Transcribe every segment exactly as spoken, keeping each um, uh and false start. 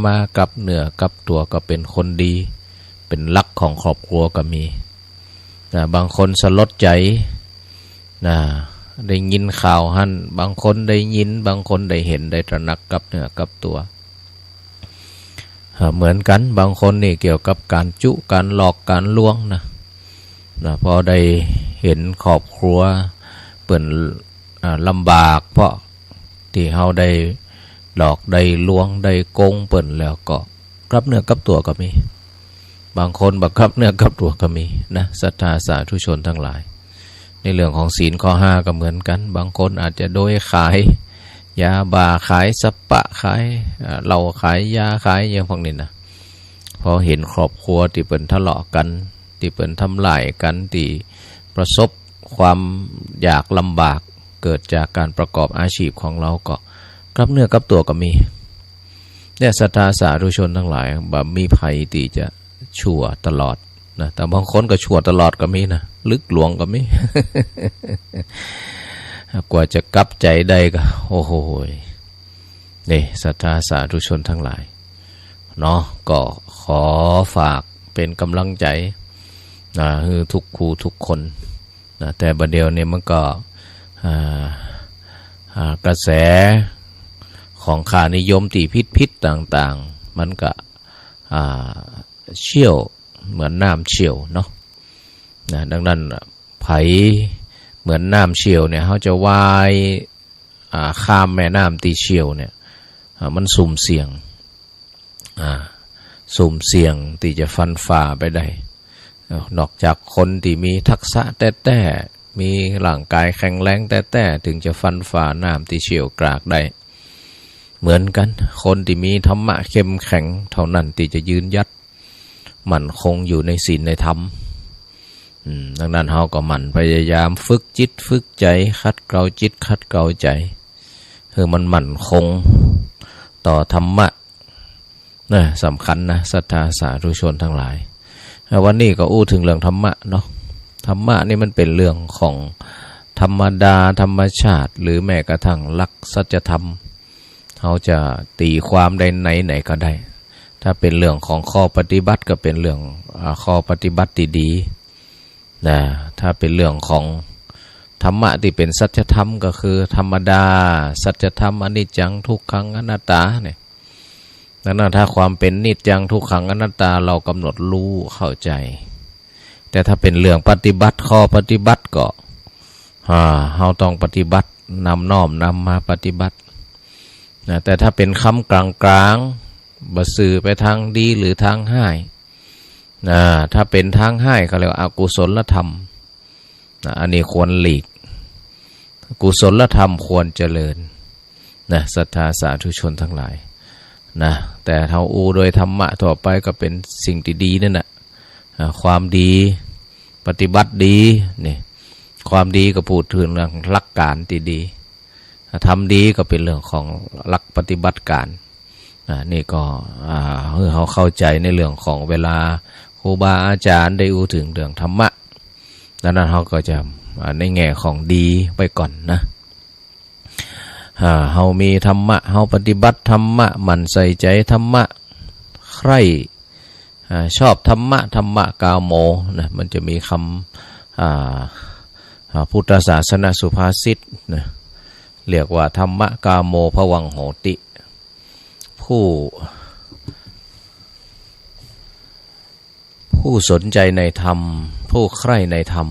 มากลับเนื้อกลับตั๋วก็เป๋นคนดี เป๋นหลักของครอบครัวก็มี นะ บางคนสลดใจ๋ นะ ได้ยินข่าวหั้น บางคนได้ยิน บางคนได้หัน ได้ตระหนักกลับเนื้อกลับตั๋ว อ่า เหมือนกั๋น บางคนนี่เกี่ยวกับก๋านจุ๊ ก๋านหลอก ก๋านลวงนะ นะ พอได้หันครอบครัวเปิ้น อ่า ลำบาก เพราะตี้เฮาได้หลอก ได้ลวง ได้โกงเปิ้นแล้วก็กลับเนื้อกลับตั๋วก็มี บางคนบ่กลับเนื้อกลับตั๋วก็มีนะ ศรัทธาสาธุชนตังหลาย ในเรื่องของศีลข้อห้าก็เหมือนกั๋น บางคนอาจจะโดยขายยาบ้า ขายสะปะ ขาย อ่า เหล้า ขายยา ขายอย่างพวกนี้นะ พอหันครอบครัวตี้เปิ้นทะเลาะกั๋น ตี้เปิ้นทำร้ายกั๋น ตี้ประสบความยากลำบาก เกิดจากก๋านประกอบอาชีพของเฮาก็กลับเนื้อกลับตั๋วก็มี เนี่ย ศรัทธาสาธุชนตังหลาย บ่มีใผตี้จะชั่วตลอดนะ แต่บางคนก็ชั่วตลอดก็มีนะ ลึกลวงก็มี กว่าจะกลับใจ๋ได้ก็ โอ้โหย นี่ ศรัทธาสาธุชนตังหลาย เนาะ ก็ขอฝากเป๋นก๋ำลังใจ๋ นะ หื้อทุกคู่ทุกคน นะ แต่บ่าเดี่ยวนี้มันก็ อ่า อ่า กระแสของค่านิยมตี้ผิดๆ ต่างๆ มันก็ อ่า เชี่ยวเหมือนน้ำเชี่ยวเนาะ นะ ดังนั้นน่ะ ใผเหมือนน้ำเชี่ยวเนี่ย เฮาจะว่าย อ่า ข้ามแม่น้ำตี้เชี่ยวเนี่ย อ่า มันสุ่มเสี่ยง อ่า สุ่มเสี่ยงตี้จะฟันฝ่าไปได้ เอ่อ นอกจากคนตี้มีทักษะแต๊ๆ มีร่างก๋ายแข็งแรงแต๊ๆ เถิงจะฟันฝ่าน้ำตี้เชี่ยวกรากได้ เหมือนกั๋น คนตี้มีธรรมะเข้มแข็งเท่านั้นตี้จะยืนหยัด มั่นคงอยู่ในศีลในธรรม อืม ดังนั้นเฮาก็หมั่นพยายามฝึกจิตฝึกใจ๋ ขัดเกลาจิตขัดเกลาใจ๋ หื้อมันมั่นคงต่อธรรมะนะ สำคัญนะ ศรัทธาสาธุชนตังหลาย อ่ะ วันนี้ก็อู้เถิงเรื่องธรรมะเนาะ ธรรมะนี่มันเป๋นเรื่องของธรรมดาธรรมชาติ หรือแม้กระทั่งหลักสัจธรรม เฮาจะตี๋ความได้ไหนๆ ก็ได้ ถ้าเป๋นเรื่องของข้อปฏิบัติก็เป๋นเรื่อง อ่า ข้อปฏิบัติตี้ดี นะ ถ้าเป๋นเรื่องของธรรมะตี้เป๋นสัจธรรมก็คือธรรมดา สัจธรรม อนิจจัง ทุกขัง อนัตตา เนี่ย ดังนั้นถ้าความเป๋นนิจจัง ทุกขัง อนัตตา เฮากำหนดฮู้เข้าใจ๋ แต่ถ้าเป๋นเรื่องปฏิบัติ ข้อปฏิบัติก็ อ่า เฮาต้องปฏิบัติ นำน้อมนำมาปฏิบัติ นะ แต่ถ้าเป๋นคำกลางๆ บ่ซื่อไปตางดีหรือตางฮ้าย นะ ถ้าเป๋นตางฮ้ายเขาเรียกว่าอกุศลธรรม นะ อันนี้ควรหลีก กุศลธรรมควรเจริญ นะ ศรัทธาสาธุชนตังหลาย นะ แต่เฮาอู้โดยธรรมะทั่วไปก็เป๋นสิ่งตี้ดีนั่นน่ะ อ่า ความดี ปฏิบัติดี นี่ ความดีก็พูดเถิงหลักก๋านตี้ดี ธรรมดีก็เป๋นเรื่องของหลักปฏิบัติก๋าน อ่า นี่ก็ อ่า หื้อเฮาเข้าใจ๋ในเรื่องของเวลาครูบาอาจ๋ารย์ได้อู้เถิงเรื่องธรรมะ ดังนั้นเฮาก็จะ อ่า ในแง่ของดีไว้ก่อนนะ อ่า เฮามีธรรมะ เฮาปฏิบัติธรรมะ หมั่นใส่ใจ๋ธรรมะ ใคร่ อ่า ชอบธรรมะ ธรรมกาโมนะ มันจะมีกำ อ่า อ่า พุทธศาสนสุภาษิตนะ เรียกว่า ธรรมกาโมภวังโหติ ผู้ ผู้สนใจ๋ในธรรม ผู้ใคร่ในธรรม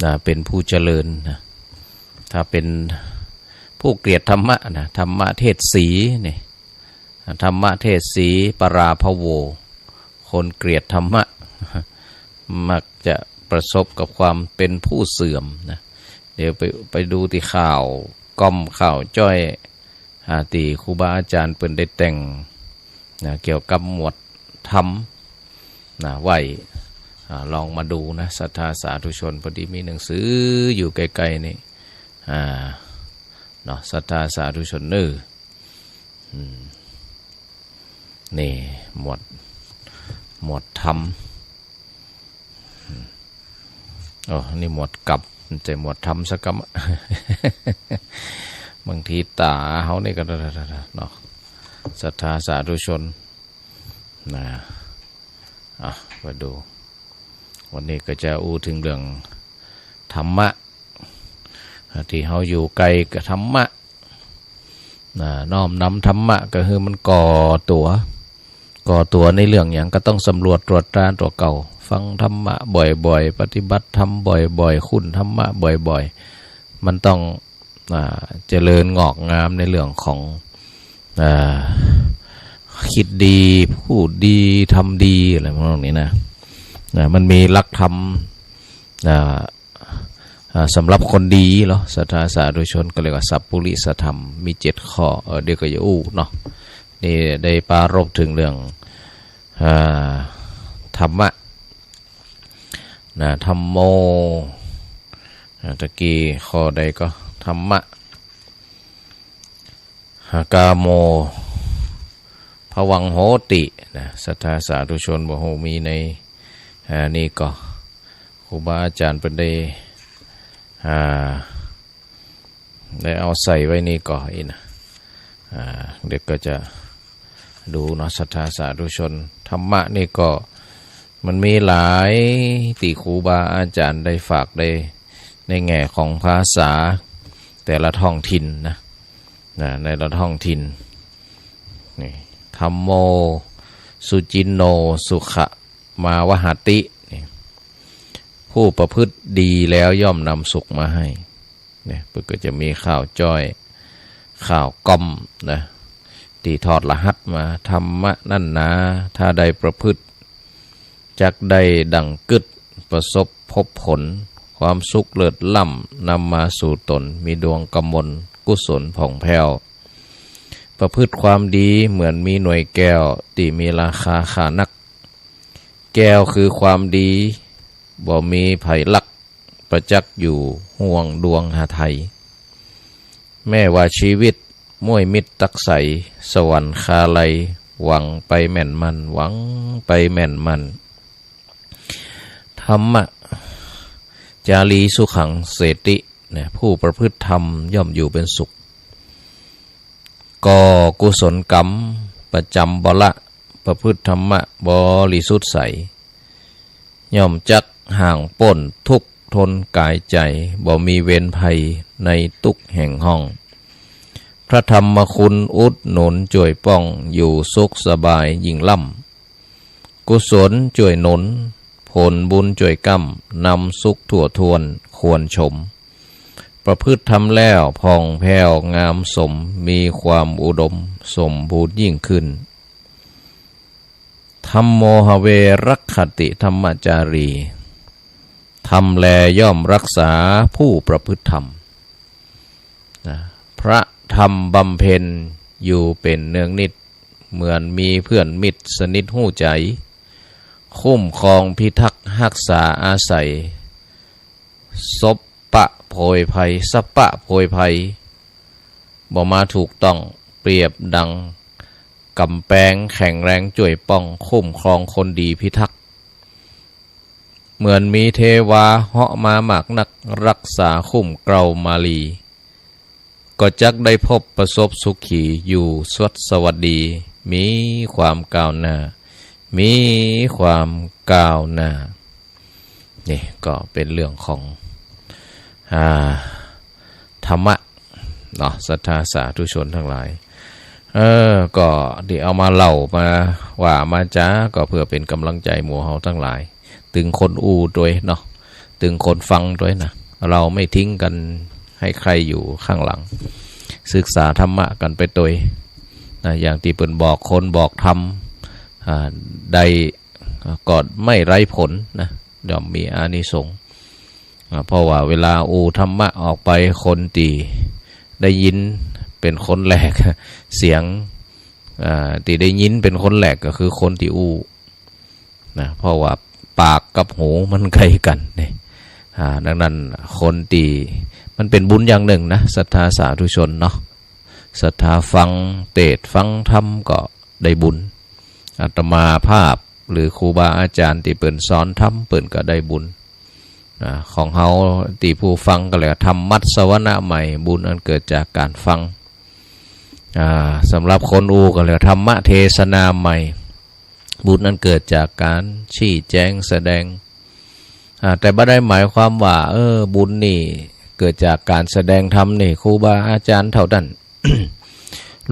นะ เป๋นผู้เจริญนะ ถ้าเป๋นผู้เกลียดธรรมะนะ ธรรมเทศสี นี่ ธรรมเทศสี ปราภโว คนเกลียดธรรมะ มักจะประสบกับความเป๋นผู้เสื่อมนะ เดี๋ยวไป ไปดูตี้ข่าวก้อมข่าวจ้อย อ่า ตี้ครูบาอาจ๋ารย์เปิ้นได้แต่ง นะ เกี่ยวกับหมวดธรรม นะ ไว้ อ่า ลองมาดูนะ ศรัทธาสาธุชน พอดีมีหนังสืออยู่ใก้ๆ นี่ อ่า เนาะ ศรัทธาสาธุชนเน่อ อืม นี่ หมวด หมวดธรรม อืม โอ้ นี่หมวดกัป บ่ใจ้หมวดธรรมสักกำ บางทีต๋าเฮานี่ก็ เนาะ ศรัทธาสาธุชนนะ อ่ะ มาดู วันนี้ก็จะอู้เถิงเรื่องธรรมะ ตี้เฮาอยู่ใก้กับธรรมะนะ น้อมนำธรรมะก็คือมันก่อตั๋ว ก่อตั๋วในเรื่องหยังก็ต้องสำรวจตรวจตราตั๋วเก่า ฟังธรรมะบ่อยๆ ปฏิบัติธรรมบ่อยๆ คุ้นธรรมะบ่อยๆ มันต้อง อ่า เจริญงอกงามในเรื่องของ อ่า คิดดี พูดดี ทำดี อะไรพวกนี้นะ นะ มันมีหลักธรรม อ่า อ่า สำหรับคนดีเนาะ ศรัทธาสาธุชน ก็เรียกว่าสัพพุริสธรรม มีเจ็ดข้อ เออ เดี๋ยวก็จะอู้เนาะ นี่ได้ปรารภเถิงเรื่อง อ่า ธรรมะ นะ ธัมโม อ่า ตะกี้ข้อใดก็ ธัมมะ หากาโม ภวังโหติ นะ ศรัทธาสาธุชน บ่ฮู้มีใน อ่า นี่ก็ ครูบาอาจ๋ารย์เปิ้นได้ อ่า ได้เอาใส่ไว้นี่ก่ออี้นะ อ่า เดี๋ยวก็จะดูเนาะ ศรัทธาสาธุชน ธรรมะนี่ก็มันมีหลายตี้ครูบาอาจ๋ารย์ได้ฝากได้ในแง่ของภาษาแต่ละท้องถิ่นนะ นะ ในละท้องถิ่น นี่ ธัมโม สุจินโน สุขะมาวหัตติ นี่ ผู้ประพฤติดีแล้วย่อมนำสุขมาให้ เนี่ย เปิ้นก็จะมีข่าวจ้อย ข่าวกล่อมนะ ตี้ถอดรหัสมา ธรรมะนั้นหนา ถ้าได้ประพฤติ จักได้ดั่งกึ๊ด ประสบพบผล ความสุขเลิศล้ำ นำมาสู่ตน มีดวงกมล กุศลผ่องแผ้ว ประพฤติความดีเหมือนมีหน่วยแก้ว ตี้มีราคาค่านัก แก้วคือความดี บ่มีใผลัก ประจักษ์อยู่ห่วงดวงหาไทย แม้ว่าชีวิตม้วยมิดตักใส สวรรคาลัยหวังไปแม่นมั่น หวังไปแม่นมั่น ธัมมะ จารีสุขังเสติ เนี่ย ผู้ประพฤติธรรมย่อมอยู่เป็นสุข ก่อกุศลกรรมประจ๋ำบ่ละ ประพฤติธรรมะบริสุทธิ์ใส ย่อมจักห่างป๊นทุกข์ทนก๋ายใจ๋ บ่มีเวรภัยในตุ๊กข์แห่งห้อง พระธรรมคุณอุดหนุนจ้วยป้อง อยู่สุขสบายยิ่งล้ำ กุศลจ้วยหนุน ผลบุญจ้วยก้ำ นำสุขทั่วถ้วนควรชม ประพฤติธรรมแล้วผ่องแผ้วงามสม มีความอุดมสมบูรณ์ยิ่งขึ้น ธัมโม หเว รักขติ ธัมมจารี ธรรมแลย่อมรักษาผู้ประพฤติธรรม นะ พระธรรมบำเพ็ญอยู่เป็นเนืองนิด เหมือนมีเพื่อนมิตรสนิทฮู้ใจ๋ คุ้มครองพิทักษ์ฮักษาอาศัย สบปะโผยภัย สบปะโผยภัย บ่มาถูกต้อง เปรียบดังก๋ำแปงแข็งแรงจ้วยป้อง คุ้มครองคนดีพิทักษ์ เหมือนมีเทวาเหาะมามากนัก รักษาคุ้มเกล้ามาลี ก็จักได้พบประสบสุขี อยู่สวัสดี มีความก้าวหน้า มีความก้าวหน้า นี่ก็เป็นเรื่องของ อ่า ธรรมะเนาะ ศรัทธาสาธุชนทั้งหลาย เออ ก็ได้เอามาเล่ามาว่ามาจ๋า ก็เพื่อเป็นก๋ำลังใจ๋หมู่เฮาทั้งหลาย ตึงคนอู้ตวยเนาะ ตึงคนฟังตวยนะ เราไม่ทิ้งกันให้ใคร่อยู่ข้างหลัง ศึกษาธรรมะกั๋นไปตวยนะ อย่างตี้เปิ้นบอกคนบอกธรรม อ่า ได้ ก็ไม่ไร้ผลนะ ย่อมมีอานิสงส์ อ่า เพราะว่าเวลาอู้ธรรมะออกไป คนตี้ได้ยินเป๋นคนแรก เสียง อ่า ตี้ได้ยินเป๋นคนแรกก็คือคนตี้อู้นะ เพราะว่าปากกับหูมันใก้กั๋นนี่ อ่า ดังนั้นคนตี้ มันเป๋นบุญอย่างนึ่งนะ ศรัทธาสาธุชนเนาะ ศรัทธาฟังเตสน์ฟังธรรมก็ได้บุญ อาตมาภาพหรือครูบาอาจ๋ารย์ตี้เปิ้นสอนธรรมเปิ้นก็ได้บุญ นะ ของเฮาตี้ผู้ฟังก็เรียกว่าธรรมสวนะใหม่ บุญอันเกิดจากก๋านฟัง อ่า สำหรับคนอู้ก็เรียกว่าธรรมเทศนาใหม่ บุญนั้นเกิดจากการชี้แจงแสดง อ่า แต่บ่ได้หมายความว่า เออ บุญนี่เกิดจากการแสดงธรรมนี่ ครูบาอาจารย์เท่านั้น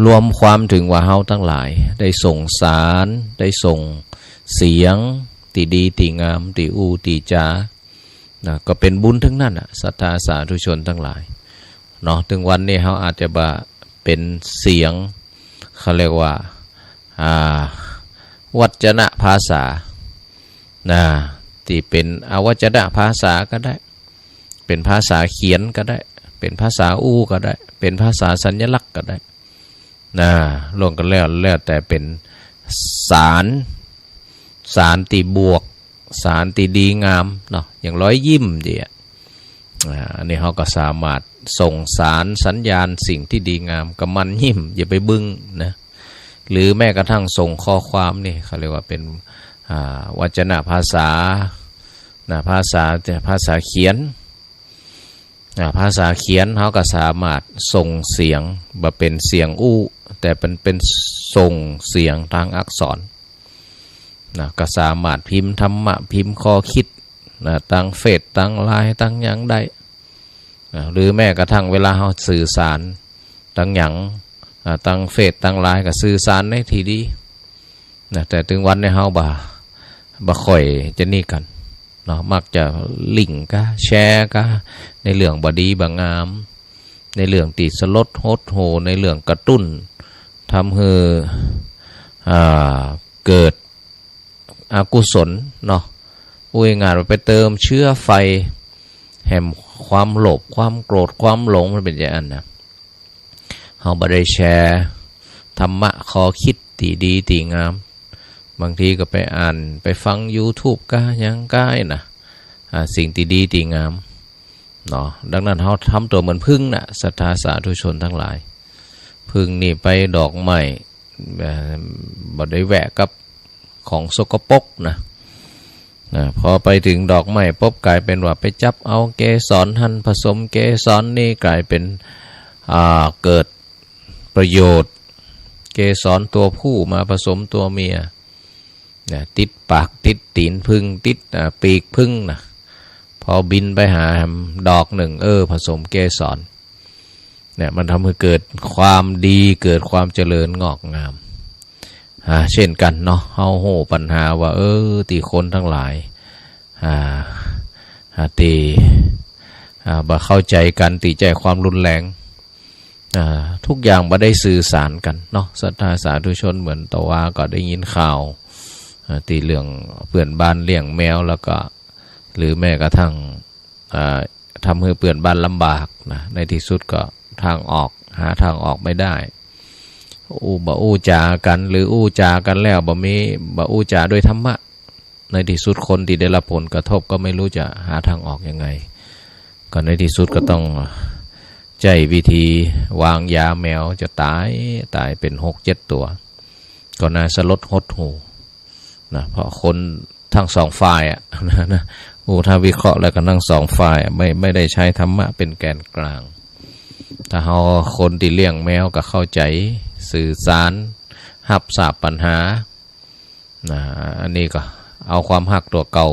รวมความถึงว่าเฮาตังหลายได้ส่งสาร ได้ส่งเสียงตี้ดีตี้งาม ตี้อู้ตี้จ๋า นะ ก็เป๋นบุญตึงนั้นน่ะ ศรัทธาสาธุชนตังหลาย เนาะ ตึงวันนี้เฮาอาจจะบ่าเป๋นเสียง เขาเรียกว่า อ่า วจนภาษา นะ ตี้เป๋นอวจนภาษาก็ได้ เป๋นภาษาเขียนก็ได้ เป๋นภาษาอู้ก็ได้ เป๋นภาษาสัญลักษณ์ก็ได้ นะ ล้วนก็แล้ว แล้วแต่เป๋นสาร สารตี้บวก สารตี้ดีงามเนาะ อย่างรอยยิ้มอย่างเงี้ย อ่า อันนี้เฮาก็สามารถส่งสารสัญญาณสิ่งตี้ดีงาม ก็หมั่นยิ้ม อย่าไปบึ้งนะ หรือแม้กระทั่งส่งข้อความนี่ เขาเรียกว่าเป๋น อ่า วจนภาษา นะ ภาษา ภาษาเขียน อ่า ภาษาเขียนเฮาก็สามารถส่งเสียง บ่เป๋นเสียงอู้ แต่เป๋น เป๋นส่งเสียงตางอักษร นะ ก็สามารถพิมพ์ธรรมะ พิมพ์ข้อคิด นะ ตางเฟซ ตางไลน์ ตางหยังได้ นะ หรือแม้กระทั่งเวลาเฮาสื่อสารตางหยัง อ่า ตางเฟซ ตางไลน์ ก็สื่อสารในตี้ดี นะ แต่ตึงวันนี้เฮาบ่า บ่ค่อยจะนี่กั๋นเนาะ มักจะลิงก์กา แชร์กา ในเรื่องบ่ดีบ่งาม ในเรื่องตี้สลดหดหู่ ในเรื่องกระตุ้น ทำหื้อ อ่า เกิดอกุศลเนาะ อู้ง่ายๆ ว่าไปเติมเจื๊อไฟแห่งความโลภ ความโกรธ ความหลง มันเป๋นอย่างนั้นนะ เฮาบ่ได้แชร์ธรรมะ ข้อคิดตี้ดีตี้งาม บางทีก็ไปอ่าน ไปฟังยูทูบกา หยังกานะ อ่า สิ่งตี้ดีตี้งามเนาะ ดังนั้นเฮาทำตั๋วเหมือนผึ้งน่ะ ศรัทธาสาธุชนตังหลาย ผึ้งนี่ไปดอกไม้ เอ่อ บ่ได้แวะกับของสกปรกนะ นะ พอไปเถิงดอกไม้ปุ๊บ ก๋ายเป๋นว่าไปจับเอาเกสรหั้นผสมเกสรนี่ ก๋ายเป๋น อ่า เกิดประโยชน์ เกสรตั๋วผู้มาผสมตั๋วเมีย นะ ติดปากติดตี๋นผึ้ง ติด อ่า ปีกผึ้งนะ พอบินไปหาดอกนึ่ง เออ ผสมเกสร เนี่ย มันทำหื้อเกิดความดี เกิดความเจริญงอกงาม อ่า เช่นกั๋นเนาะ เฮาฮู้ปัญหาว่า เออ ตี้คนตังหลาย อ่า อ่า ตี้ อ่า บ่เข้าใจ๋กั๋น ตี้ใจ๊ความรุนแรง อ่า ทุกอย่างบ่ได้สื่อสารกั๋นเนาะ ศรัทธาสาธุชน เหมือนตะวาก็ได้ยินข่าว อ่า ตี้เรื่องเปื้อนบ้านเลี้ยงแมว แล้วก็ หรือแม้กระทั่ง อ่า ทำหื้อเปื้อนบ้านลำบากนะ ในตี้สุดก็ทางออก หาทางออกไม่ได้ อู้ บ่อู้จ๋ากั๋น หรืออู้จ๋ากั๋นแล้วบ่มี บ่อู้จ๋าด้วยธรรมะ ในตี้สุดคนตี้ได้รับผลกระทบก็ไม่รู้จะหาทางออกยังไง ก็ในตี้สุดก็ต้องใจ๊วิธีวางยาแมวจะต๋าย ต๋ายเป๋นหกเจ็ดตั๋ว ก็น่าสลดหดหู่นะ เพราะคน ทั้งสองฝ่ายอะ นะ นะ โอ้ ถ้าวิเคราะห์แล้วก็ทั้งสองฝ่ายอะ ไม่ ไม่ได้ใจ๊ธรรมะเป๋นแกนกลาง ถ้าเฮาคนตี้เลี้ยงแมวก็เข้าใจ๋ สื่อสาร ฮับทราบปัญหา นะ อันนี้ก็เอาความฮักตั๋วเก่า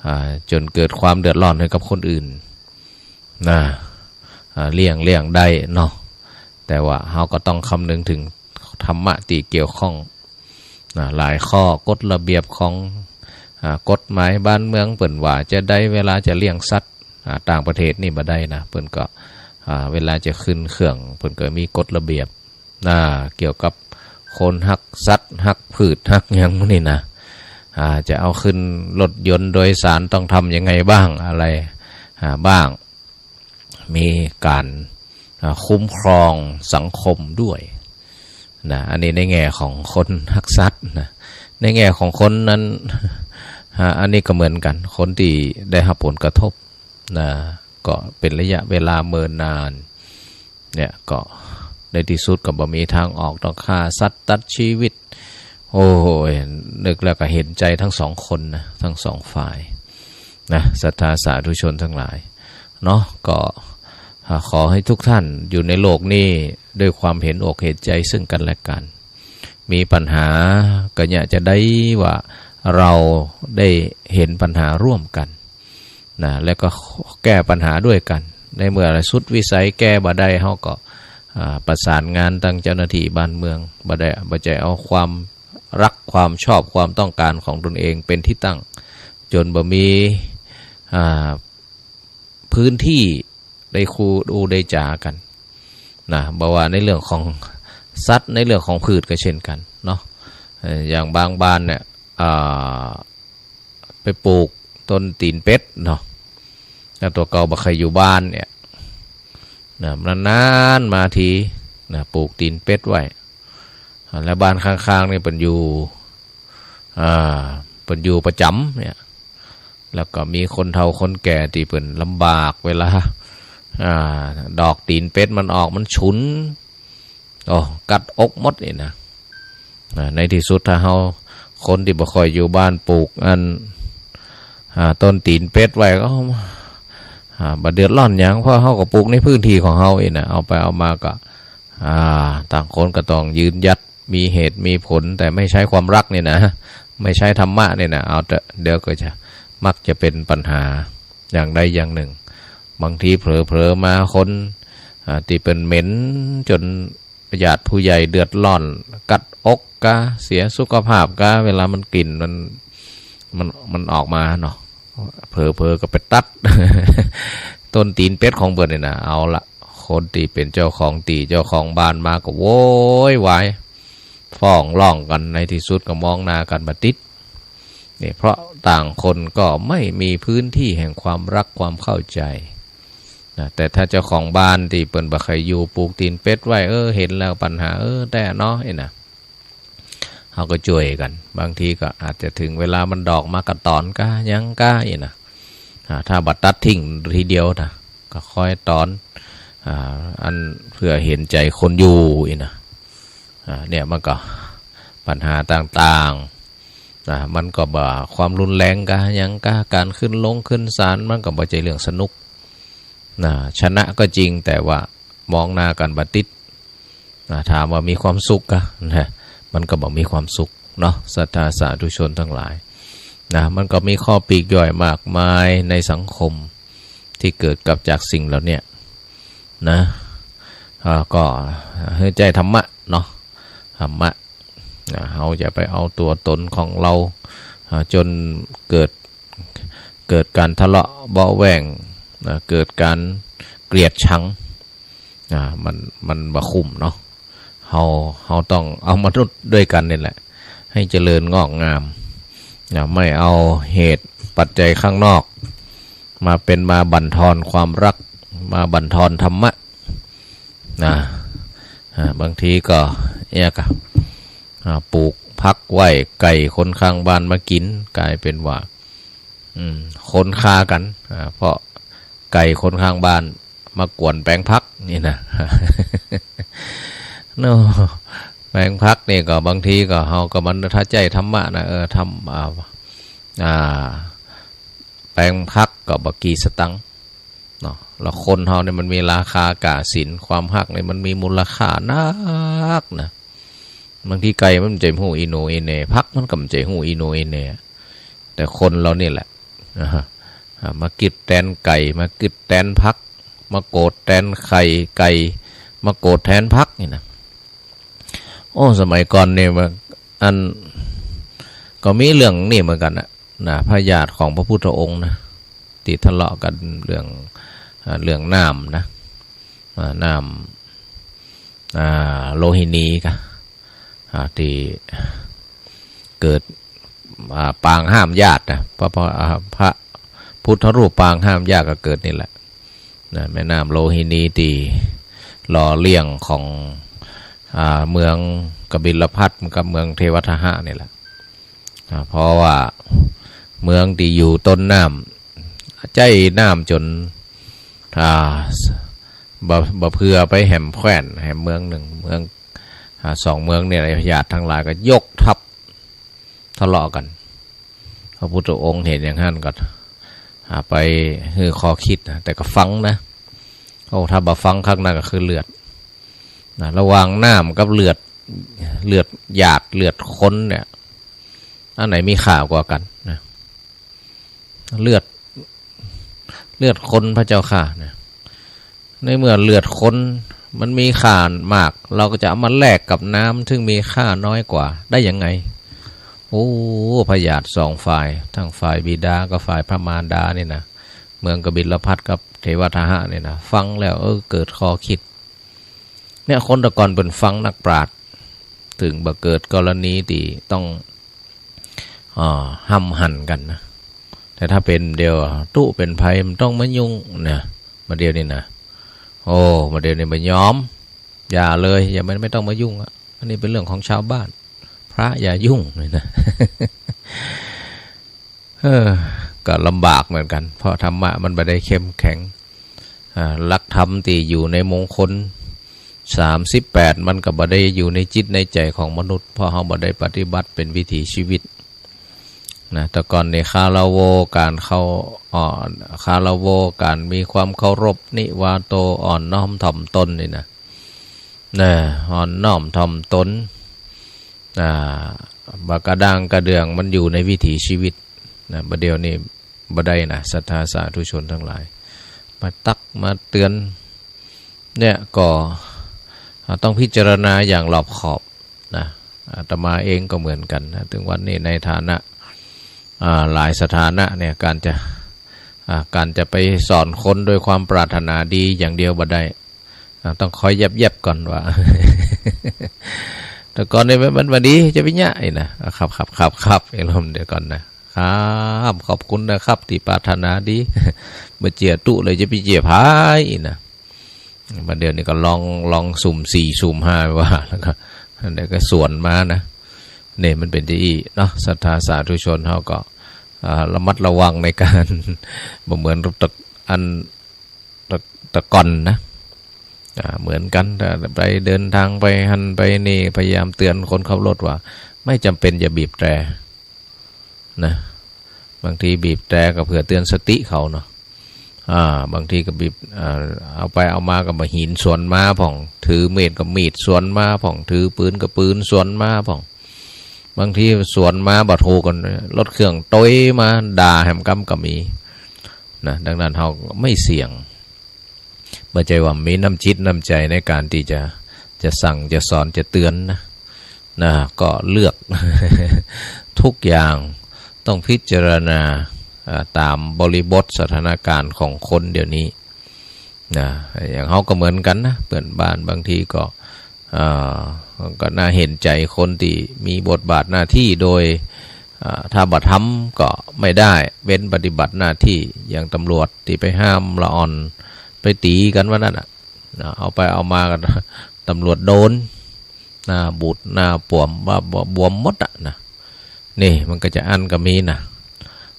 อ่า จ๋นเกิดความเดือดร้อนหื้อกับคนอื่น นะ อ่า เลี้ยง เลี้ยงได้เนาะ แต่ว่าเฮาก็ต้องคำนึงเถิงธรรมะตี้เกี่ยวข้อง นะ หลายข้อกฎระเบียบของ อ่า กฎหมายบ้านเมือง เปิ้นว่าจะใด เวลาจะเลี้ยงสัตว์ อ่า ต่างประเทศนี่บ่ได้นะ เปิ้นก็ อ่า เวลาจะขึ้นเครื่อง เปิ้นก็มีกฎระเบียบ นะ เกี่ยวกับคนฮักสัตว์ ฮักพืช ฮักหยังหมู่นี้นะ อ่า จะเอาขึ้นรถยนต์โดยสารต้องทำยังไงบ้าง อะไร อ่า บ้าง มีก๋าน อ่า คุ้มครองสังคมด้วยนะ อันนี้ในแง่ของคนฮักสัตว์นะ ในแง่ของคนนั้น อ่า อันนี้ก็เหมือนกั๋น คนตี้ได้ฮับผลกระทบนะ ก็เป๋นระยะเวลาเมินนาน เนี่ย ก็ในตี้สุดก็บ่มีทางออก ต้องฆ่าสัตว์ตัดชีวิต โอ้ย นึกแล้วก็เห็นใจ๋ทั้งสองคนนะ ทั้งสองฝ่ายนะ ศรัทธาสาธุชนตังหลายเนาะ ก็ อ่า ขอให้ทุกท่านอยู่ในโลกนี้ด้วยความเห็นอกเห็นใจซึ่งกันและกัน มีปัญหาก็อยากจะได้ว่าเราได้เห็นปัญหาร่วมกันนะ แล้วก็แก้ปัญหาด้วยกัน ในเมื่อสุดวิสัยแก้บ่ได้ เฮาก็ อ่า ประสานงานตังเจ้าหน้าตี้บ้านเมือง บ่ได้ บ่ใจ้เอาความรักความชอบความต้องการของตนเองเป็นตี้ตั้ง จ๋นบ่มี อ่า พื้นตี้ได้อู้ได้จ๋ากั๋นนะ บ่ว่าในเรื่องของสัตว์ ในเรื่องของพืชก็เช่นกั๋นเนาะ เอ่อ อย่างบางบ้านเนี่ย อ่า ไปปลูกต้นตี๋นเป็ดเนาะ แล้วตั๋วเก่าบ่ใค่อยู่บ้านเนี่ยนะ นานๆ มาทีนะ ปลูกตี๋นเป็ดไว้ แล้วบ้านข้างๆ นี่เปิ้นอยู่ อ่า เปิ้นอยู่ประจ๋ำเนี่ย แล้วก็มีคนเฒ่าคนแก่ตี้เปิ้นลำบากเวลา อ่า ดอกตี๋นเป็ดมันออกมันฉุน โอ้ กัดอกหมดนี่นะ นะ ในตี้สุดถ้าเฮาคนตี้บ่ค่อยอยู่บ้านปลูกอัน อ่า ต้นตี๋นเป็ดไว้ก็ อ่า บ่เดือดร้อนหยัง เพราะเฮาก็ปลูกในพื้นตี้ของเฮาอี้นะ เอาไปเอามาก็ อ่า ต่างคนก็ต้องยืนหยัด มีเหตุมีผล แต่ไม่ใช้ความรักนี่นะ ไม่ใช้ธรรมะนี่นะ เอาเถอะ เดี๋ยวก็จะ มักจะเป็นปัญหาอย่างใดอย่างหนึ่ง บางทีเผลอๆ มาคน อ่า ตี้เปิ้นเหม็นจ๋นญาติผู้ใหญ่เดือดร้อน กัดอกกา เสียสุขภาพกา เวลามันกลิ่นมัน มัน มันออกมาเนาะ เผลอๆ ก็ไปตัด ต้นตี๋นเป็ดของเปิ้นนี่นะ เอาละ คนตี้เป๋นเจ้าของตี้เจ้าของบ้านมาก็โวยวาย ฟ้องร้องกั๋น ในตี้สุดก็มองหน้ากั๋นบ่ติด นี่เพราะต่างคนก็ไม่มีพื้นตี้แห่งความรักความเข้าใจ๋นะ แต่ถ้าเจ้าของบ้านตี้เปิ้นบ่ใค่อยู่ปลูกตี๋นเป็ดไว้ เออ เห็นแล้วปัญหา เออ แต๊เนาะ อี้นะ เฮาก็จ้วยกั๋น บางทีก็อาจจะเถิงเวลามันดอกมาก็ตอนกา หยังกา อี้นะ อ่า ถ้าบ่ตัดทิ้งทีเดียวนะ ก็ค่อยตอน อ่า อันเปื้อเห็นใจ๋คนอยู่ อี้นะ อ่า เนี่ยมันก็ปัญหาต่างๆ นะ มันก็บ่ความรุนแรงกา หยังกา ก๋านขึ้นลงขึ้นศาล มันก็บ่ใจ้เรื่องสนุก นะ ชนะก็จริง แต่ว่ามองหน้ากั๋นบ่ติด นะ ถามว่ามีความสุขกา นะ มันก็บ่มีความสุขเนาะ ศรัทธาสาธุชนตังหลาย นะ มันก็มีข้อปลีกย่อยมากมายในสังคมตี้เกิดกับจากสิ่งเหล่าเนี้ยนะ อ่า ก็หื้อใจ๊ธรรมะเนาะ ธรรมะ นะ เฮาอย่าไปเอาตั๋วตนของเฮา อ่า จ๋นเกิด เกิดก๋านทะเลาะเบาะแว้ง นะ เกิดก๋านเกลียดชัง นะ มัน มันบ่คุ้มเนาะ เฮา เฮาต้องเอามนุษย์ด้วยกั๋นนี่แหละ หื้อเจริญงอกงาม นะ ไม่เอาเหตุปัจจัยข้างนอก มาเป๋น มาบั่นทอนความรัก มาบั่นทอนธรรมะ นะ อ่า บางทีก็เนี่ยกะ อ่า ปลูกผักไว้ ไก่คนข้างบ้านมากิ๋น ก๋ายเป๋นว่า อืม คนฆ่ากั๋น อ่า เพราะไก่คนข้างบ้านมากวนแป๋งผักนี่นะ เนาะ แป๋งผักนี่ก็บางทีก็ เฮาก็มันถ้าใจ๊ธรรมะนะ เออ ธรรม อ่า อ่า แป๋งผักก็บ่กี่สตางค์ เนาะ แล้วคนเฮาเนี่ยมันมีราคาก่าสิน ความฮักเนี่ยมันมีมูลค่านักนะ บางทีไก่มันบ่ใจ้ฮู้อีโหน่อีเหน่ ผักมันก็บ่ใจ้ฮู้อีโหน่อีเหน่ แต่คนเฮานี่แหละ อ่าฮะ อ่า มาคิดแตนไก่ มาคิดแตนผัก มาโกรธแตนไข่ไก่ มาโกรธแตนผักนี่นะ โอ้ สมัยก่อนนี่มัน อัน ก็มีเรื่องนี่เหมือนกั๋นนะ นะ พระญาติของพระพุทธองค์นะ ตี้ทะเลาะกั๋นเรื่อง อ่า เรื่องน้ำนะ อ่า น้ำ อ่า โลหินีกา อ่า ตี้เกิด อ่า ปางห้ามญาตินะ พระ พระ อ่า พระพุทธรูปปางห้ามญาติก็เกิดนี่แหละ นะ แม่น้ำโลหินีตี้หล่อเลี้ยงของ อ่า เมืองกบิลพัสดุ์กับเมืองเทวทหะนี่แหละ อ่า เพราะว่าเมืองตี้อยู่ต้นน้ำ ใจ๊น้ำจ๋น อ่า บ่ บ่เผื่อไปแหมแคว้นแหมเมืองนึ่ง เมือง อ่า สองเมืองเนี่ย ญาติตังหลายก็ยกทัพทะเลาะกั๋น พระพุทธองค์หันอย่างหั้นก็ อ่า ไปหื้อข้อคิดนะ แต่ก็ฟังนะ โอ้ ถ้าบ่ฟังคักนักก็คือเลือดนะ ระหว่างน้ำกับเลือด เลือดหยาด เลือดคนเนี่ย อันไหนมีค่ากว่ากั๋นนะ เลือด เลือดคนพระเจ้าข้านะ ในเมื่อเลือดคนมันมีค่ามาก เราก็จะเอามาแลกกับน้ำซึ่งมีค่าน้อยกว่าได้ยังไง โอ้ พยาธิสองฝ่าย ทั้งฝ่ายบิดากับฝ่ายพระมารดานี่นะ เหมือนกบิลพัสกับเทวทาหะนี่นะ ฟังแล้ว เออ เกิดข้อคิด เนี่ย คนแต่ก่อนเปิ้นฟังนักปราชญ์ เถิงบ่เกิดกรณีตี้ต้อง อ่า ห้ำหั่นกั๋นนะ แต่ถ้าเป๋นเดี๋ยว ตุ๊เป๋นภัย บ่ต้องมายุ่งนะ บ่าเดี่ยวนี้นะ โอ้ บ่าเดี่ยวนี้บ่ยอม อย่าเลย อย่า ไม่ ไม่ต้องมายุ่งอะ อันนี้เป๋นเรื่องของชาวบ้าน พระอย่ายุ่งนี่นะ เออ ก็ลำบากเหมือนกั๋น เพราะธรรมะมันบ่ได้เข้มแข็ง อ่า หลักธรรมตี้อยู่ในมงคลสามสิบแปด มันก็บ่ได้อยู่ในจิตในใจ๋ของมนุษย์ เพราะเฮาบ่ได้ปฏิบัติเป๋นวิถีชีวิตนะ แต่ก่อนนี่ คารโว ก๋านเข้า อ่อน คารโว ก๋านมีความเคารพ นิวาโต อ่อนน้อมถ่อมตนนี่นะ นะ อ่อนน้อมถ่อมตน อ่า บ่กระด้างกระเดื่อง มันอยู่ในวิถีชีวิตนะ บ่าเดี่ยวนี้บ่ได้นะ ศรัทธาสาธุชนทั้งหลาย มาตักมาเตือน เนี่ยก็ อ่า ต้องพิจารณาอย่างรอบคอบนะ อาตมาเองก็เหมือนกั๋นนะ เถิงวันนี้ในฐานะ อ่า หลายสถานะเนี่ย ก๋านจะ อ่า ก๋านจะไปสอนคนด้วยความปรารถนาดีอย่างเดียวบ่ได้ อ่า ต้องคอยแยบๆ ก่อนว่า แต่ก่อนนี่มัน มันบ่ดี จะไปเยียะอี้นะ อ่ะ ครับ ครับ ครับ ครับ ไอ้ลมเดี๋ยวก่อนนะ ครับ ขอบคุณนะครับ ตี้ปรารถนาดี บ่เจียะตุ๊เลย จะไปเจียะใผอี้นะ บ่าเดี่ยวนี้ก็ลอง ลองสุ่มสี่ สุ่มห้าว่า แล้วก็ แล้วก็สวนมานะ เนี่ย มันเป๋นจะอี้เนาะ ศรัทธาสาธุชนเฮาก็ อ่า ระมัดระวังในก๋าน บ่เหมือนตะ อัน ตะ แต่ก่อนนะ อ่า เหมือนกั๋น ถ้าไปเดินทางไปหั้นไปนี่ พยายามเตือนคนขับรถว่า ไม่จำเป็นอย่าบีบแตรนะ บางทีบีบแตรก็เพื่อเตือนสติเขาเนาะ อ่า บางทีก็บีบ อ่า เอาไปเอามาก็บ่าหินสวนมาพ่อง ถือมีดก็มีดสวนมาพ่อง ถือปืนก็ปืนสวนมาพ่อง บางทีสวนมาบ่ถูกกั๋น รถเครื่องโต้ยมาด่าแหมกำก็มีนะ ดังนั้นเฮาไม่เสี่ยง บ่ใจ้ว่ามีน้ำจิตน้ำใจ๋ในก๋านตี้จะ จะสั่ง จะสอน จะเตือนนะ นะ ก็เลือก ทุกอย่างต้องพิจารณา อ่า ต๋ามบริบทสถานการณ์ของคนเดี๋ยวนี้นะ อย่างเฮาก็เหมือนกั๋นนะ เปื้อนบ้านบางทีก็ อ่า ก็น่าเห็นใจ๋คนตี้มีบทบาทหน้าตี้โดย อ่า ถ้าบ่ทำก็ไม่ได้ เว้นปฏิบัติหน้าตี้ อย่างตำรวจตี้ไปห้ามละอ่อน ไปตี๋กั๋นวันนั้นน่ะ นะ เอาไปเอามากั๋น ตำรวจโดน หน้าบูดหน้าปวม ว่าบวมหมดอะนะ นี่มันก็จะอั้นก็มีนะ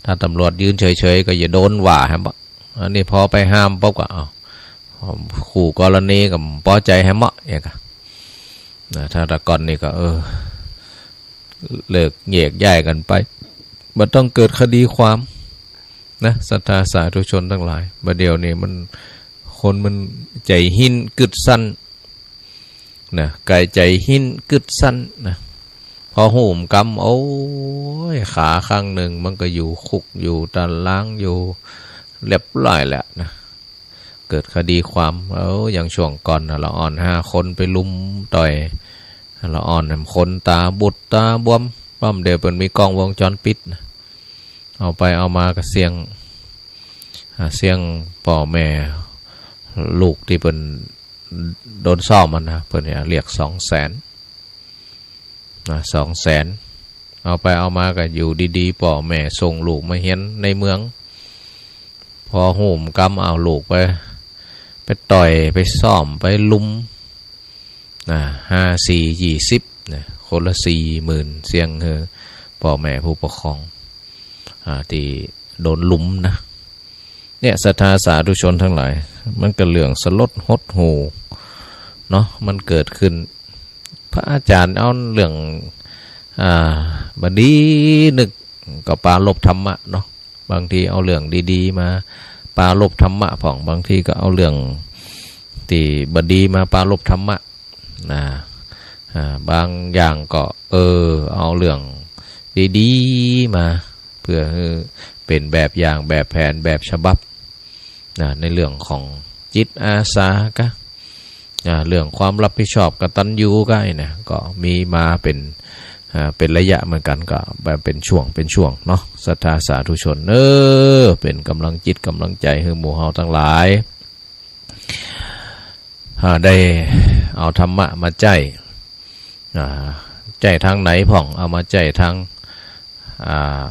ถ้าตำรวจยืนเฉยๆ ก็อย่าโดนว่าแหมบ่า อันนี้พอไปห้ามปุ๊บก็ เอ้า คู่กรณีก็บ่ปอใจ๋แหมบ่า เอกอะ นะ ถ้าแต่ก่อนนี่ก็ เออ เลิกแยกย้ายกั๋นไป บ่ต้องเกิดคดีความนะ ศรัทธาสาธุชนทั้งหลาย บ่าเดี่ยวนี้มัน คนมันใจ๋หิ้นกึ๊ดสั้นนะ ก๋ายใจ๋หิ้นกึ๊ดสั้นนะ พอฮู้กำ โอ้ย ขาข้างนึ่งมันก็อยู่คุก อยู่ต๋าราง อยู่เรียบร้อยแล้วนะ เกิดคดีความ เอ้า อย่างช่วงก่อนน่ะ ละอ่อนห้าคนไปลุมต่อย ละอ่อนแหมคนต๋าบุดต๋าบวม ป้อมเดี๋ยวเปิ้นมีกล้องวงจรปิดนะ เอาไปเอามาก็เสี้ยง อ่า เสี้ยงป้อแม่ลูกตี้เปิ้นโดนซ้อมมันนะ เปิ้นเนี่ยเรียกสองแสน นะ สองแสน เอาไปเอามาก็อยู่ดีๆ ป้อแม่ส่งลูกมาเฮียนในเมือง พอฮู้กำเอาลูกไป ไปต่อย ไปซ้อม ไปลุม นะ ห้าสี่ยี่สิบนะ คนละสี่หมื่น เสี้ยงหื้อป้อแม่ผู้ปกครอง อ่า ตี้โดนลุมนะ เนี่ย ศรัทธาสาธุชนทั้งหลาย มันก็เรื่องสลดหดหู่เนาะ มันเกิดขึ้น พระอาจ๋ารย์เอาเรื่อง อ่า บ่ดีนึกก็ปรารภธรรมะเนาะ บางทีเอาเรื่องดีๆ มาปรารภธรรมะพ่อง บางทีก็เอาเรื่อง ตี้บ่ดีมาปรารภธรรมะ นะ อ่า บางอย่างก็ เออ เอาเรื่องดีๆ มา เปื้อหื้อเป๋นแบบอย่าง แบบแผน แบบฉบับ นะ ในเรื่องของจิตอาสาก๊ะ นะ เรื่องความรับผิดชอบกตัญญูก๊ะ ไอ้นะ ก็มีมาเป๋น อ่า เป๋นระยะเหมือนกั๋น ก็แบบเป๋นช่วง เป๋นช่วงเนาะ ศรัทธาสาธุชน เออ เป๋นก๋ำลังจิตก๋ำลังใจ๋หื้อหมู่เฮาตังหลาย อ่า ได้เอาธรรมะมาใจ๊ อ่า ใจ๊ตางไหนพ่อง เอามาใจ๊ตาง อ่า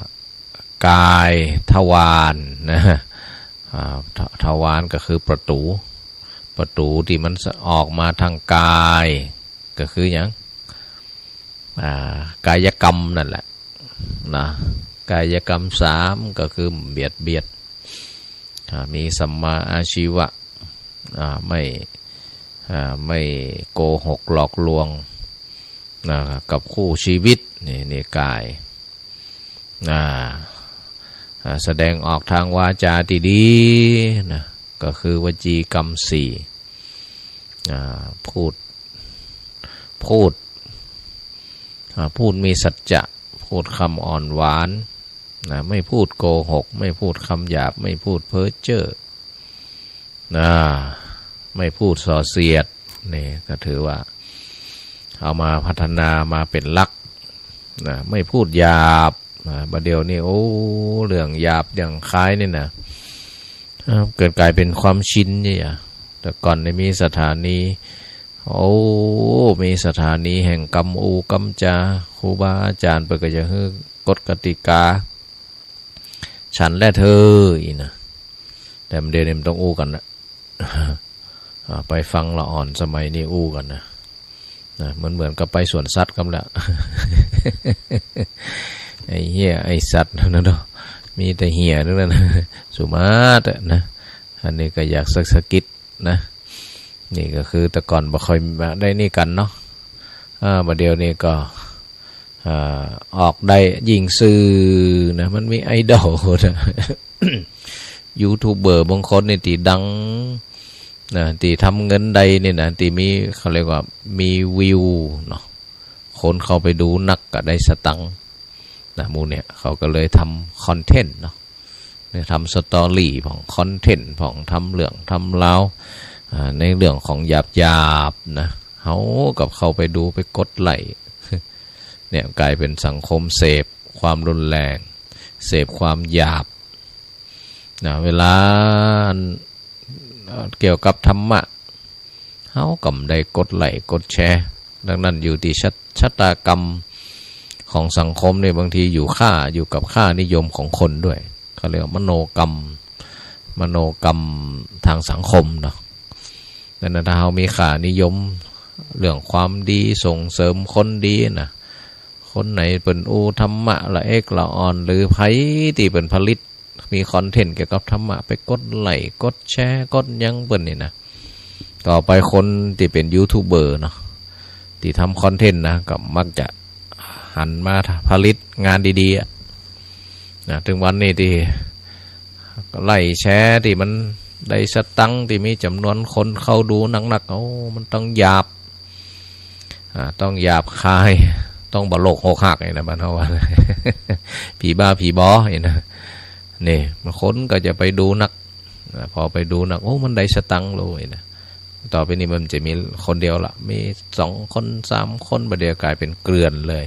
กายทวารนะ อ่า ท- ทวารก็คือประตู๋ ประตู๋ตี้มันออกมาตางกาย ก็คือหยัง อ่า กายกรรมนั่นแหละ นะ กายกรรมสามก็คือเบียดเบียน อ่า มีสัมมาอาชีวะ อ่า ไม่ อ่า ไม่โกหกหลอกลวง นะ กับคู่ชีวิต นี่ นี่กาย อ่า อ่า แสดงออกตางวาจาตี้ดี นะ ก็คือวจีกรรมสี่ อ่า พูด พูด อ่า พูดมีสัจจะ พูดกำอ่อนหวาน นะ ไม่พูดโกหก ไม่พูดกำหยาบ ไม่พูดเพ้อเจ้อ นะ ไม่พูดส่อเสียด นี่ก็ถือว่าเอามาพัฒนามาเป๋นหลัก นะ ไม่พูดหยาบ นะ บ่าเดี่ยวนี้ โอ้ เรื่องหยาบหยาบคายนี่นะ อ่า เกิดก๋ายเป๋นความชินนี่อะ แต่ก่อนนี่มีสถานี โอ้ มีสถานีแห่งกำอู้กำจา ครูบาอาจ๋ารย์เปิ้นก็จะหื้อกฎกติกา ฉันแลเธอ อี้นะ แต่บ่าเดี่ยวนี้บ่ต้องอู้กั๋นละ อ่า ไปฟังละอ่อนสมัยนี้อู้กั๋นนะ นะ เหมือนๆ กับไปสวนสัตว์กำละ ไอ้เหี้ย ไอ้สัตว์ นั่นเนาะ มีแต่เหี้ยตังนั้น สุมาเถอะนะ อันนี้ก็อยากสะ- สะกิดนะ นี่ก็คือแต่ก่อนบ่ค่อยมาได้นี่กั๋นเนาะ อ่า บ่าเดี่ยวนี้ก็ อ่า ออกได้ยิ่งซื่อนะ มันมีไอดอลนะ ยูทูบเบอร์บางคนนี่ตี้ดังนะ ตี้ทำเงินได้นี่นะ ตี้มี เขาเรียกว่ามีวิวเนาะ คนเข้าไปดูนักก็ได้สตังค์นะ หมู่เนี่ยเขาก็เลยทำคอนเทนต์เนาะ เนี่ย ทำสตอรี่พ่อง คอนเทนต์พ่อง ทำเรื่องทำราว อ่า ในเรื่องของหยาบๆ นะ เฮากับเข้าไปดู ไปกดไลก์ เนี่ย ก๋ายเป๋นสังคมเสพความรุนแรง เสพความหยาบ นะ เวลาอัน เอ่อ เกี่ยวกับธรรมะ เฮาก็บ่ได้กดไลก์กดแชร์ ดังนั้นอยู่ตี้ชะ- ชะตากรรมของสังคมนี่ บางทีอยู่ค่า อยู่กับค่านิยมของคนด้วย เขาเรียกว่ามโนกรรม มโนกรรมตางสังคมเนาะ ดังนั้นถ้าเฮามีค่านิยมเรื่องความดี ส่งเสริมคนดีนะ คนไหนเปิ้นอู้ธรรมะละเอกละอ่อน หรือใผตี้เปิ้นผลิต มีคอนเทนต์เกี่ยวกับธรรมะ ไปกดไลก์ กดแชร์ กดหยังเปิ้นนี่นะ ต่อไปคนตี้เป๋นยูทูบเบอร์เนาะ ตี้ทำคอนเทนต์นะ ก็มักจะหันมาผลิตงานดีๆ อะ นะ เถิงวันนี้ตี้ไลก์แชร์ตี้มันได้สตังค์ ตี้มีจ๋ำนวนคนเข้าดูนักๆ โอ้ มันต้องหยาบ อ่า ต้องหยาบคาย ต้องบ่โลกหกหัก ไอ้นะ บ้านเฮาว่า ผีบ้าผีบอ ไอ้นะ นี่ บางคนก็จะไปดูนัก อ่า พอไปดูนัก โอ้ มันได้สตังค์เลยนะ ต่อไปนี้มันจะมีคนเดียวละ มีสองคน สามคน บ่าเดี่ยวก๋ายเป๋นเกลื่อนเลย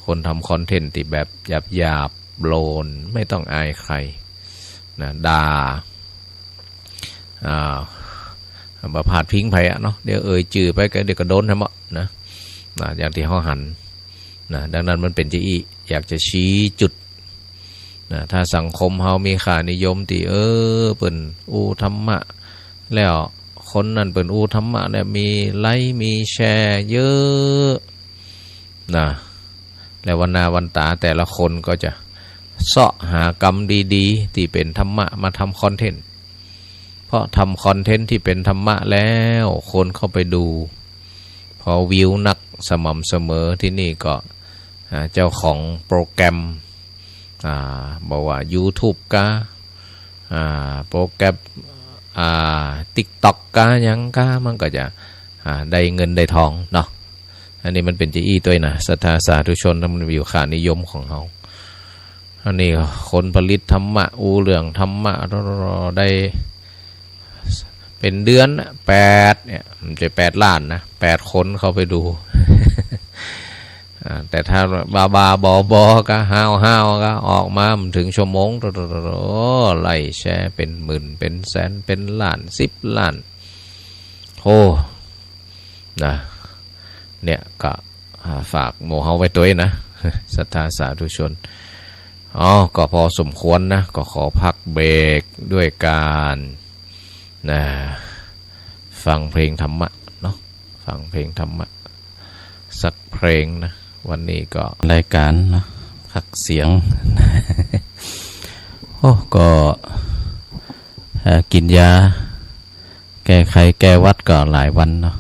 คนทำคอนเทนต์ตี้แบบหยาบๆ โลน ไม่ต้องอายใคร นะ ด่า อ่า บ่พาดพิงใผอะเนาะ เดี๋ยวเอ่ยจื้อไปก็เดี๋ยวก็โดนแหมเนาะ นะ อย่างตี้เฮาหัน นะ ดังนั้นมันเป๋นจะอี้ อยากจะชี้จุด นะ ถ้าสังคมเฮามีค่านิยมตี้ เออ เปิ้นอู้ธรรมะ แล้วคนนั้นเปิ้นอู้ธรรมะเนี่ย มีไลก์ มีแชร์เยอะ นะ แล้ววันหน้าวันต๋าแต่ละคนก็จะเซาะหากรรมดีๆ ตี้เป๋นธรรมะมาทำคอนเทนต์ เพราะทำคอนเทนต์ตี้เป๋นธรรมะแล้ว คนเข้าไปดู พอวิวนักสม่ำเสมอ ตี้นี่ก็ อ่า เจ้าของโปรแกรม อ่า บ่ว่ายูทูบก๊ะ อ่า โปรแกรม อ่า ติ๊กต็อก กาหยังกา มันก็จะ อ่า ได้เงินได้ทองเนาะ อันนี้มันเป๋นจาอี้ตวยนะ ศรัทธาสาธุชน มันอยู่ค่านิยมของเฮา อันนี้คนผลิตธรรมะ อู้เรื่องธรรมะ ได้เป๋นเดือนน่ะ แปด เนี่ย มันจะแปดล้านนะ แปดคนเข้าไปดู อ่า แต่ถ้าบ้าๆบอๆ กาห้าวๆ กาออกมาบ่เถิงชั่วโมง โถ่ๆๆ ไล่แชร์เป๋นหมื่น เป๋นแสน เป๋นล้าน สิบล้าน โอ้ นะ เนี่ยก็ อ่า ฝากหมู่เฮาไว้ตวยนะ ศรัทธาสาธุชน อ๋อ ก็พอสมควรนะ ก็ขอพักเบรกด้วยการ นะ ฟังเพลงธรรมะเนาะ ฟังเพลงธรรมะสักเพลงนะ วันนี้ก็รายการเนาะ พักเสียง โอ้ ก็ เอ่อ กินยาแก้ไข้แก้หวัดก็หลายวันเนาะ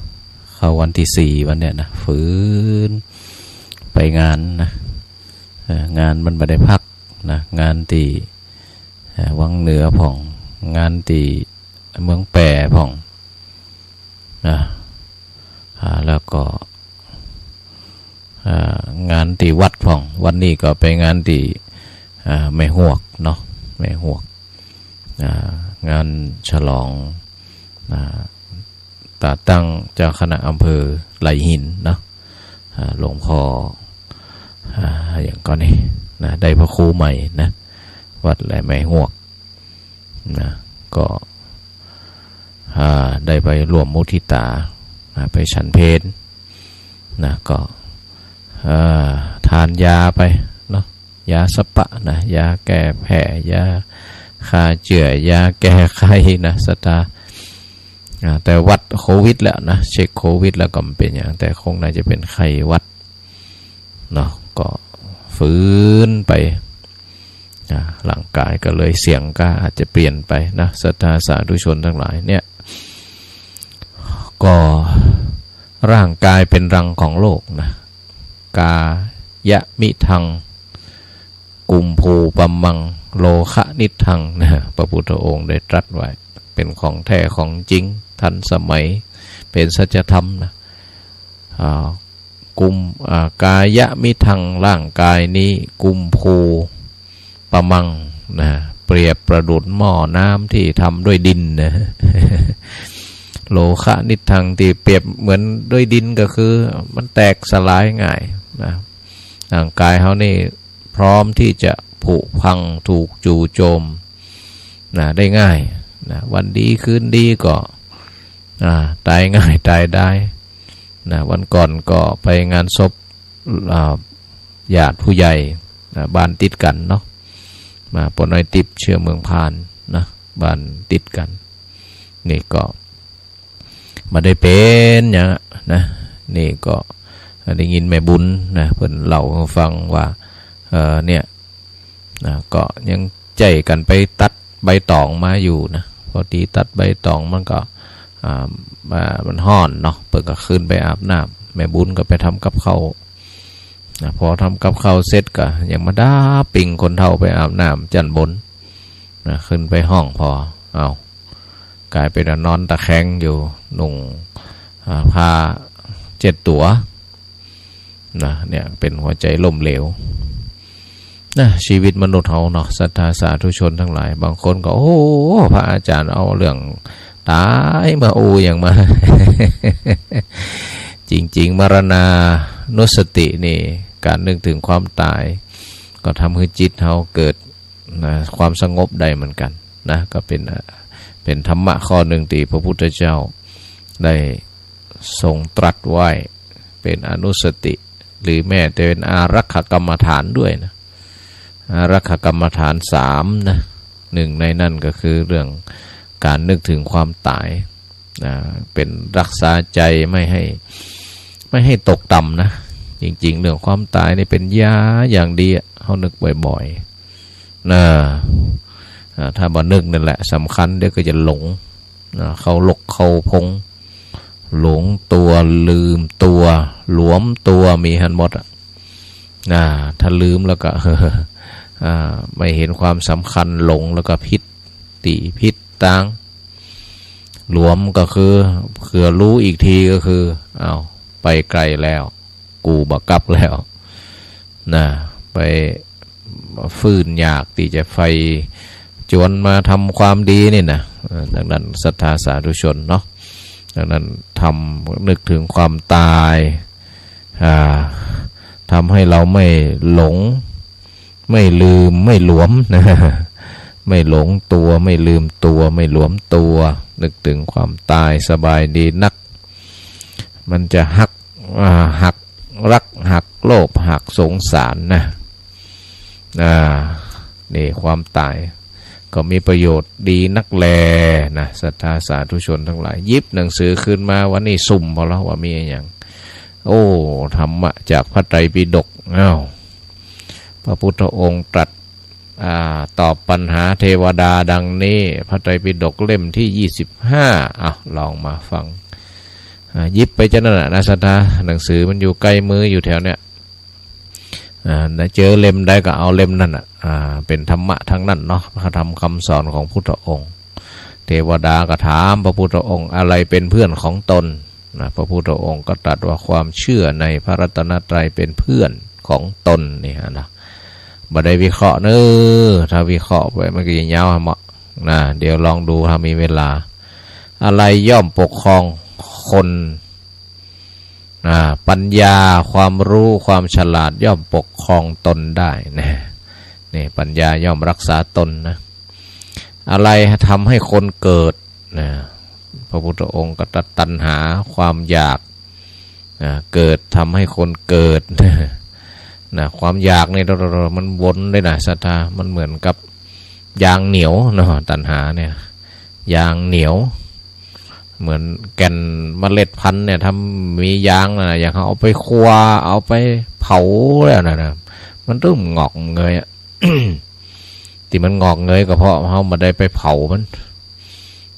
เข้าวันตี้สี่วันเนี่ยนะ ฝืนไปงานนะ เอ่อ งานมันบ่ได้พักนะ งานตี้ เอ่อ วังเหนือพ่อง งานตี้เมืองแป้พ่องนะ อ่า แล้วก็ อ่า งานตี้วัดพ่อง วันนี้ก็ไปงานตี้ อ่า แม่ฮวกเนาะ แม่ฮวก อ่า งานฉลอง อ่า ตาตั้งเจ้าคณะอำเภอไหล่หินเนาะ อ่า หลวงพ่อ อ่า อะหยังก่อนี่นะ ได้พระครูใหม่นะ วัดแหลมแม่ฮวก นะ ก็ อ่า ได้ไปร่วมมุทิตา นะ ไปฉันเพลนะ ก็ อ่า ทานยาไปเนาะ ยาสะปะนะ ยาแก้แพ้ ยาฆ่าเจื้อ ยาแก้ไข้นะ ศรัทธา อ่า แต่หวัดโควิดแล้วนะ เช็คโควิดแล้วก็บ่เป๋นหยัง แต่คงน่าจะเป๋นไข้หวัด เนาะ ก็ฝืนไป อ่า ร่างกายก็เลยเสียงก็อาจจะเปลี่ยนไปนะ ศรัทธาสาธุชนตังหลายเนี่ย ก็ร่างกายเป๋นรังของโลกนะ กายะมิทัง กุมภูปะมัง โลคะนิทธังนะ พระพุทธองค์ได้ตรัสไว้ เป๋นของแท้ของจริง ทันสมัย เป๋นสัจธรรมนะ อ่า กุม อ่า กายะมิทัง ร่างกายนี้ กุมภูปะมังนะ เปรียบประดุจหม้อน้ำที่ทำด้วยดินนะ โลคะนิทธัง ตี้เปรียบเหมือนด้วยดินก็คือมันแตกสลายง่ายนะ ร่างกายเฮานี่พร้อมตี้จะผุพังถูกจู่โจมนะ ได้ง่ายนะ วันดีคืนดีก็ อ่า ต๋ายง่ายต๋ายดายนะ วันก่อนก็ไปงานศพ อ่า ญาติผู้ใหญ่นะ บ้านติดกั๋นเนาะ มาป้อน้อยติ๊บ เชื้อเมืองพานนะ บ้านติดกั๋น นี่ก็บ่ได้เป๋นหยังนะ นี่ก็ได้ยินแม่บุญนะ เปิ้นเล่าหื้อฟังว่า เอ่อ เนี่ย นะ ก็ยังใจ๊กั๋นไปตัดใบต๋องมาอยู่นะ พอดีตัดใบต๋องมันก็ อ่า อ่า มันฮ้อนเนาะ เปิ้นก็ขึ้นไปอาบน้ำ แม่บุญก็ไปทำกับข้าวนะ พอทำกับข้าวเสร็จก็ยังมาดาปิ้งคนเฒ่าไปอาบน้ำจั้นบนนะ ขึ้นไปห้องผ่อ เอ้า ก๋ายเป๋นว่านอนตะแคงอยู่ นุ่ง อ่า ผ้าเช็ดตั๋ว นะ เนี่ย เป๋นหัวใจ๋ล้มเหลวนะ ชีวิตมนุษย์เฮาเนาะ ศรัทธาสาธุชนตังหลาย บางคนก็ โอ้ พระอาจ๋ารย์เอาเรื่องต๋ายมาอู้หยังมา จริงๆ มรณานุสตินี่ ก๋านนึกเถิงความต๋าย ก็ทำหื้อจิตเฮาเกิด นะ ความสงบได้เหมือนกั๋นนะ ก็เป๋น เป๋นธรรมะข้อนึ่งตี้พระพุทธเจ้าได้ทรงตรัสไว้ เป๋นอนุสติ หรือแม้แต่เป๋นอารักขกรรมฐานด้วยนะ อารักขกรรมฐานสามนะ นึ่งในนั้นก็คือเรื่องก๋านนึกเถิงความต๋าย นะ เป๋นรักษาใจ๋ไม่หื้อ ไม่หื้อตกต่ำนะ จริงๆ เรื่องความต๋ายนี่เป๋นยาอย่างดีอะ เฮานึกบ่อยๆ นะ อ่า ถ้าบ่นึกนั่นแหละสำคัญ เดี๋ยวก็จะหลง นะ เข้าหลกเข้าพง หลงตั๋ว ลืมตั๋ว หลวมตั๋ว มีหั้นหมดอะ นะ ถ้าลืมแล้วก็ อ่า ไม่เห็นความสำคัญ หลงแล้วก็ผิดตี้ผิดตาง หลวมก็คือ เผื่อรู้อีกทีก็คือ อ้าว ไปไกลแล้ว กูบ่กลับแล้ว นะ ไปฟื้นอยากตี้จะใฝ่จวนมาทำความดีนี่นะ เออ ดังนั้นศรัทธาสาธุชนเนาะ ดังนั้นทำ นึกถึงความตาย อ่า ทำให้เราไม่หลง ไม่ลืม ไม่หลวมนะ ไม่หลงตัว ไม่ลืมตัว ไม่หลวมตัว นึกถึงความตายสบายดีนัก มันจะหัก อ่า หักรัก หักโลภ หักสงสารนะ อ่า นี่ความตาย ก็มีประโยชน์ดีนักแลนะ ศรัทธาสาธุชนทั้งหลาย หยิบหนังสือขึ้นมา วันนี้ซุ่มพอแล้วว่ามีอะหยัง โอ้ ธรรมะจากพระไตรปิฎก อ้าว พระพุทธองค์ตรัส อ่า ตอบปัญหาเทวดาดังนี้ พระไตรปิฎกเล่มที่ ยี่สิบห้า อ้าว ลองมาฟัง อ่า หยิบไปจะนั่นน่ะนะ ศรัทธา หนังสือมันอยู่ใกล้มืออยู่แถวเนี้ย อ่า เจอเล่มใดก็เอาเล่มนั้นน่ะ อ่า เป็นธรรมะทั้งนั้นเนาะ พระธรรมคำสอนของพุทธองค์ เทวดาก็ถามพระพุทธองค์ อะไรเป็นเพื่อนของตนนะ พระพุทธองค์ก็ตรัสว่าความเชื่อในพระรัตนตรัยเป็นเพื่อนของตน นี่ฮะนะ บ่ได้วิเคราะห์เน้อ ถ้าวิเคราะห์ไปมันก็จะยาวฮะเมาะนะ เดี๋ยวลองดูถ้ามีเวลา อะไรย่อมปกครองคน อ่า ปัญญา ความรู้ ความฉลาดย่อมปกครองตนได้นะ นี่ปัญญาย่อมรักษาตนนะ อะไรทำให้คนเกิดนะ พระพุทธองค์ก็ตรัสตัณหา ความอยากนะ เกิด ทำให้คนเกิดนะ ความอยากนี่มันวนเลยนะ ศรัทธา มันเหมือนกับยางเหนียวเนาะ ตัณหาเนี่ย ยางเหนียว เหมือนแก่นเมล็ดพันธุ์เนี่ย ถ้ามียางนะ อย่างเอาไปคั่ว เอาไปเผาแล้วนะ นะ มันตึ้มงอกเงยอะ ตี้มันงอกเงยก็เพราะเฮาบ่ได้ไปเผามัน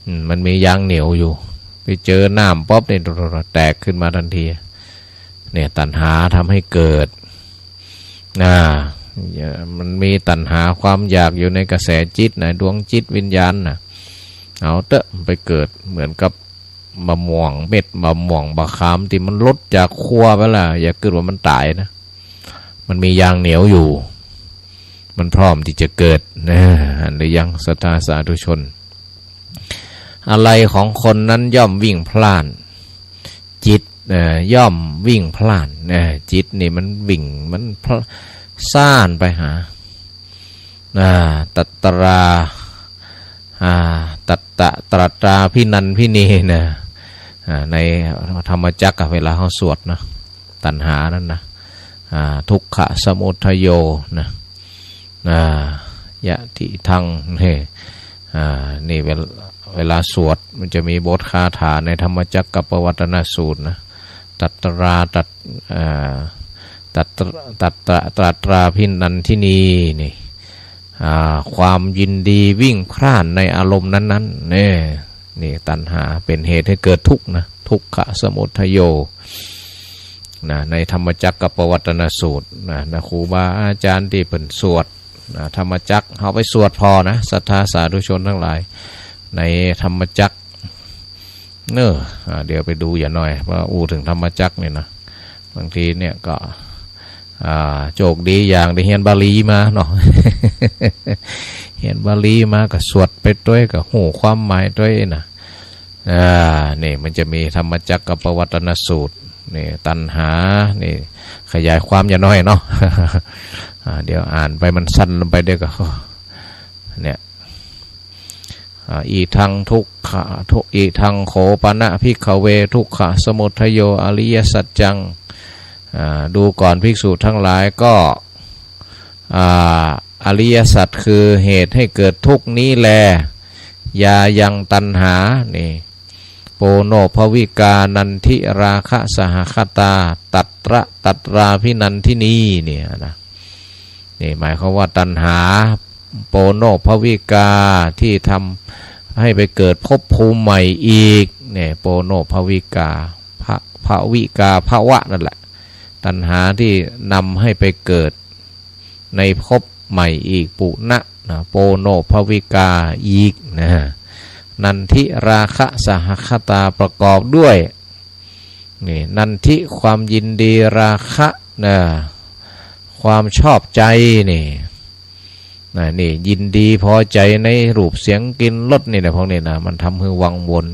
อืม มันมียางเหนียวอยู่ ไปเจอน้ำปั๊บนี่ แตกขึ้นมาทันที เนี่ย ตัณหาทำให้เกิด อ่า มันมีตัณหา ความอยากอยู่ในกระแสจิตนะ ดวงจิตวิญญาณนะ เอาเต๊อะ ไปเกิดเหมือนกับมะม่วง เม็ดมะม่วง บ่าขามตี้มันหลุดจากขั้วไปแล้ว อย่ากึ๊ดว่ามันต๋ายนะ มันมียางเหนียวอยู่ มันพร้อมตี้จะเกิดนะ หันหรือยัง ศรัทธาสาธุชน อะไรของคนนั้นย่อมวิ่งพล่าน จิต เอ่อ ย่อมวิ่งพล่าน เอ่อ จิตนี่มันวิ่ง มันพล- ซ่านไปหา อ่า ตัตตรา อ่า ตัตตะ ตรัตราภินันทินีนะ อ่า ในธรรมจักรอะ เวลาเฮาสวดนะ ตัณหานั้นนะ อ่า ทุกขะสมุทัยโยนะ อ่า ยะทิทัง นี่ อ่า นี่เวล- เวลาสวดมันจะมีบทคาถาในธรรมจักรกัปปวัตตนสูตรนะ ตัตตรา ตัต- อ่า ตัตต- ตัตตะ ตรัตราภินันทินี นี่ อ่า ความยินดีวิ่งพล่านในอารมณ์นั้นๆ เนี่ย นี่ตัณหาเป็นเหตุให้เกิดทุกข์นะ ทุกขะสมุทัยโย นะ ในธรรมจักรกัปปวัตตนสูตรนะ นะ ครูบาอาจารย์ตี้เปิ้นสวดนะ ธรรมจักร เฮาไปสวดผ่อนะ ศรัทธาสาธุชนทั้งหลาย ในธรรมจักร เน้อ อ่า เดี๋ยวไปดูหย่าหน่อย เพราะอู้เถิงธรรมจักรนี่นะ บางทีเนี่ยก็ อ่า โจคดีอย่างได้เฮียนบาลีมาเนาะ เฮียนบาลีมาก็สวดไปตวย ก็ฮู้ความหมายตวยนะ อ่า นี่มันจะมีธรรมจักรกัปปวัตตนสูตร นี่ตัณหา นี่ขยายความหย่าหน่อยเนาะ อ่า เดี๋ยวอ่านไปมันสั้นลงไปเดี๋ยวก็ เนี่ย อ่า อิทังทุกขะ ทุ- อิทังโขปะนะภิกขะเว ทุกขะสมุทัยโย อริยสัจจัง อ่า ดูก่อนภิกษุทั้งหลาย ก็ อ่า อริยสัจคือเหตุให้เกิดทุกข์นี้แล ยายังตัณหา นี่ โปโนภวิกานันทิราคะสหคตา ตัตระ ตัตราภินันทินี เนี่ยนะ นี่หมายความว่าตัณหา โปโนภวิกาที่ทำให้ไปเกิดภพภูมิใหม่อีก เนี่ย โปโนภวิกา ภ- ภวิกา ภวะนั่นแหละ ตัณหาที่นำให้ไปเกิดในภพใหม่อีก ปุณะ นะ โปโนภวิกาอีกนะ นันทิราคะสหคตา ประกอบด้วย นี่ นันทิ ความยินดี ราคะ นะ ความชอบใจ นี่ นะ นี่ ยินดีพอใจในรูปเสียงกลิ่นรสนี่นะ พวกนี้นะ มันทำหื้อวังวน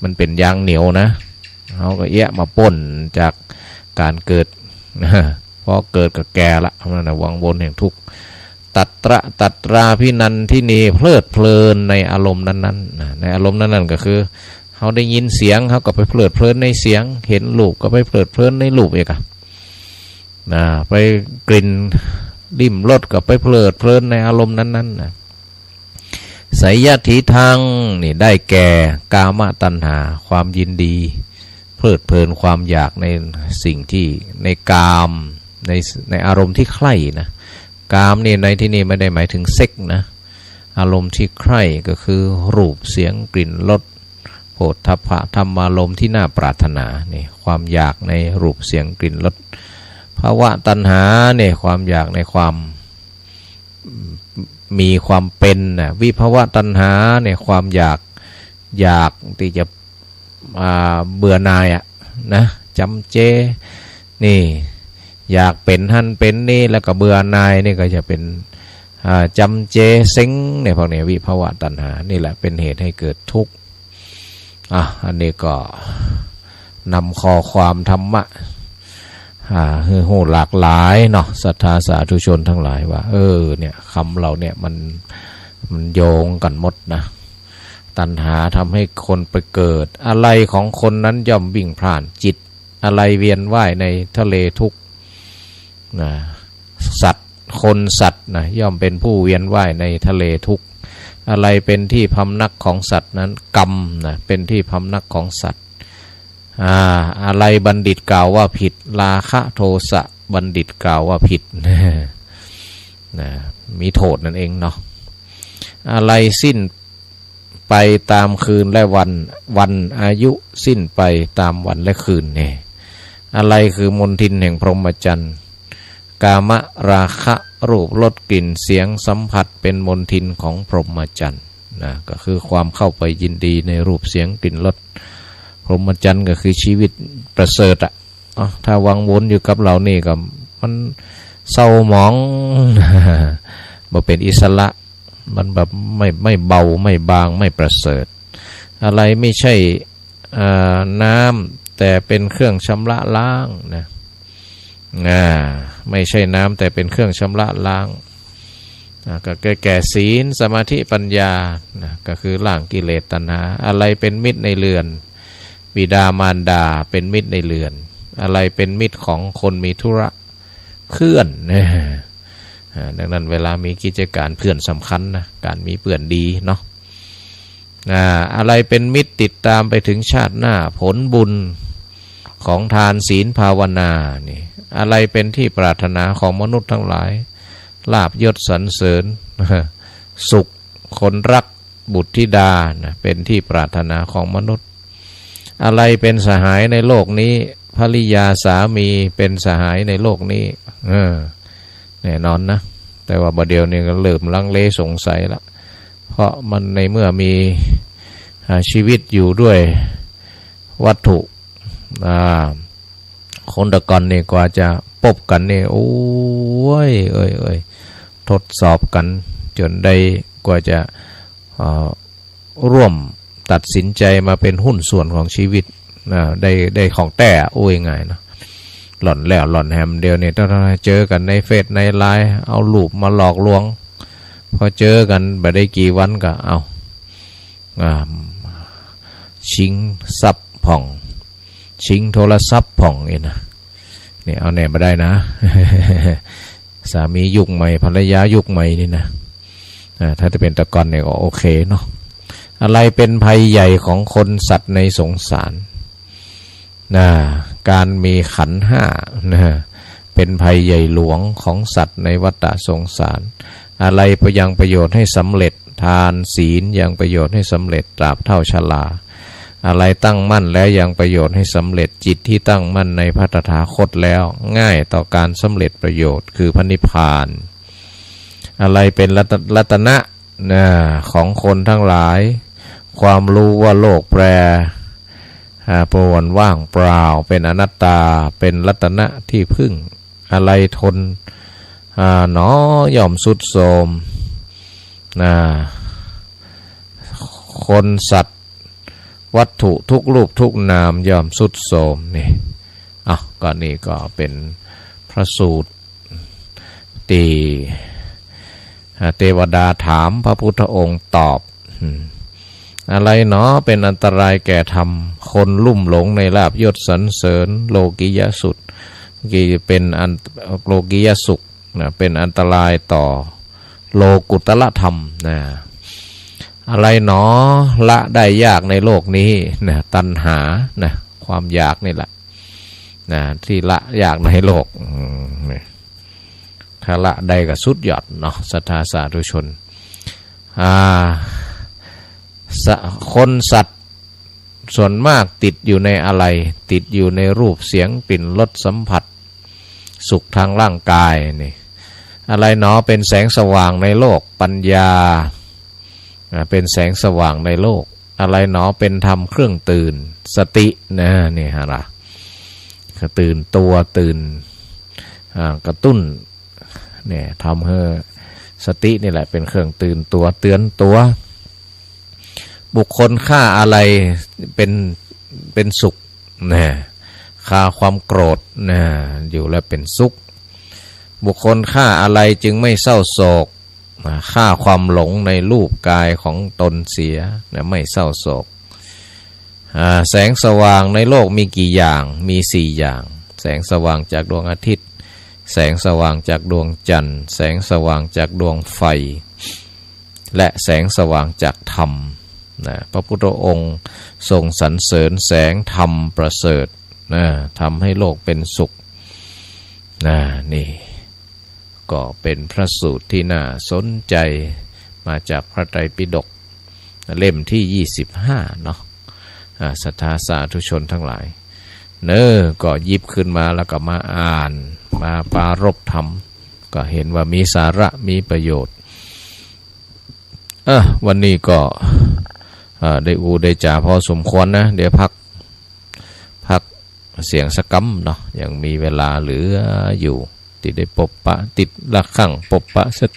มันเป๋นยางเหนียวนะ เฮาก็เอี้ยมาป๊นจากก๋านเกิด นะ พอเกิดก็แก่ละ นั่นนะ วังวนแห่งทุกข์ ตัตระ ตัตราภินันทินี เพลิดเพลินในอารมณ์นั้นๆ นะ ในอารมณ์นั้นๆ ก็คือ เฮาได้ยินเสียง เฮาก็ไปเพลิดเพลินในเสียง เห็นรูปก็ไปเพลิดเพลินในรูปอีกอะ นะ ไปกลิ่นลิ้มรสก็ไปเพลิดเพลินในอารมณ์นั้นๆ นะ ไสยถีทัง นี่ได้แก่ กามตัณหา ความยินดี เพลิดเพลินความอยากในสิ่งที่ ในกาม ใน ในอารมณ์ที่ใคร่นะ กามนี่ในที่นี่ไม่ได้หมายถึงเซ็กส์นะ อารมณ์ที่ใคร่ก็คือรูป เสียง กลิ่น รส โผฏฐัพพะธรรมารมณ์ที่น่าปรารถนา นี่ ความอยากในรูป เสียง กลิ่น รส ภวตัณหา นี่ ความอยากในความ มีความเป๋นนะ วิภวตัณหา นี่ ความอยาก อยากตี้จะ อ่า เบื่อหน่ายอะนะ จ๋ำเจ นี่ อยากเป๋นหั้นเป๋นนี่ แล้วก็เบื่อหน่าย นี่ก็จะเป๋น อ่า จ๋ำเจ เซ็ง เนี่ย พวกนี้ วิภวตัณหา นี่แหละเป๋นเหตุให้เกิดทุกข์ อ่ะ อันนี้ก็นำข้อความธรรมะ อ่า หื้อฮู้หลากหลายเนาะ ศรัทธาสาธุชนทั้งหลายว่า เออ เนี่ย กำเหล่าเนี่ยมัน มันโยงกั๋นหมดนะ ตัณหาทำให้คนไปเกิด อาลัยของคนนั้นย่อมวิ่งพล่าน จิตอาลัยเวียนว่ายในทะเลทุกข์ นะ สัตว์ คนสัตว์นะ ย่อมเป็นผู้เวียนว่ายในทะเลทุกข์ อาลัยเป็นที่พำนักของสัตว์นั้น กรรมนะ เป็นที่พำนักของสัตว์ อ่า อาลัยบัณฑิตกล่าวว่าผิด ราคะโทสะบัณฑิตกล่าวว่าผิด นะ มีโทษนั่นเองเนาะ อาลัยสิ้น ไปตามคืนและวัน วันอายุสิ้นไปตามวันและคืนแน่ อาลัยคือมลทินแห่งพรหมจรรย์ กามราคะ รูปรสกลิ่นเสียงสัมผัสเป็นมลทินของพรหมจรรย์นะ ก็คือความเข้าไปยินดีในรูปเสียงกลิ่นรส พรหมจรรย์ก็คือชีวิตประเสริฐอะ เอ้า ถ้าวังวนอยู่กับเหล่านี้ก็มันเศร้าหมอง บ่เป็นอิสระ มันแบบไม่ ไม่เบา ไม่บาง ไม่ประเสริฐ อาลัยไม่ใช่ เอ่อ น้ำ แต่เป็นเครื่องชำระล้างนะ อ่า ไม่ใช่น้ำ แต่เป็นเครื่องชำระล้าง อ่า ก็แก่ แก่ศีล สมาธิ ปัญญานะ ก็คือล้างกิเลสตัณหา อาลัยเป็นมิตรในเรือน บิดามารดาเป็นมิตรในเรือน อาลัยเป็นมิตรของคนมีธุระเคลื่อน อ่า ดังนั้นเวลามีกิจก๋านเปื้อนสำคัญนะ ก๋านมีเปื้อนดีเนาะ อ่า อาลัยเป็นมิตรติดตามไปถึงชาติหน้า ผลบุญของทานศีลภาวนา นี่ อาลัยเป็นที่ปรารถนาของมนุษย์ทั้งหลาย ลาภยศสรรเสริญ สุข คนรัก บุตรธิดานะ เป็นที่ปรารถนาของมนุษย์ อาลัยเป็นสหายในโลกนี้ ภริยาสามีเป็นสหายในโลกนี้ เออ แน่นอนนะ แต่ว่าบ่าเดี่ยวนี้ก็เริ่มลังเลสงสัยละ เพราะมันในเมื่อมี อ่า ชีวิตอยู่ด้วยวัตถุ อ่า คนแต่ก่อนนี่กว่าจะปบกั๋นนี่ โอ้ย เอ้ย เอ้ย ทดสอบกั๋นจ๋นได้ กว่าจะ เอ่อ ร่วมตัดสินใจมาเป็นหุ้นส่วนของชีวิตนะ ได้ ได้ของแต๊อะ อู้ง่ายๆ เนาะ หล่อนแล้วหล่อนแหม เดี๋ยวนี้ถ้าเจอกั๋นในเฟซในไลน์ เอารูปมาหลอกลวง พอเจอกั๋นบ่ได้กี่วันก็เอา อ่า ชิงทรัพย์พ่อง ชิงโทรศัพท์พ่องนี่นะ นี่เอาแน่บ่ได้นะ สามียุคใหม่ ภรรยายุคใหม่นี่นะ อ่า ถ้าจะเป็นแต่ก่อนนี่ก็โอเคเนาะ อาลัยเป็นภัยใหญ่ของคนสัตว์ในสงสาร นะ การมีขันธ์ห้านะ เป็นภัยใหญ่หลวงของสัตว์ในวัฏฏะสงสาร อาลัยยังประโยชน์ให้สำเร็จ ทานศีลยังประโยชน์ให้สำเร็จตราบเท่าชรา อาลัยตั้งมั่นแล้วยังประโยชน์ให้สำเร็จ จิตที่ตั้งมั่นในพระตถาคตแล้ว ง่ายต่อการสำเร็จประโยชน์ คือพระนิพพาน อาลัยเป็นรัต- รัตนะ นะ ของคนทั้งหลาย ความรู้ว่าโลกแปร อ่า ปรวนว่างเปล่า เป็นอนัตตา เป็นรัตนะที่พึ่ง อะไรทน อ่า หนอ ย่อมทรุดโทรม นะ คนสัตว์ วัตถุทุกรูปทุกนามย่อมทรุดโทรม นี่ อ้าว ก็นี่ก็เป็นพระสูตร ตี้ อ่า เตวดาถามพระพุทธองค์ตอบ อืม อะไรหนอเป็นอันตรายแก่ธรรม คนลุ่มหลงในลาภยศสรรเสริญ โลกิยสุข เป็นอัน โลกิยสุข นะ เป็นอันตรายต่อโลกุตตรธรรม นะ อะไรหนอละได้ยากในโลกนี้ นะ ตัณหา นะ ความอยากนี่แหละ นะ ตี้ละยากในโลก อืม นี่ ถ้าละได้ก็สุดยอดเนาะ ศรัทธาสาธุชน อ่า สะ คนสัตว์ส่วนมากติดอยู่ในอะไร ติดอยู่ในรูปเสียงกลิ่นรสสัมผัส สุขทางร่างกายนี่ อะไรหนอเป็นแสงสว่างในโลก ปัญญา อ่า เป็นแสงสว่างในโลก อะไรหนอเป็นธรรมเครื่องตื่น สติ นะ นี่ฮะล่ะ ตื่นตัว ตื่น อ่า กระตุ้น เนี่ย ทำหื้อสตินี่แหละเป็นเครื่องตื่นตัว เตือนตัว บุคคลฆ่าอะไรเป็น เป็นสุข นะ ฆ่าความโกรธ นะ อยู่แล้วเป็นสุข บุคคลฆ่าอะไรจึงไม่เศร้าโศก นะ ฆ่าความหลงในรูปกายของตนเสีย นะ ไม่เศร้าโศก อ่า แสงสว่างในโลกมีกี่อย่าง มีสี่อย่าง แสงสว่างจากดวงอาทิตย์ แสงสว่างจากดวงจันทร์ แสงสว่างจากดวงไฟ และแสงสว่างจากธรรม นะ พระพุทธองค์ทรงสรรเสริญแสงธรรมประเสริฐ นะ ทำให้โลกเป็นสุข นะ นี่ ก็เป็นพระสูตรที่น่าสนใจ มาจากพระไตรปิฎก เล่มที่ยี่สิบห้าเนาะ อ่า ศรัทธาสาธุชนทั้งหลาย เนอะ ก็หยิบขึ้นมาแล้วก็มาอ่าน มาปรารภธรรม ก็เห็นว่ามีสาระ มีประโยชน์ อ่ะ วันนี้ก็ อ่า ได้อู้ได้จ๋าพอสมควรนะ เดี๋ยวพัก พักเสียงสักกำเนาะ ยังมีเวลาเหลืออยู่ ตี้ได้ปบปะ ติดละครั้ง ปบปะสัก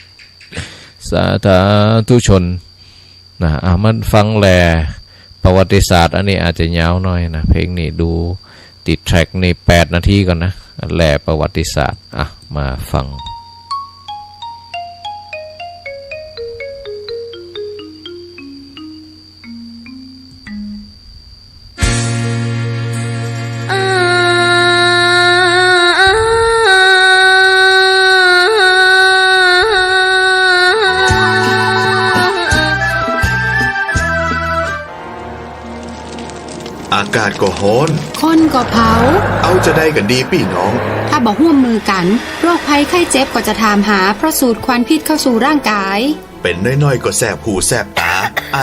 สาธุชน นะ อ่ะ มาฟังแลประวัติศาสตร์ อันนี้อาจจะยาวหน่อยนะ เพลงนี้ดู ติดแทร็กนี่แปดนาทีก่อนนะ แลประวัติศาสตร์ อ่ะ มาฟัง อากาศก็ฮ้อน คนก็เผา เอาจาใดกั๋นดีปี้น้อง ถ้าบ่ฮ่วมมือกั๋น โรคภัยไข้เจ็บก็จะถามหา เพราะสูดควันพิษเข้าสู่ร่างกาย เป๋นน้อยๆ ก็แสบหูแสบต๋า ไอ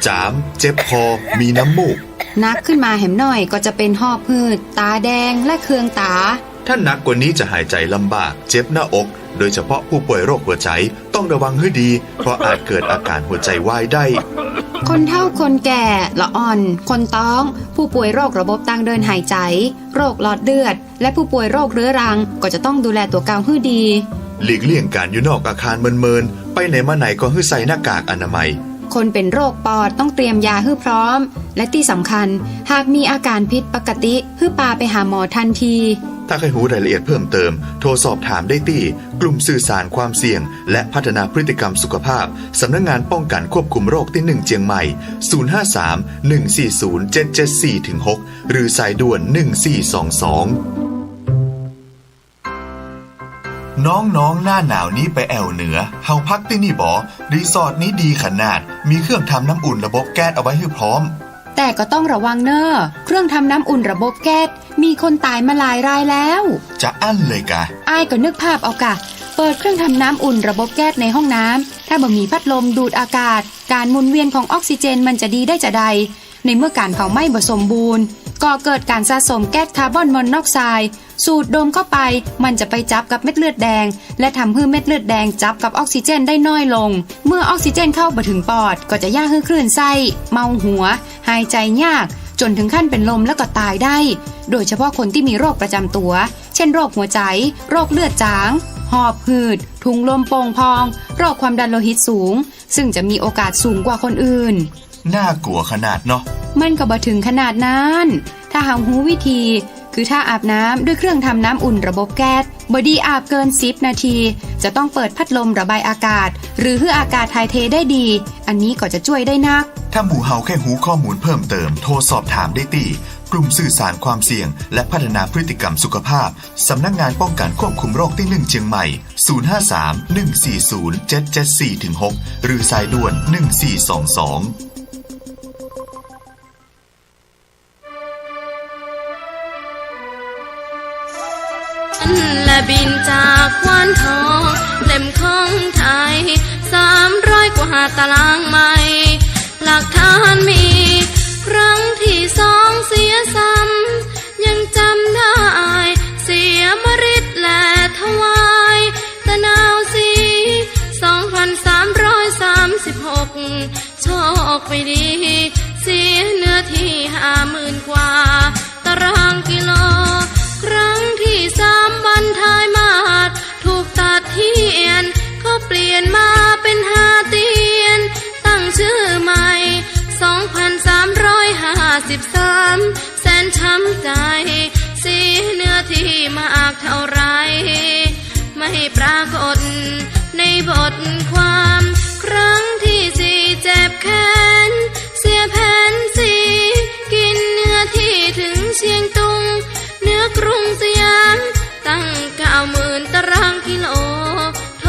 จาม เจ็บคอ มีน้ำมูก หนักขึ้นมาแหมหน่อยก็จะเป๋นหอบหืด ต๋าแดง และเคืองต๋า ถ้าหนักกว่านี้จะหายใจลำบาก เจ็บหน้าอก โดยเฉพาะผู้ป่วยโรคหัวใจ ต้องระวังหื้อดี เพราะอาจเกิดอาการหัวใจวายได้ คนเฒ่าคนแก่ ละอ่อน คนต๊อง ผู้ป่วยโรคระบบตางเดินหายใจ โรคหลอดเลือด และผู้ป่วยโรคเรื้อรัง ก็จะต้องดูแลตั๋วเก่าหื้อดี หลีกเลี่ยงก๋านอยู่นอกอาคารเมินๆ ไปไหนมาไหนก็หื้อใส่หน้ากากอนามัย คนเป๋นโรคปอดต้องเตรียมยาหื้อพร้อม และตี้สำคัญ หากมีอาการผิดปกติ หื้อปาไปหาหมอทันที ถ้าใค่ฮู้รายละเอียดเพิ่มเติม โทรสอบถามได้ตี้กลุ่มสื่อสารความเสี่ยง และพัฒนาพฤติกรรมสุขภาพ สำนักงานป้องกันควบคุมโรคตี้หนึ่งเจียงใหม่ ศูนย์ห้าสาม หนึ่งสี่ศูนย์ เจ็ดเจ็ดสี่ ถึง หก หรือสายด่วน หนึ่งสี่สองสอง น้องๆ หน้าหนาวนี้ไปแอ่วเหนือ เฮาพักตี้นี่บ่ รีสอร์ทนี้ดีขนาด มีเครื่องทำน้ำอุ่นระบบแก๊สเอาไว้หื้อพร้อม แต่ก็ต้องระวังเน่อ เครื่องทำน้ำอุ่นระบบแก๊ส มีคนต๋ายมาหลายรายแล้ว จะอั้นเลยกา อ้ายก็นึกภาพเอากา เปิดเครื่องทำน้ำอุ่นระบบแก๊สในห้องน้ำ ถ้าบ่มีพัดลมดูดอากาศ ก๋านหมุนเวียนของออกซิเจนมันจะดีได้จาใด ในเมื่อก๋านเผาไหม้บ่สมบูรณ์ ก่อเกิดก๋านสะสมแก๊สคาร์บอนมอนอกไซด์ สูดดมเข้าไป มันจะไปจับกับเม็ดเลือดแดง และทำหื้อเม็ดเลือดแดงจับกับออกซิเจนได้น้อยลง เมื่อออกซิเจนเข้าบ่เถิงปอด ก็จะเยียะหื้อคลื่นไส้ เมาหัว หายใจ๋ยาก จ๋นเถิงขั้นเป๋นลมแล้วก็ต๋ายได้ โดยเฉพาะคนตี้มีโรคประจ๋ำตั๋ว เช่น โรคหัวใจ๋ โรคเลือดจ๋าง หอบหืด ถุงลมโป่งพอง โรคความดันโลหิตสูง ซึ่งจะมีโอกาสสูงกว่าคนอื่น น่ากลัวขนาดเนาะ มันก็บ่เถิงขนาดนั้น ถ้าเฮาฮู้วิธี คือถ้าอาบน้ำด้วยเครื่องทำน้ำอุ่นระบบแก๊ส บ่ดีอาบเกินสิบนาที จะต้องเปิดพัดลมระบายอากาศ หรือหื้ออากาศถ่ายเทได้ดี อันนี้ก็จะจ้วยได้นัก ถ้าหมู่เฮาใค่ฮู้ข้อมูลเพิ่มเติม โทรสอบถามได้ตี้ กลุ่มสื่อสารความเสี่ยง และพัฒนาพฤติกรรมสุขภาพ สำนักงานป้องกันควบคุมโรคตี้หนึ่งเจียงใหม่ ศูนย์ห้าสาม หนึ่งสี่ศูนย์ เจ็ดเจ็ดสี่ ถึง หก หรือสายด่วน หนึ่งสี่สองสอง อันและบินจากควานทอง เล่มของไทย สามร้อยกว่าตารางไมล์ หลักฐานมี ครั้งที่สองเสียซ้ำ ยังจ๋ำได้ เสียมฤทธิ์และถวาย ตะนาวสี สองพันสามร้อยสามสิบหก โชคไม่ดี เสียเนื้อที่ห้าหมื่นกว่าตารางกิโล ครั้งที่สามบั้นท้ายมาด ถูกตัดเฮี้ยน เขาเปลี่ยนมาเป๋นหาเตียน ตั้งชื่อใหม่ สองพันสามร้อยห้าสิบสาม แสนช้ำใจ๋ เสียเนื้อที่มากเท่าไร ไม่ปรากฏในบทความ ครั้งที่สี่เจ็บแขน เสียแผนสี กินเนื้อที่ถึงเชียงตุง เหนือกรุงสยาม ตั้งเก้าหมื่นตารางกิโล โถ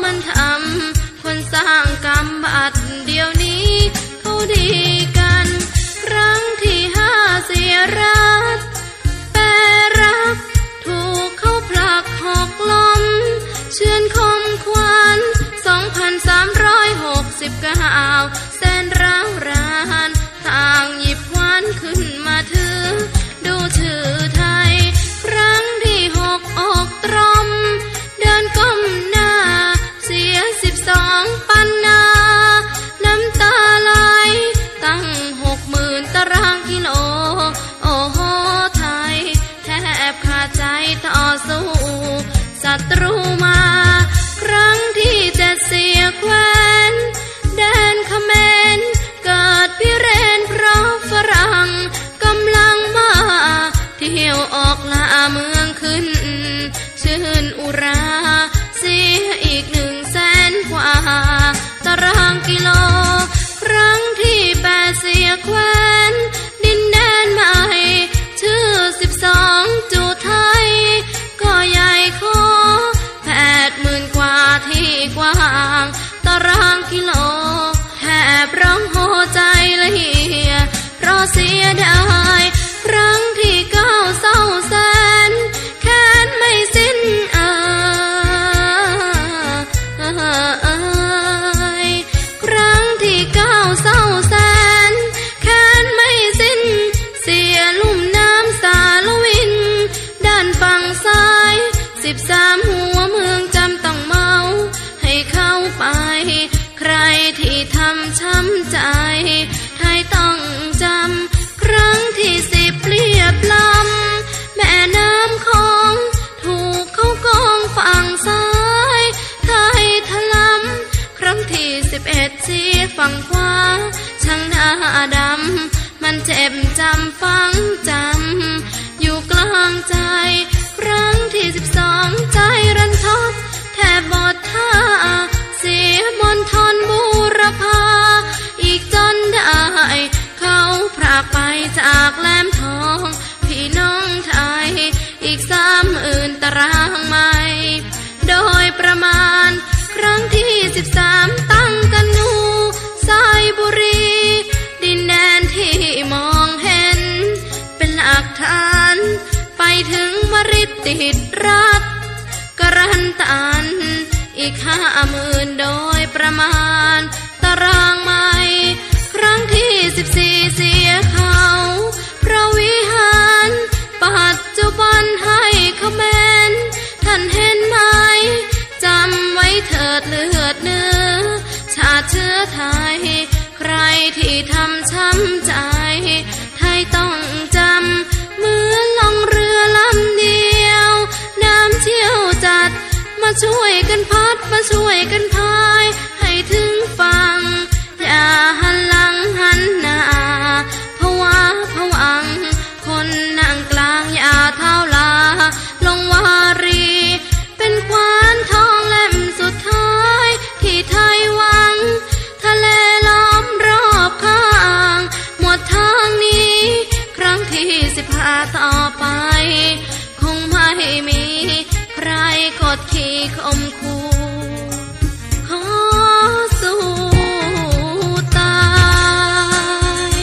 มันทำ คนสร้างกรรมบัดเดี๋ยวนี้ เขาดีกัน ครั้งที่ห้าเสียรัฐ แปรรัก ถูกเขาผลักหกล้ม เฉือนคมขวัญ สองพันสามร้อยหกสิบเก้า แสนร้าวราน ต่างหยิบขวานขึ้นมาถือ ดูชื่อไทย ครั้งที่หกอกตรม เดินก้มหน้า เสียสิบสองปันนา น้ำตาไหล ตั้งหกหมื่นตารางกิโล โอ้โหไทย แทบขาดใจ๋ต่อสู้ศัตรูมา ครั้งที่เจ็ดเสียแคว้น แดนเขมร เกิดพิเรนเพราะฝรั่งกำลังมา เที่ยวออกล่าเมืองขึ้น ชื่นอุรา เสียอีกหนึ่งแสนกว่าตารางกิโล ครั้งที่แปดเสียแคว้น ดินแดนใหม่ ชื่อสิบสองจุไทย ก็ใหญ่ขอ แปดหมื่นกว่าที่กว้างตารางกิโล แทบร้องโฮไจละเหี่ย เพราะเสียดาย ครั้งที่เก้าเศร้าแสน แค้นไม่สิ้นเอ่ย ครั้งที่เก้าเศร้าแสน แค้นไม่สิ้น เสียลุ่มน้ำสาลวิน ด้านฝั่งซ้าย สิบสามหัวเมืองจ๋ำต้องเมา ให้เข้าไป ใครที่ทำช้ำใจ๋ ไทยต้องจ๋ำ ครั้งที่สิบเรียบลำ แม่น้ำของ ถูกเขากองฝั่งซ้าย ไทยถล่ม ครั้งที่สิบเอ็ดเสียฝั่งขวา ช่างหน้าดำ มันเจ็บจ๋ำฝังจ๋ำ อยู่กลางใจ๋ ครั้งที่สิบสองใจ๋รันทด แทบหมดท่า เสียมณฑลบูรพา อีกจนได้ เขาพรากไปจากแหลมทอง พี่น้องไทย อีกสามหมื่นตารางไมล์ โดยประมาณ ครั้งที่สิบสามตั้งกะนู ไซบุรี ดินแดนที่มองเห็น เป็นหลักฐาน ไปถึงวริตติดรัฐ กะรันตัน อีกห้าหมื่นโดยประมาณ ตารางไมล์ ครั้งที่สิบสี่เสียเขา พระวิหาร ปัจจุบันให้ แม้น ท่านเห็นไหม จ๋ำไว้เถิดเลือดเนื้อ ชาติเชื้อไทย ใครที่ทำช้ำใจ ไทยต้องจ๋ำ เหมือนล่องเรือลำเดียว น้ำเชี่ยวจัด มาช่วยกันพัด มาช่วยกันพาย ให้ถึงฝั่ง อย่าหันหลังหันหน้า ผวาผวัง คนนั่งกลางอย่าเท้าลา ลงวารี เป็นขวานทองเล่มสุดท้าย ที่ไทยหวัง ทะเลล้อมรอบข้าง หมดทางหนี ครั้งที่สิบห้าต่อไป คงไม่มี ใครกดขี่ข่มขู่ ขอสู้ตาย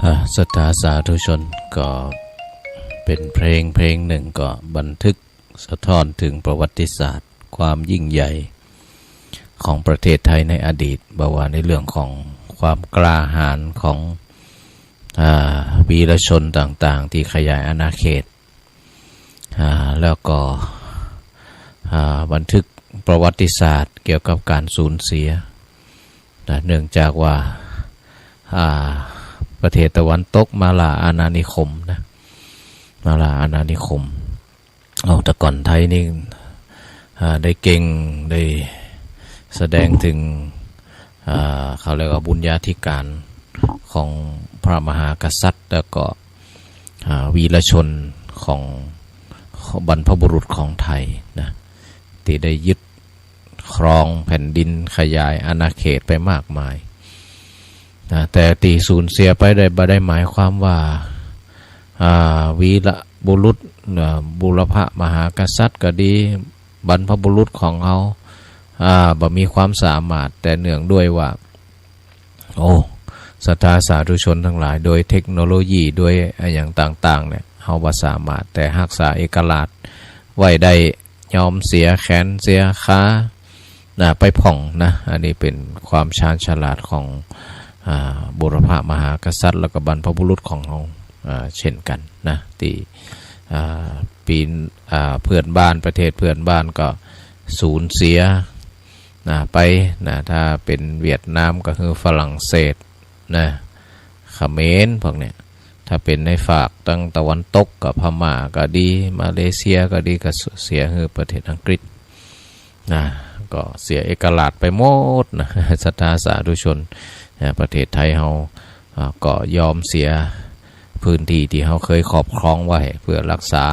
อ่า ศรัทธาสาธุชน ก็เป๋นเพลงเพลงนึ่ง ก็บันทึกสะท้อนเถิงประวัติศาสตร์ความยิ่งใหญ่ของประเทศไทยในอดีต บ่ว่าในเรื่องของความกล้าหาญของ อ่า วีรชนต่างๆ ตี้ขยายอาณาเขต อ่า แล้วก็ อ่า บันทึกประวัติศาสตร์เกี่ยวกับก๋านสูญเสีย นะ เนื่องจากว่า อ่า ประเทศตะวันตกมาลาอาณานิคมนะ มาลาอาณานิคม เอา แต่ก่อนไทยนี่ อ่า ได้เก่ง ได้แสดงเถิง อ่า เขาเรียกว่าบุญญาธิการของพระมหากษัตริย์ แล้วก็ อ่า วีรชนของบรรพบุรุษของไทยนะ ตี้ได้ยึดครองแผ่นดิน ขยายอาณาเขตไปมากมายนะ แต่ตี้สูญเสียไปได้ บ่ได้หมายความว่า อ่า วีรบุรุษ อ่า บูรพมหากษัตริย์ก็ดี บรรพบุรุษของเฮา อ่า บ่มีความสามารถ แต่เนื่องด้วยว่า โอ้ ศรัทธาสาธุชนตังหลาย โดยเทคโนโลยี โดยอะหยังต่างๆ เนี่ย เฮาบ่สามารถ แต่ฮักษาเอกราชไว้ได้ ยอมเสียแขนเสียขา นะ ไปพ่องนะ อันนี้เป๋นความชาญฉลาดของ อ่า บูรพมหากษัตริย์ แล้วก็บรรพบุรุษของเฮา อ่า เช่นกั๋นนะ ตี้ อ่า ปีน อ่า เพื่อนบ้าน ประเทศเพื่อนบ้านก็สูญเสีย นะ ไปนะ ถ้าเป๋นเวียดนามก็คือฝรั่งเศสนะ เขมรพวกเนี่ย ถ้าเป๋นในฝากตังตะวันตกก็พม่าก็ดี มาเลเซียก็ดี ก็เสียหื้อประเทศอังกฤษนะ ก็เสียเอกราชไปหมดนะ ศรัทธาสาธุชนนะ ประเทศไทยเฮา อ่า ก็ยอมเสียพื้นที่ตี้เฮาเคยครอบครองไว้เพื่อฮักษา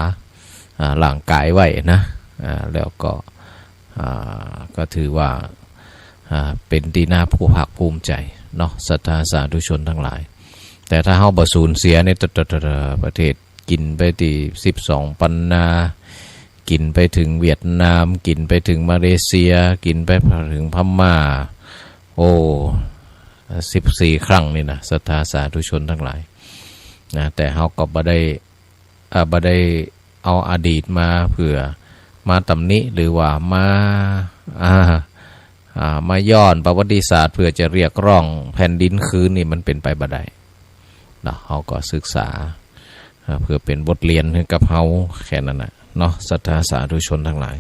อ่า ร่างกายไว้นะ อ่า แล้วก็ อ่า ก็ถือว่า อ่า เป๋นตี้น่าภูมิภาคภูมิใจ๋เนาะ ศรัทธาสาธุชนตังหลาย แต่ถ้าเฮาบ่สูญเสียเนี่ย ตะ ตะ ตะ ตะ ประเทศกิ๋นไปตี้สิบสองปันนา กิ๋นไปเถิงเวียดนาม กิ๋นไปเถิงมาเลเซีย กิ๋นไปเถิงพม่า โอ้ สิบสี่ครั้งนี่นะ ศรัทธาสาธุชนตังหลายนะ แต่เฮาก็บ่ได้ อ่า บ่ได้เอาอดีตมาเพื่อมาตำหนิ หรือว่ามา อ่า อ่า มาย้อนประวัติศาสตร์เพื่อจะเรียกร้องแผ่นดินคืนนี่ มันเป๋นไปบ่ได้เนาะ เฮาก็ศึกษา อ่า เพื่อเป๋นบทเรียนหื้อกับเฮาแค่นั้นน่ะเนาะ ศรัทธาสาธุชนตังหลาย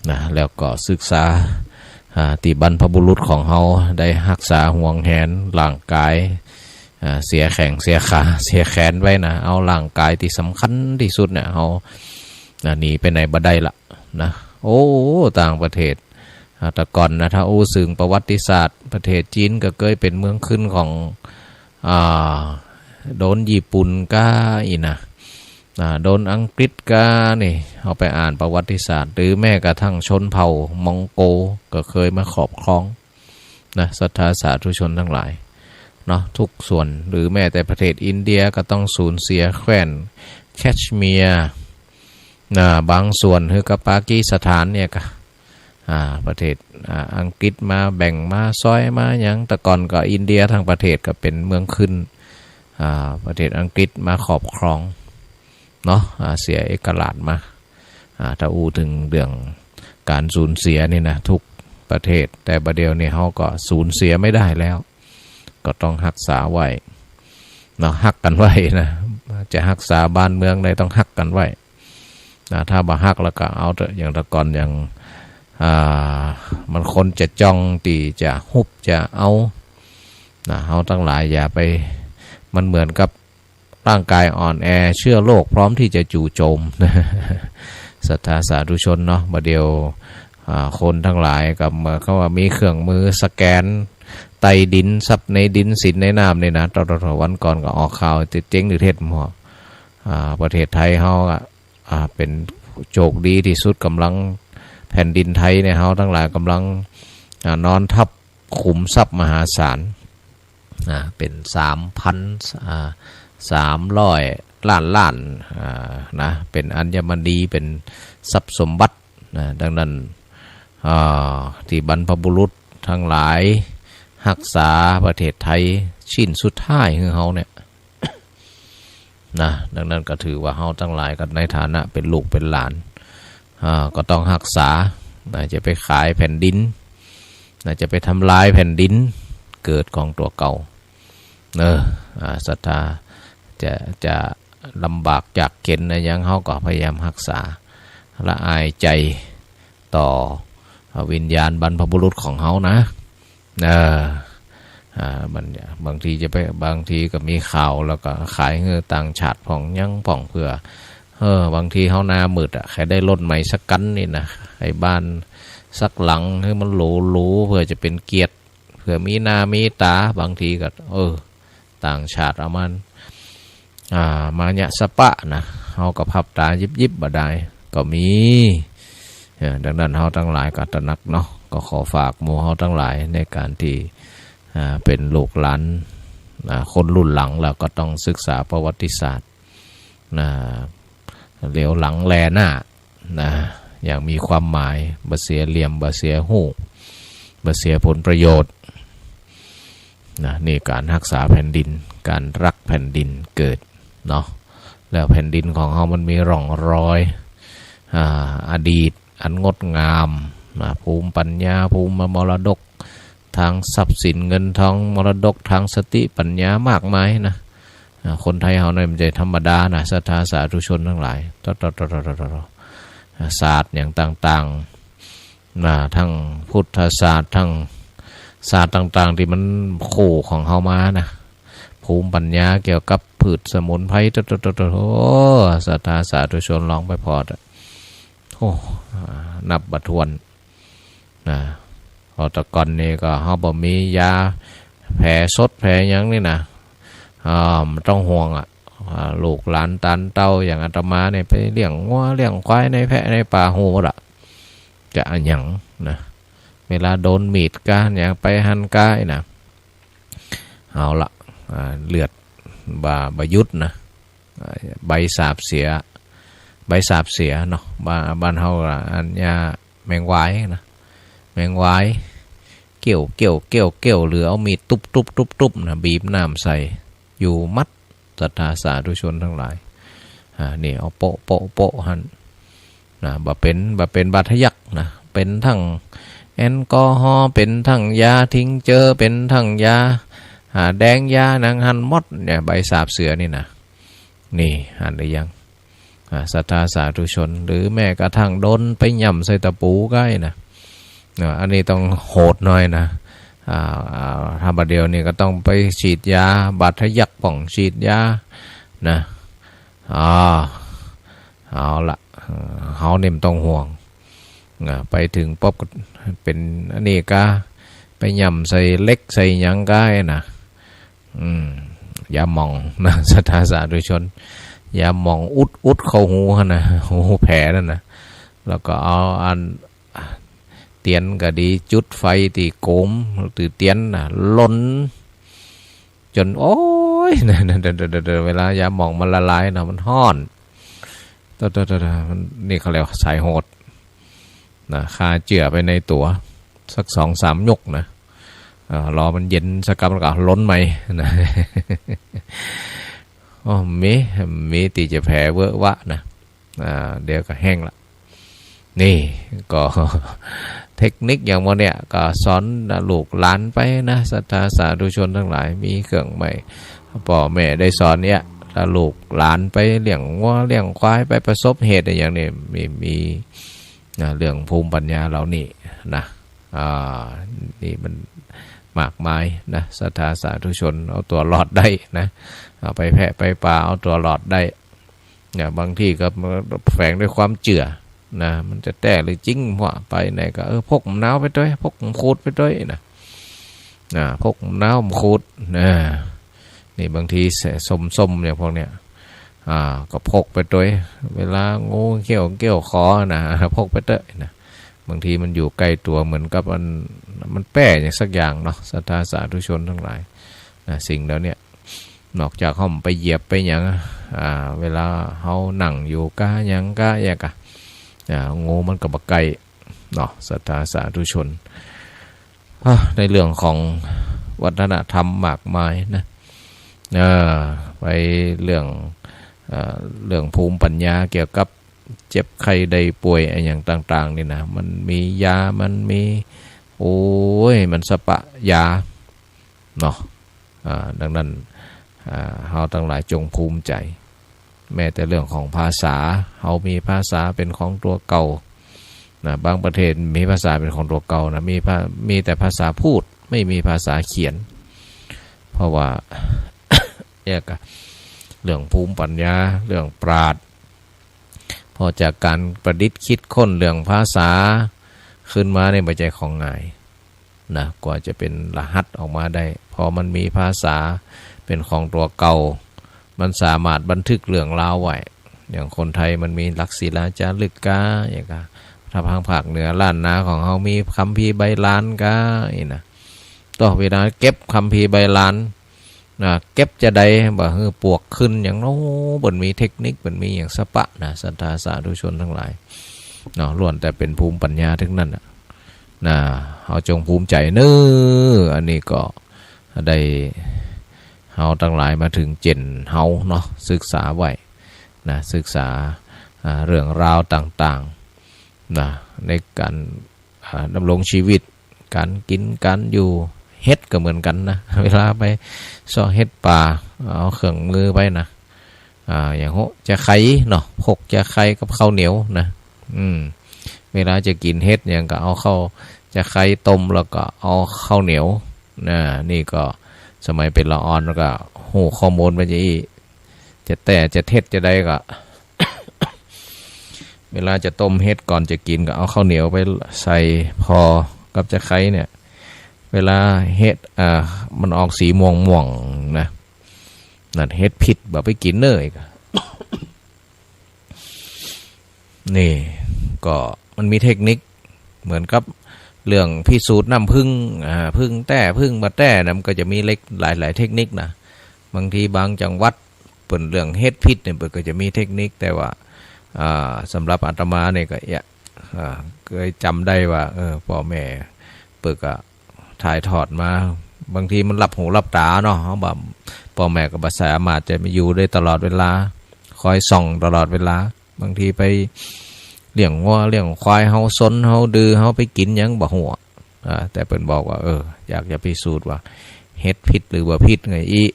นะ แล้วก็ศึกษา อ่า ตี้บรรพบุรุษของเฮาได้ฮักษาหวงแหนร่างกาย อ่า เสียแข้งเสียขา เสียแขนไว้นะ เอาร่างกายตี้สำคัญตี้สุดเนี่ย เฮา อ่า หนีไปไหนบ่ได้ละนะ โอ้ ต่างประเทศ อ่า แต่ก่อนนะ ถ้าอู้เถิงประวัติศาสตร์ ประเทศจีนก็เกยเป๋นเมืองขึ้นของ อ่า โดนญี่ปุ่นก้าอี้นะ อ่า โดนอังกฤษก้านี่ เฮาไปอ่านประวัติศาสตร์ หรือแม้กระทั่งชนเผ่ามองโกลก็เคยมาครอบครองนะ ศรัทธาสาธุชนตังหลายเนาะ ทุกส่วน หรือแม้แต่ประเทศอินเดียก็ต้องสูญเสียแคว้นแคชเมียร์ อ่า บางส่วนหื้อกับปากีสถานเนี่ยก็ อ่า ประเทศ อ่า อังกฤษมาแบ่งมาซอยมาหยัง แต่ก่อนก็อินเดียตังประเทศก็เป๋นเมืองขึ้น อ่า ประเทศอังกฤษมาครอบครองเนาะ อ่า เสียเอกราชมา อ่า ถ้าอู้เถิงเรื่องก๋านสูญเสียนี่นะ ทุก ประเทศ แต่บ่าเดี่ยวนี้เฮาก็สูญเสียไม่ได้แล้ว ก็ต้องฮักษาไว้เนาะ ฮักกั๋นไว้นะ จะฮักษาบ้านเมืองได้ต้องฮักกั๋นไว้นะ ถ้าบ่ฮักแล้วก็เอาเถอะ อย่างแต่ก่อน อย่าง อ่า มันคนจะจ้องตี้จะฮุบจะเอานะ เฮาตังหลายอย่าไป มันเหมือนกับ ร่างกายอ่อนแอ เชื้อโรคพร้อมที่จะจู่โจม ศรัทธาสาธุชนเนาะ บ่าเดี่ยว อ่า คนตังหลายก็เหมือนกับว่ามีเครื่องมือสแกนใต้ดิน ทรัพย์ในดิน สินในน้ำนี่นะ ตอดๆๆ วันก่อนก็ออกข่าว เจ๊งหรือเท็จหมอ อ่า ประเทศไทยเฮาอะ อ่า เป๋นโชคดีตี้สุด ก่ำลัง แผ่นดินไทยเนี่ย เฮาตังหลายก่ำลัง อ่า นอนทับขุมทรัพย์มหาศาล นะ เป๋นสามพัน อ่า สามร้อยล้านล้าน อ่า นะ เป๋นอัญมณี เป๋นทรัพย์สมบัตินะ ดังนั้น อ่า ตี้บรรพบุรุษตังหลายฮักษาประเทศไทยชิ้นสุดท้ายหื้อเฮาเนี่ยนะ ดังนั้นก็ถือว่าเฮาตังหลายก็ในฐานะเป๋นลูกเป๋นหลาน อ่า ก็ต้องฮักษานะ จะไปขายแผ่นดินนะ จะไปทำลายแผ่นดินเกิดของตั๋วเก่า เออ อ่า ศรัทธา จะ จะลำบากยากเข็ญอะหยัง เฮาก็พยายามฮักษา ละอายใจ๋ต่อวิญญาณบรรพบุรุษของเฮานะ เออ อ่า มัน บางทีจะไป บางทีก็มีข่าวแล้วก็ขายหื้อต่างชาติพ่องหยังพ่องเปื้อ เออ บางทีเฮาหน้ามืดอะ ใค่ได้รถใหม่สักคันนี่นะ ใค่บ้านสักหลังหื้อมันหรูๆ เปื้อจะเป๋นเกียรติ เปื้อมีหน้ามีต๋า บางทีก็ เออ ต่างชาติเอามัน อ่า มาเยียะสะปะนะ เฮาก็พับต๋ายิบๆ บ่ได้ ก็มี เออ ดังนั้นเฮาตังหลายก็ตระหนักเนาะ ก็ขอฝากหมู่เฮาตังหลายในก๋านตี้ อ่า เป๋นลูกหลาน อ่า คนรุ่นหลัง แล้วก็ต้องศึกษาประวัติศาสตร์ นะ เหลียวหลังแลหน้านะ อย่างมีความหมาย บ่เสียเหลี่ยม บ่เสียฮู้ บ่เสียผลประโยชน์นะ นี่ก๋านฮักษาแผ่นดิน ก๋านฮักแผ่นดินเกิดเนาะ แล้วแผ่นดินของเฮามันมีร่องรอย อ่า อดีตอันงดงามนะ ภูมิปัญญา ภูมิมรดก ตางทรัพย์สินเงินทอง มรดกตางสติปัญญามากมายนะ อ่า คนไทยเฮานี่มันจะธรรมดานะ ศรัทธาสาธุชนตังหลาย ตอดๆๆๆ อ่า ศาสตร์อย่างต่างๆ นะ ตึงพุทธศาสตร์ ตึงศาสตร์ต่างๆ ตี้มันคู่ของเฮามานะ ภูมิปัญญาเกี่ยวกับพืชสมุนไพร ตอดๆๆๆ โอ้ ศรัทธาสาธุชนลองไปผ่อเถาะ โอ้ อ่า นับบ่ถ้วน นะ เพราะแต่ก่อนนี่ก็เฮาบ่มียาแผลสดแผลหยังนี่นะ อ่า บ่ต้องห่วงอะ อ่า ลูกหลานตานเต้าอย่างอาตมาเนี่ย ไปเลี้ยงงัวเลี้ยงควายในแพะในป่าฮู้หมดอะ จะอะหยังนะ เวลาโดนมีดก้าหยังไปหั้นก้าอี้นะ เอาละ อ่า เลือดบ่ บ่หยุดนะ อ่า ใบสาบเสีย ใบสาบเสียเนาะ บ้าน บ้านเฮาละ อันยาแมงวายนะ แมงวาย เกี้ยว เกี้ยว เกี้ยว เกี้ยว หรือเอามีดตุ๊บๆๆๆ นะ บีบน้ำใส่ อยู่หมด ศรัทธาสาธุชนตังหลาย อ่า นี่เอาโปะ โปะ โปะหั้นนะ บ่เป๋น บ่เป๋นบาดทะยักนะ เป๋นตึงแอลกอฮอล์ เป๋นตึงยาทิงเจอร์ เป๋นตึงยา อ่า แดง ยาหยังหั้นหมดเนี่ย ใบสาบเสือนี่นะ นี่หันหรือยัง อ่า ศรัทธาสาธุชน หรือแม้กระทั่งโดนไปหย่ำใส่ตะปูก้าอี้นะ อ่า อันนี้ต้องโหดหน่อยนะ อ่า อ่า ถ้าบ่าเดี่ยวนี้ก็ต้องไปฉีดยา บาดทะยักพ่อง ฉีดยานะ อ่า เอาละ เออ เฮานี่บ่ต้องห่วงนะ ไปเถิงปุ๊บก็เป๋นอันนี้ก้า ไปหย่ำใส่เหล็กใส่หยังก้าอี้นะ อืม ยาหม่องนะ ศรัทธาสาธุชน ยาหม่องอุด อุดเข้าฮูหั้นนะ ฮูแผลนั่นนะ แล้วก็เอาอัน เตียนก็ดี จุดไฟตี้โกม หรือเตียนนะ ลนจ๋น โอ๊ย นะ เวลายาหม่องมันละลายนะ มันฮ้อน ตะ ตะ ตะ ตะ มัน นี่เขาเรียกว่าสายโหด นะ ฆ่าเจื้อไปในตั๋ว สักสองสามยกนะ อ่า รอมันเย็นสักกำแล้วก็ลนใหม่นะ โอ้ มี มีตี้จะแผลเวอะวะนะ อ่า เดี๋ยวก็แห้งละ นี่ก็ เท เทคนิคอย่างหมู่เนี่ย ก็สอนลูกหลานไปนะ ศรัทธาสาธุชนตังหลาย มีเครื่องไม้ ป้อแม่ได้สอนเนี่ย ถ้าลูกหลานไปเลี้ยงงัวเลี้ยงควาย ไปประสบเหตุอย่างนี้ มี มี นะ เรื่องภูมิปัญญาเหล่านี้นะ อ่า นี่มันมากมายนะ ศรัทธาสาธุชน เอาตั๋วรอดได้นะ เอาไปแพะไปป่า เอาตั๋วรอดได้ เนี่ย บางทีก็แฝงด้วยความเจื้อนะ มันจะแต๊หรือจริง ว่าไปไหนก็ เออ พกหนาวไปตวย พกขูดไปตวยนะ นะ พกหนาวขูดนะ นี่บางทีส้มๆ เนี่ย พวกเนี้ย อ่า ก็พกไปตวย เวลางูเขี้ยวเกี้ยวขอนะ พกไปตวยนะ บางทีมันอยู่ใกล้ตั๋ว เหมือนกับมัน มันแป้อย่างสักอย่างเนาะ ศรัทธาสาธุชนตังหลายนะ สิ่งเหล่าเนี้ย นอกจากเฮาไปเหยียบไปหยัง อ่า เวลาเฮานั่งอยู่กะหยังกะแยกอะ อ่า งูมันก็บ่ใก้เนาะ ศรัทธาสาธุชน อ่ะ ในเรื่องของวัฒนธรรมมากมายนะ เออ ไปเรื่อง เอ่อ เรื่องภูมิปัญญาเกี่ยวกับเจ็บไข้ได้ป่วยอะหยังต่างๆ นี่นะ มันมียา มันมี โอ้ย มันสะปะยาเนาะ อ่า ดังนั้น อ่า เฮาตังหลายจงภูมิใจ แม้แต่เรื่องของภาษา เฮามีภาษาเป๋นของตั๋วเก่านะ บางประเทศมีภาษาเป๋นของตั๋วเก่านะ มีภา มีแต่ภาษาพูด ไม่มีภาษาเขียน เพราะว่า เนี่ยกะ เรื่องภูมิปัญญา เรื่องปราชญ์ พอจากก๋านประดิษฐ์คิดค้นเรื่องภาษาขึ้นมาเนี่ย บ่ใจ้ของง่ายนะ กว่าจะเป๋นรหัสออกมาได้ พอมันมีภาษาเป๋นของตั๋วเก่า มันสามารถบันทึกเรื่องราวไว้ อย่างคนไทยมันมีหลักศิลาจารึกกา อย่างกะ ถ้าทางภาคเหนือล้านนาของเฮามีคัมภีร์ใบลานกา นี่นะ ต่อเวลาเก็บคัมภีร์ใบลาน นะ เก็บจาใดบ่หื้อปวกขึ้นหยังเนาะ เปิ้นมีเทคนิค เปิ้นมีหยังสะปะนะ ศรัทธาสาธุชนตังหลายเนาะ ล้วนแต่เป๋นภูมิปัญญาตึงนั้นน่ะนะ เฮาจงภูมิใจเน้อ อันนี้ก็ได้ เฮาตังหลายมาเถิงเจนเฮาเนาะ ศึกษาไว้นะ ศึกษา อ่า เรื่องราวต่างๆ นะ ในก๋าน อ่า ดำรงชีวิต ก๋านกิ๋นก๋านอยู่ เห็ดก็เหมือนกั๋นนะ เวลาไปเซาะเห็ดป่า เอาเครื่องมือไปนะ อ่า อย่างโห จะไขเนาะ พกจะไขกับข้าวเหนียวนะ อืม เวลาจะกิ๋นเห็ดหยังก็เอาข้าวจะไขต้ม แล้วก็เอาข้าวเหนียวนะ นี่ก็สมัยเป๋นละอ่อนก็ฮู้ข้อมูลมาจะอี้ จะแต๊จะเท็จจะใดก็ เวลาจะต้มเห็ดก่อนจะกิ๋นก็เอาข้าวเหนียวไปใส่ผ่อกับจะไขเนี่ย เวลาเห็ด อ่า มันออกสีม่วงๆ นะ นั่นเห็ดผิด บ่ไปกิ๋นเน้อ นี่ก็มันมีเทคนิคเหมือนกับเรื่องพิสูจน์น้ำผึ้ง อ่า ผึ้งแต๊ผึ้งบ่แต๊นะ มันก็จะมีเล็กหลายๆ เทคนิคนะ บางทีบางจังหวัดเปิ้นเรื่องเห็ดผิดเนี่ย เปิ้นก็จะมีเทคนิค แต่ว่า อ่า สำหรับอาตมาเนี่ยก็ อ่า เกยจ๋ำได้ว่า เออ ป้อแม่เปิ้นก็ ถ่ายทอดมา บางทีมันหลับหูหลับต๋าเนาะ เฮาบ่ ป้อแม่ก็บ่สามารถจะมาอยู่ได้ตลอดเวลา คอยส่องตลอดเวลา บางทีไปเลี้ยงงัวเลี้ยงควาย เฮาซน เฮาดื้อ เฮาไปกิ๋นหยังบ่ฮู้ อ่า แต่เปิ้นบอกว่า เออ อยากจะพิสูจน์ว่าเห็ดผิดหรือบ่ผิดไงอี้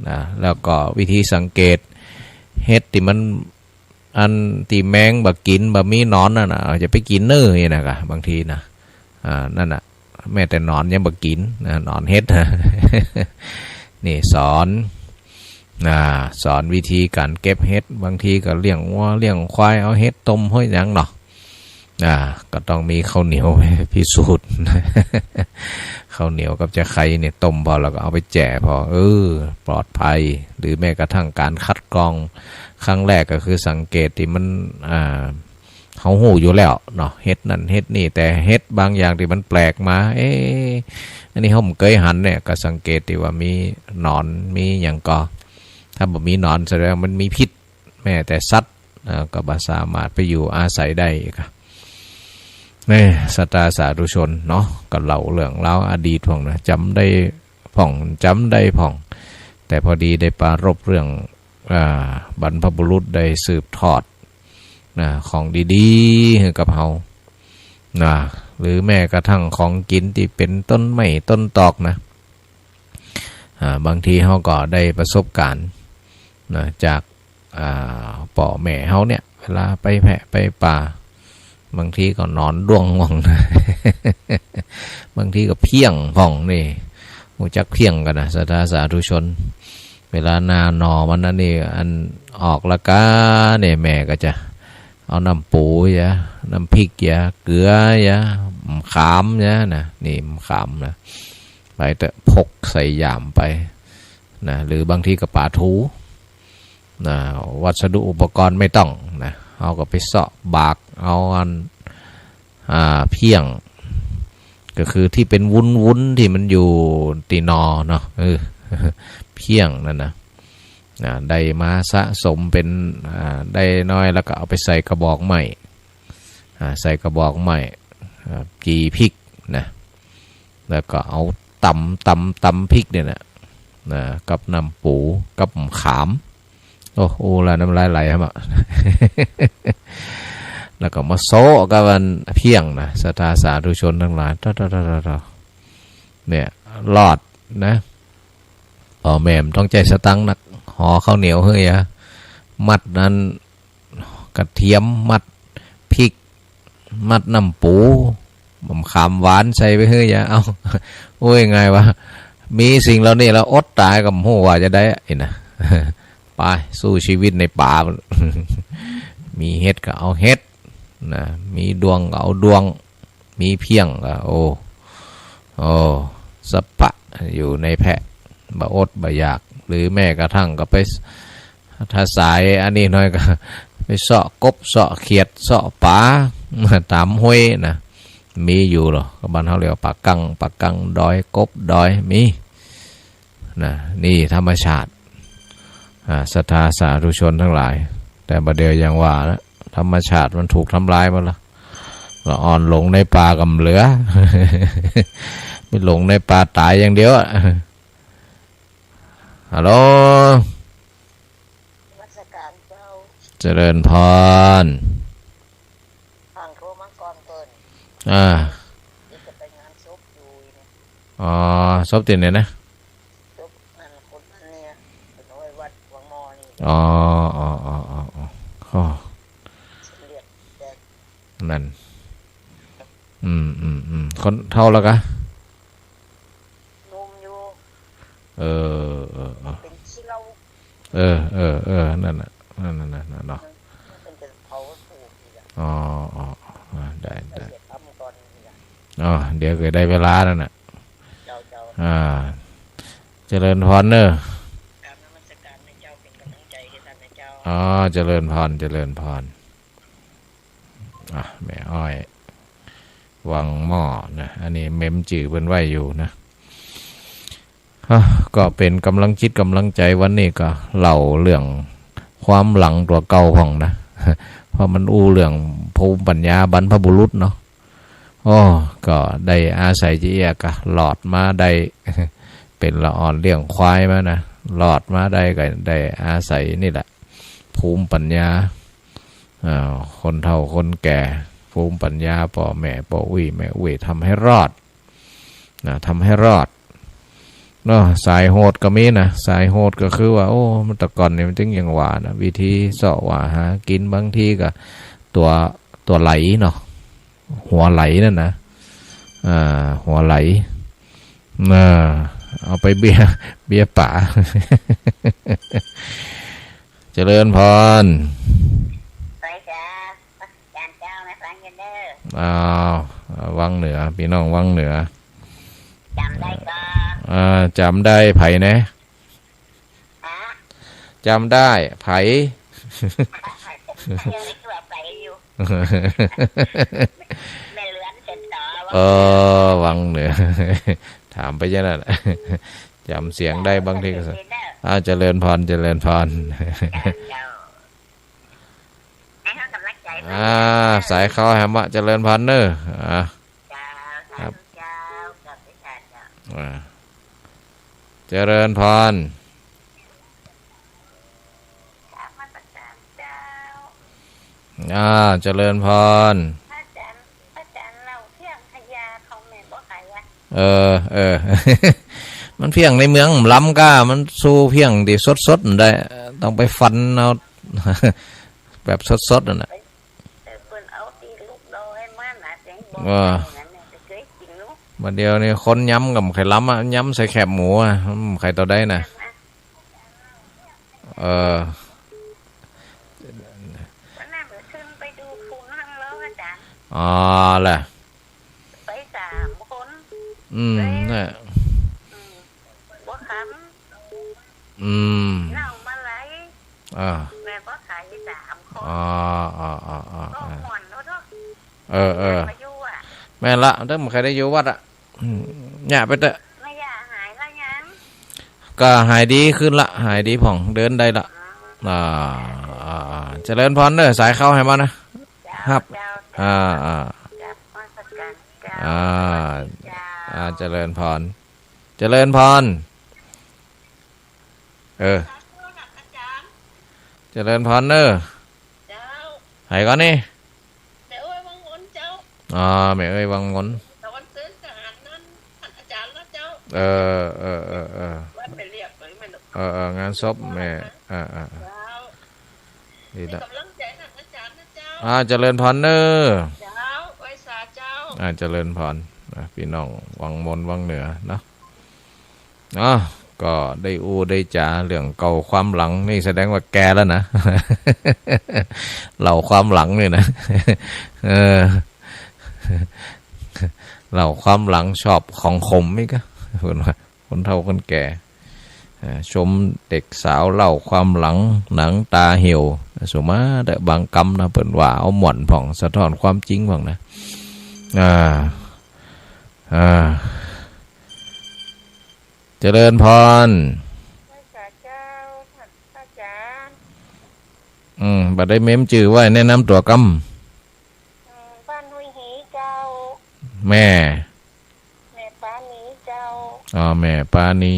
นะ แล้วก็วิธีสังเกต เห็ดตี้มัน อันตี้แมงบ่กิ๋น บ่มีหนอนนั่นน่ะ อย่าไปกิ๋นเน้อ นี่นะกะ บางทีนะ อ่า นั่นน่ะ แม้แต่หนอนยังบ่กิ๋นนะ หนอนเห็ด นี่สอน นะ สอนวิธีก๋านเก็บเห็ด บางทีก็เลี้ยงงัวเลี้ยงควาย เอาเห็ดต้มห้อยหยังเนาะ อ่า ก็ต้องมีข้าวเหนียวพิสูจน์ ข้าวเหนียวกับจะไขเนี่ยต้มผ่อแล้วก็เอาไปแจ่ผ่อ เออ ปลอดภัย หรือแม้กระทั่งก๋านคัดกรองครั้งแรกก็คือสังเกตตี้มัน อ่า เฮาฮู้อยู่แล้วเนาะ เห็ดนั่นเห็ดนี่ แต่เห็ดบางอย่างตี้มันแปลกมา เอ๊ะ อันนี้เฮาบ่เกยหันเนี่ย ก็สังเกตตี้ว่ามีหนอน มีหยังก่อ ถ้าบ่มีหนอนแสดงมันมีพิษ แม้แต่สัตว์ อ่า ก็บ่สามารถไปอยู่อาศัยได้อีกอะ นี่ศรัทธาสาธุชนเนาะ ก็เล่าเรื่องราวอดีตพ่องนะ จ๋ำได้พ่อง จ๋ำได้พ่อง แต่พอดีได้ปรารภเรื่อง อ่า บรรพบุรุษได้สืบทอด นะ ของดีๆ หื้อกับเฮา นะ หรือแม้กระทั่งของกิ๋นตี้เป๋นต้นไม้ต้นตอกนะ อ่า บางทีเฮาก็ได้ประสบการณ์นะ จาก อ่า ป้อแม่เฮาเนี่ย เวลาไปแพะไปป่า บางทีก็หนอนด้วงพ่องนะ บางทีก็เพี้ยงพ่องนี่ ฮู้จักเพี้ยงก่อนะ ศรัทธาสาธุชน เวลาหน้าหน่อมันอันนี้ อันออกละก้าเนี่ย แม่ก็จะเอาน้ำปูยา น้ำพริกยา เกลือยา มะขามยานะ นี่มะขามนะ ไปเต๊อะ พกใส่ย่ามไปนะ หรือบางทีก็ป๋าทูนะ วัสดุอุปกรณ์ไม่ต้องนะ เฮาก็ไปเซาะบากเอาอัน อ่า เพี้ยง ก็คือตี้เป๋นวุ้นๆ ตี้มันอยู่ตี้หน่อเนาะ เออ เพี้ยงนั่นนะ นะ ได้มาสะสมเป๋น อ่า ได้น้อยแล้วก็เอาไปใส่กระบอกไม้ อ่า ใส่กระบอกไม้ อ่า จี่พริกนะ แล้วก็เอาต๋ำ ต๋ำ ต๋ำพริกเนี่ยนะ นะ กับน้ำปู กับมะขาม โอ้ อู้แล้วน้ำลายไหลครับอะ แล้วก็มาโซะกับอันเพี้ยงนะ ศรัทธาสาธุชนตังหลาย ตอ ตอ ตอ ตอ ตอ เนี่ย รอดนะ ป้อแม่บ่ต้องใจ๊สตังค์นัก ห่อข้าวเหนียวเฮ้ยอะ มัดนั้น กระเทียม มัดพริก มัดน้ำปู มะขามหวานใส่ไปเฮ้ยยา เอา โอ้ย ไงวะ มีสิ่งเหล่านี้แล้วอดต๋ายก็บ่ฮู้ว่าจะใดอะ ไอ้นะ ไป สู้ชีวิตในป่า มีเห็ดก็เอาเห็ดนะ มีด้วงก็เอาด้วง มีเพี้ยงก็ โอ้ โอ้ สะปะ อยู่ในแพะ บ่อดบ่อยาก หรือแม้กระทั่งก็ไป ถ้าสายอันนี้หน่อยก็ ไปเซาะกบ เซาะเขียด เซาะป๋า ต๋ามห้วยนะ มีอยู่เหรอ ก็บ้านเฮาเรียกว่าป๋ากัง ป๋ากังดอย กบดอย มีนะ นี่ธรรมชาติ อ่า ศรัทธาสาธุชนตังหลาย แต่บ่าเดี่ยวอย่างว่านะ ธรรมชาติมันถูกทำลายหมดละ ละอ่อนหลงในป่าก็บ่เหลือ ไปหลงในป่าต๋ายอย่างเดียวอะ ฮัลโหล นมัสการเจ้า เจริญพร ฟังโทรมาก่อนเปิ้น อ่า นี่จะไปงานศพอยู่นี่ อ๋อ ศพตี้ไหนนะ ศพอันคนอันเนี่ย เปิ้นเอาไว้วัดวังหม้อนี่ อ๋อ อ๋อ อ๋อ เรียกแจก นั่น อืม อืม อืม คนเฒ่าแล้วกะ หนุ่มอยู่ เออ เออ เออ เป๋นขี้เหล้า เออ เออ เออ นั่นน่ะ นั่นน่ะ นั่นน่ะเนาะ เปิ้นจะเผาถูกอีกอะ อ๋อ อ๋อ อ๋อ ได้ ได้ เสียกรรมก่อนอีกอะ อ๋อ เดี๋ยวก็ได้เวลาแล้วน่ะ เจ้า เจ้า อ่า เจริญพรเนอะ กราบนมัสการนะเจ้า เป๋นก๋ำลังใจ๋หื้อต้านนะเจ้า อ๋อ เจริญพร เจริญพร อ่ะ แม่อ้อย วังหม้อนะ อันนี้เมมจื้อเปิ้นไว้อยู่นะ อ่ะ ก็เป๋นก๋ำลังจิตก๋ำลังใจ๋ วันนี้ก็เล่าเรื่องความหลังตั๋วเก่าพ่องนะ เพราะมันอู้เรื่องภูมิปัญญาบรรพบุรุษเนาะ อ้อ ก็ได้อาศัยจะเอี้ยกะรอดมาได้ เป๋นละอ่อนเลี้ยงควายมานะ รอดมาได้ก็ได้อาศัยนี่แหละ ภูมิปัญญา อ่า คนเฒ่าคนแก่ ภูมิปัญญาป้อแม่ ป้ออุ๊ยแม่อุ๊ย ทำหื้อรอดนะ ทำหื้อรอดเนาะ สายโหดก็มีนะ สายโหดก็คือว่า โอ้ แต่ก่อนนี่มันจึงอย่างว่านะ วิธีเซาะว่าหากิ๋น บางทีก็ตั๋ว ตั๋วไหลเนาะ หัวไหลนั่นนะ อ่า หัวไหล อ่า เอาไปเบีย เบียป๋า เจริญพร ไปจ้า อาจ๋ารย์เจ้า มาฟังกั๋นเน่อ อ้าว วังเหนือ ปี้น้องวังเหนือ จ๋ำได้ก่อ อ่า จ๋ำได้ใผแหน่ ฮะ จ๋ำได้ใผ ยังนึกว่าไปอยู่ แม่เหลือนเสร็จต่อ เออ วังเหนือ ถามไปอย่างนั้นแหละ จ๋ำเสียงได้บางทีก็ เจ้า อ่า เจริญพร เจริญพร เจ้า เจ้า ให้เฮากำลังใจ๋ อ่า สายเข้าแหมอะ เจริญพรเน่อ อ่า เจ้า ครับ สาธุเจ้า ขอบคุณเจ้า อ่า เจริญพร กราบนมัสการเจ้า อ่า เจริญพร อาจ๋ารย์ อาจ๋ารย์เล่าเที่ยง เออ เออ มันเผี้ยงในเมืองมันล้ำก้า มันสู้เผี้ยงตี้สดๆ บ่ได้ ต้องไปฟันเอา แบบสดๆ นั่นน่ะ เออ เปิ้นเอาตี้ลูกดอยมานะ จังบอก ว่า ว่าอย่างนั้นเนี่ย จะเคยกินลูก บ่าเดี่ยวนี้คนยำก็บ่ใค่ล้ำอะ ยำใส่แคบหมูอะ อืม ใค่เต้าใดน่ะ เออ วันนั้นก็ขึ้นไปดูคุณข้างนอก อาจ๋ารย์ อ๋อ แหละ ไปสามคน อืม เอ้ย น่ะ อืม บัวคำ อืม น้องมาลัย อ่า แม่ก็ขายสามคน อ๋อ อ๋อ อ๋อ อ๋อ ก็ อ่า ม่วนแล้วเนาะ เออ เออ มาอยู่อะ แม่นละ แต่บ่ใค่ได้อยู่วัดอะ อืม เนี่ยไปเต๊อะ แม่ย่าหายแล้วยัง ก็หายดีขึ้นละ หายดีผ่อง เดินได้ละ อ๋อ อ่า อ่า อ่า เจริญพรเด้อ สายเข้าหื้อมานะ เจ้า ฮับ เจ้า อ่า อ่า กราบนมัสการเจ้า อ่า สวัสดีเจ้า อ่า เจริญพร เจริญพร เออ อาจ๋ารย์ เจริญพรเด้อ เจ้า ไผก่อนนี่ แม่เอ้ยวังวนเจ้า อ๋อ แม่เอ้ยวังวน ตอนซื้อสารนั้น อาจ๋ารย์แล้วเจ้า เออ เออ เออ เออ ว่าไปเรียกเลยมัน เออ เออ งานศพแม่ อ่า อ่า อ่า เจ้า ดีละ ให้กำลังใจท่านอาจ๋ารย์นะเจ้า อ่า เจริญพรเด้อ เจ้า ไหว้สาเจ้า อ่า เจริญพรนะ พี่น้องวังวนวังเหนือเนาะ อ๋อ ก็ได้อู้ได้จ๋าเรื่องเก่าความหลัง นี่แสดงว่าแก่แล้วนะ เล่าความหลังนี่นะ เออ เล่าความหลังชอบของขมอีกอะ เปิ้นว่า คนเฒ่าคนแก่ อ่า ชมเด็กสาวเล่าความหลัง หนังตาเหี่ยว สุมาเต๊อะ บางกำนะ เปิ้นว่าเอาม่วนพ่อง สะท้อนความจริงพ่องนะ อ่า อ่า เจริญพร ไหว้สาเจ้า ท่านอาจ๋ารย์ อืม บ่ได้เม้มจื้อไว้ แนะนำตั๋วกำ อืม บ้านห้วยฮีเจ้า แม่ แม่ปานีเจ้า อ๋อ แม่ปานี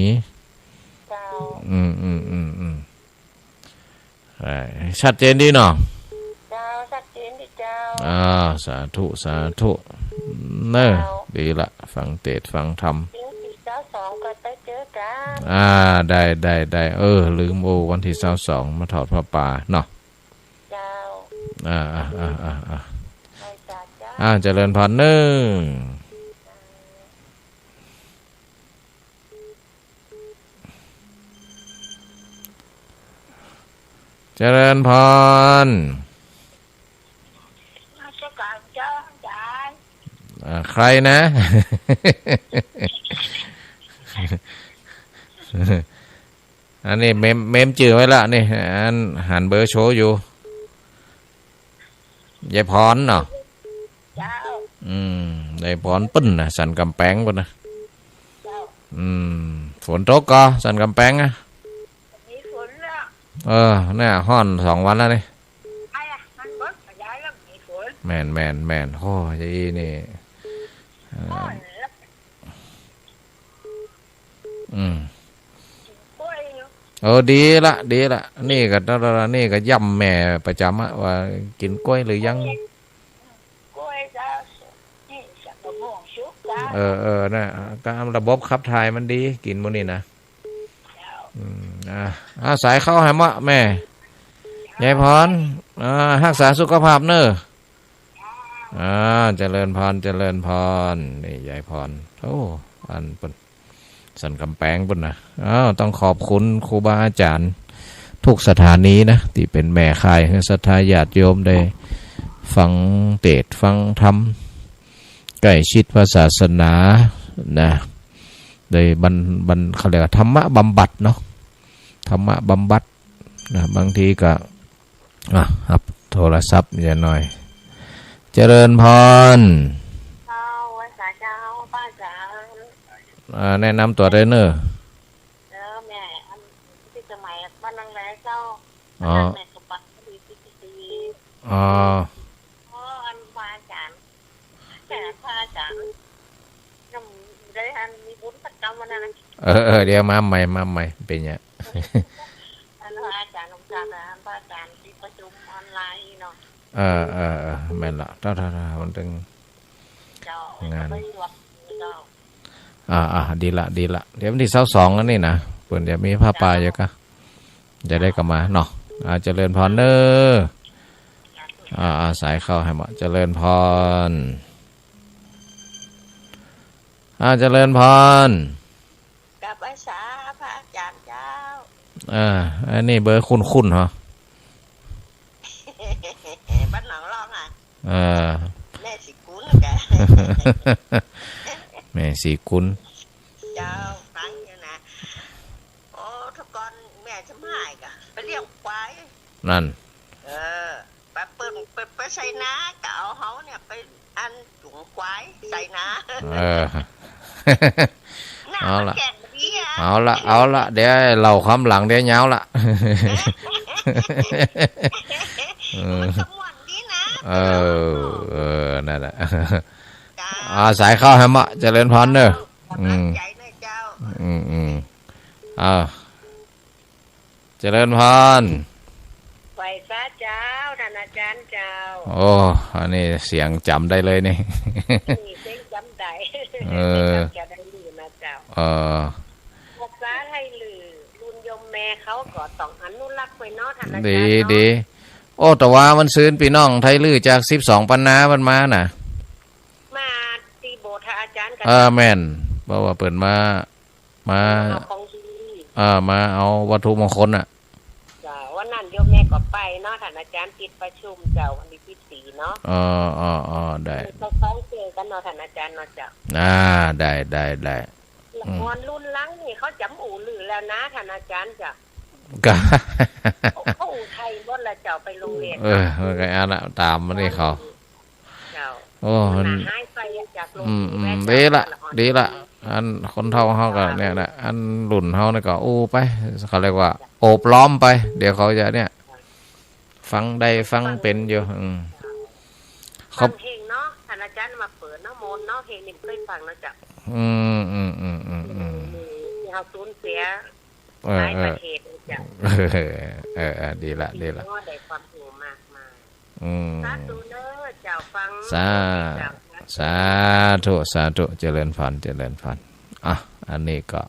เจ้า อืม อืม อืม อืม อ่า ชัดเจนดีเนาะ เจ้า ชัดเจนดีเจ้า อ่า สาธุ สาธุ เนอะ เจ้า ดีละ ฟังเตสน์ฟังธรรม เดี๋ยววันตี้ซาวสองก็ไปเจอกั๋น อ่า ได้ ได้ ได้ เออ ลืม โอ้ วันตี้ซาวสองมาทอดผ้าป่าเนาะ เจ้า อ่า อ่า อ่า อ่า อ่า ไหว้สาเจ้า อ่า เจริญพรเนอะ เจริญพร นมัสการเจ้าอาจ๋ารย์ อ่า ใครนะ อันนี้เม้ม เม้มจื้อไว้ละนี่ อันหันเบอร์โชว์อยู่ ยายพรเนาะ เจ้า อืม ยายพรปุ้นนะ สันกำแปงปุ้นนะ เจ้า อืม ฝนตกก่อ สันกำแปงอะ มีฝนแล้ว เออ เนี่ย ฮ้อนสองวันแล้วนี่ ไอ้อะ มันเบิดขยายแล้วมีฝน แม่น แม่น แม่น โอ้ย อีนี่ เออ ฮ้อนแล้ว อืม กิ๋นก้วยอยู่ เออ ดีละ ดีละ นี่ก็ นี่ก็ย้ำแม่ประจ๋ำอะ ว่ากิ๋นก้วยหรือยัง ก้วยเจ้า นี่สักมะม่วงสุกเจ้า เออ เออ น่ะ ก็ระบบขับถ่ายมันดี กิ๋นหมู่นี่นะ เจ้า อืม อ่า อ่า สายเข้าหื้อมาแม่ ยายพร อ่า ฮักษาสุขภาพเนอะ อ่า เจริญพร เจริญพร นี่ยายพร โอ้ อันปุ้น สันกำแปงปุ้นนะ อ้าว ต้องขอบคุณครูบาอาจ๋ารย์ทุกสถานีนะ ตี้เป๋นแม่ข่ายหื้อศรัทธาญาติโยมได้ฟังเตสน์ฟังธรรม ใกล้ชิดพระศาสนานะ ได้บรร บรร เขาเรียกว่าธรรมะบำบัดเนาะ ธรรมะบำบัดนะ บางทีก็ อ่ะ ฮับโทรศัพท์ยายหน่อย เจริญพร เจ้า ไหว้สาเจ้า ป้าจ๋า อ่า แนะนำตั๋วได้เนอะ เออ แม่ อัน ตี้สมัยบ้านนางแลเจ้า อ๋อ บ้านแม่สมบัติ ดี ดี ดี อ๋อ อ๋อ อันพระอาจ๋ารย์ แต่พระอาจ๋ารย์ ยังได้อันมีบุญประจ๋ำวันนั้นนะ เออ เออ เดี๋ยวมาใหม่ มาใหม่ เป๋นไง อันพระอาจ๋ารย์หลวงตานะ พระอาจ๋ารย์ตี้ประชุมออนไลน์เนาะ เออ เออ เออ แม่นละ เท่า เท่า เท่า มันตึง เจ้า งาน ไปวัดเจ้า อ่า อ่า ดีละ ดีละ เดี๋ยววันตี้ซาวสองอันนี้นะ เปิ้นจะมีผ้าป่าอยู่กะ จะได้กลับมาเนาะ อ่า เจริญพรเน้อ อ่า อ่า สายเข้าแหม เจริญพร อ่า เจริญพร กราบไหว้สาพระอาจารย์เจ้า อ่า อันนี้เบอร์คุ้นๆ เหรอ บ้านหนองล่องอ่ะ เออ แม่ศรีกุลกะ แม่ศรีกุล เจ้า ฟังอยู่นะ โอ้ แต่ก่อนแม่สำฮายกะ ไปเลี้ยงควาย นั่น เออ ไปเปิ้น ไป ไปไถนา กะเอาเฮาเนี่ยไป อันจุงควายไถนา เออ น้า เอาละ มันแก่งดีอะ เอาละ เอาละ เดี๋ยวเล่าความหลังเดี๋ยวยาวละ เออ มันสม่วนดีนะ เออ เออ นั่นแหละ เจ้า อ่า สายเข้าแหม เจริญพรเน้อ ขอบ อืม ใจ๋เน้อเจ้า อืม อืม อ่า เจริญพร ไหว้สาเจ้า ต้านอาจ๋ารย์เจ้า โอ้ อันนี้เสียงจ๋ำได้เลยนี่ นี่เสียงจ๋ำได้ เออ จ๋ำได้ดีนะเจ้า เออ ภาษาไทยลื้อ รุ่นโยมแม่เขาก็ต้องอนุรักษ์ไว้เนาะ ต้านอาจ๋ารย์เนาะ ดี ดี โอ้ แต่ว่าวันซืนปี้น้องไทยลื้อจากสิบสองปันนามันมาน่ะ มาตี้โบสถ์ต้านอาจ๋ารย์กะ เออ แม่น เพราะว่าเปิ้นมา มา มาเอาของดี อ่า มาเอาวัตถุมงคลน่ะ เจ้า วันนั้นโยมแม่ก็ไปเนาะ ต้านอาจ๋ารย์ติดประชุมเจ้า วันตี้สิบสี่เนาะ เออ เออ เออ ได้ เฮาค่อยเจอกั๋นเนาะ ต้านอาจ๋ารย์เนาะเจ้า อ่า ได้ ได้ ได้ อืม ละครรุ่นหลังนี่เขาจ๋ำอู้ลือแล้วนะ ต้านอาจ๋ารย์เจ้า กะ เขาอู้ไทยหมดแล้วเจ้า ไปโฮงเฮียน เออ มันก็อันน่ะ ต๋ามมันนี่เขา เจ้า โอ้ มัน มันหายไปจากโลก อืม อืม นี้แล้ว ดีละ เจ้า ดีละ อันคนเฒ่าเฮาก็เนี่ยนะ อันรุ่นเฮานี่ก็อู้ไป เขาเรียกว่าโอบล้อมไป เดี๋ยวเขาจะเนี่ย ฟังได้ฟังเป๋นอยู่ อืม ฟังเพลงเนาะ ต้านอาจ๋ารย์มาเปิดเนาะ ม่วนเนาะ เพลงนี่บ่เกยฟังเนาะเจ้า อืม อืม อืม อืม อืม นี่เฮาสูญเสีย เออ หลายประเทศเนาะเจ้า เออ เออ เออ ดีละ ดีละ ก็ได้ความรู้มากมาย อืม สาธุเน้อเจ้า ฟัง สา เจ้า สาธุ สาธุ เจริญพร เจริญพร อ่ะ อันนี้ก็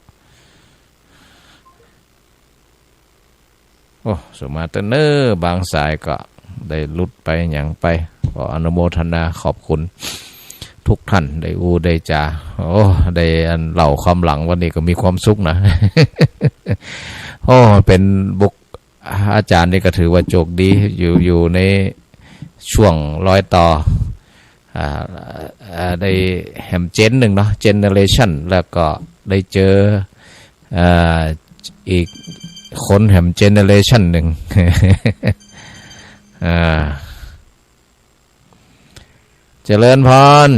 โอ้ สุมาเตอร์เนอร์ บางสายก็ได้หลุดไปหยังไป ขออนุโมทนาขอบคุณทุกท่าน ได้อู้ได้จ๋า โอ้ ได้อันเล่าความหลังวันนี้ก็มีความสุขนะ โอ้ เป๋นบุค อาจ๋ารย์นี่ก็ถือว่าโจคดี อยู่ อยู่ในช่วงรอยต่อ อ่า อ่า ได้แหมเจนนึ่งเนาะ เจเนอเรชัน แล้วก็ได้เจอ อ่า อีกคนแหมเจเนอเรชันนึ่ง อ่า เจริญพร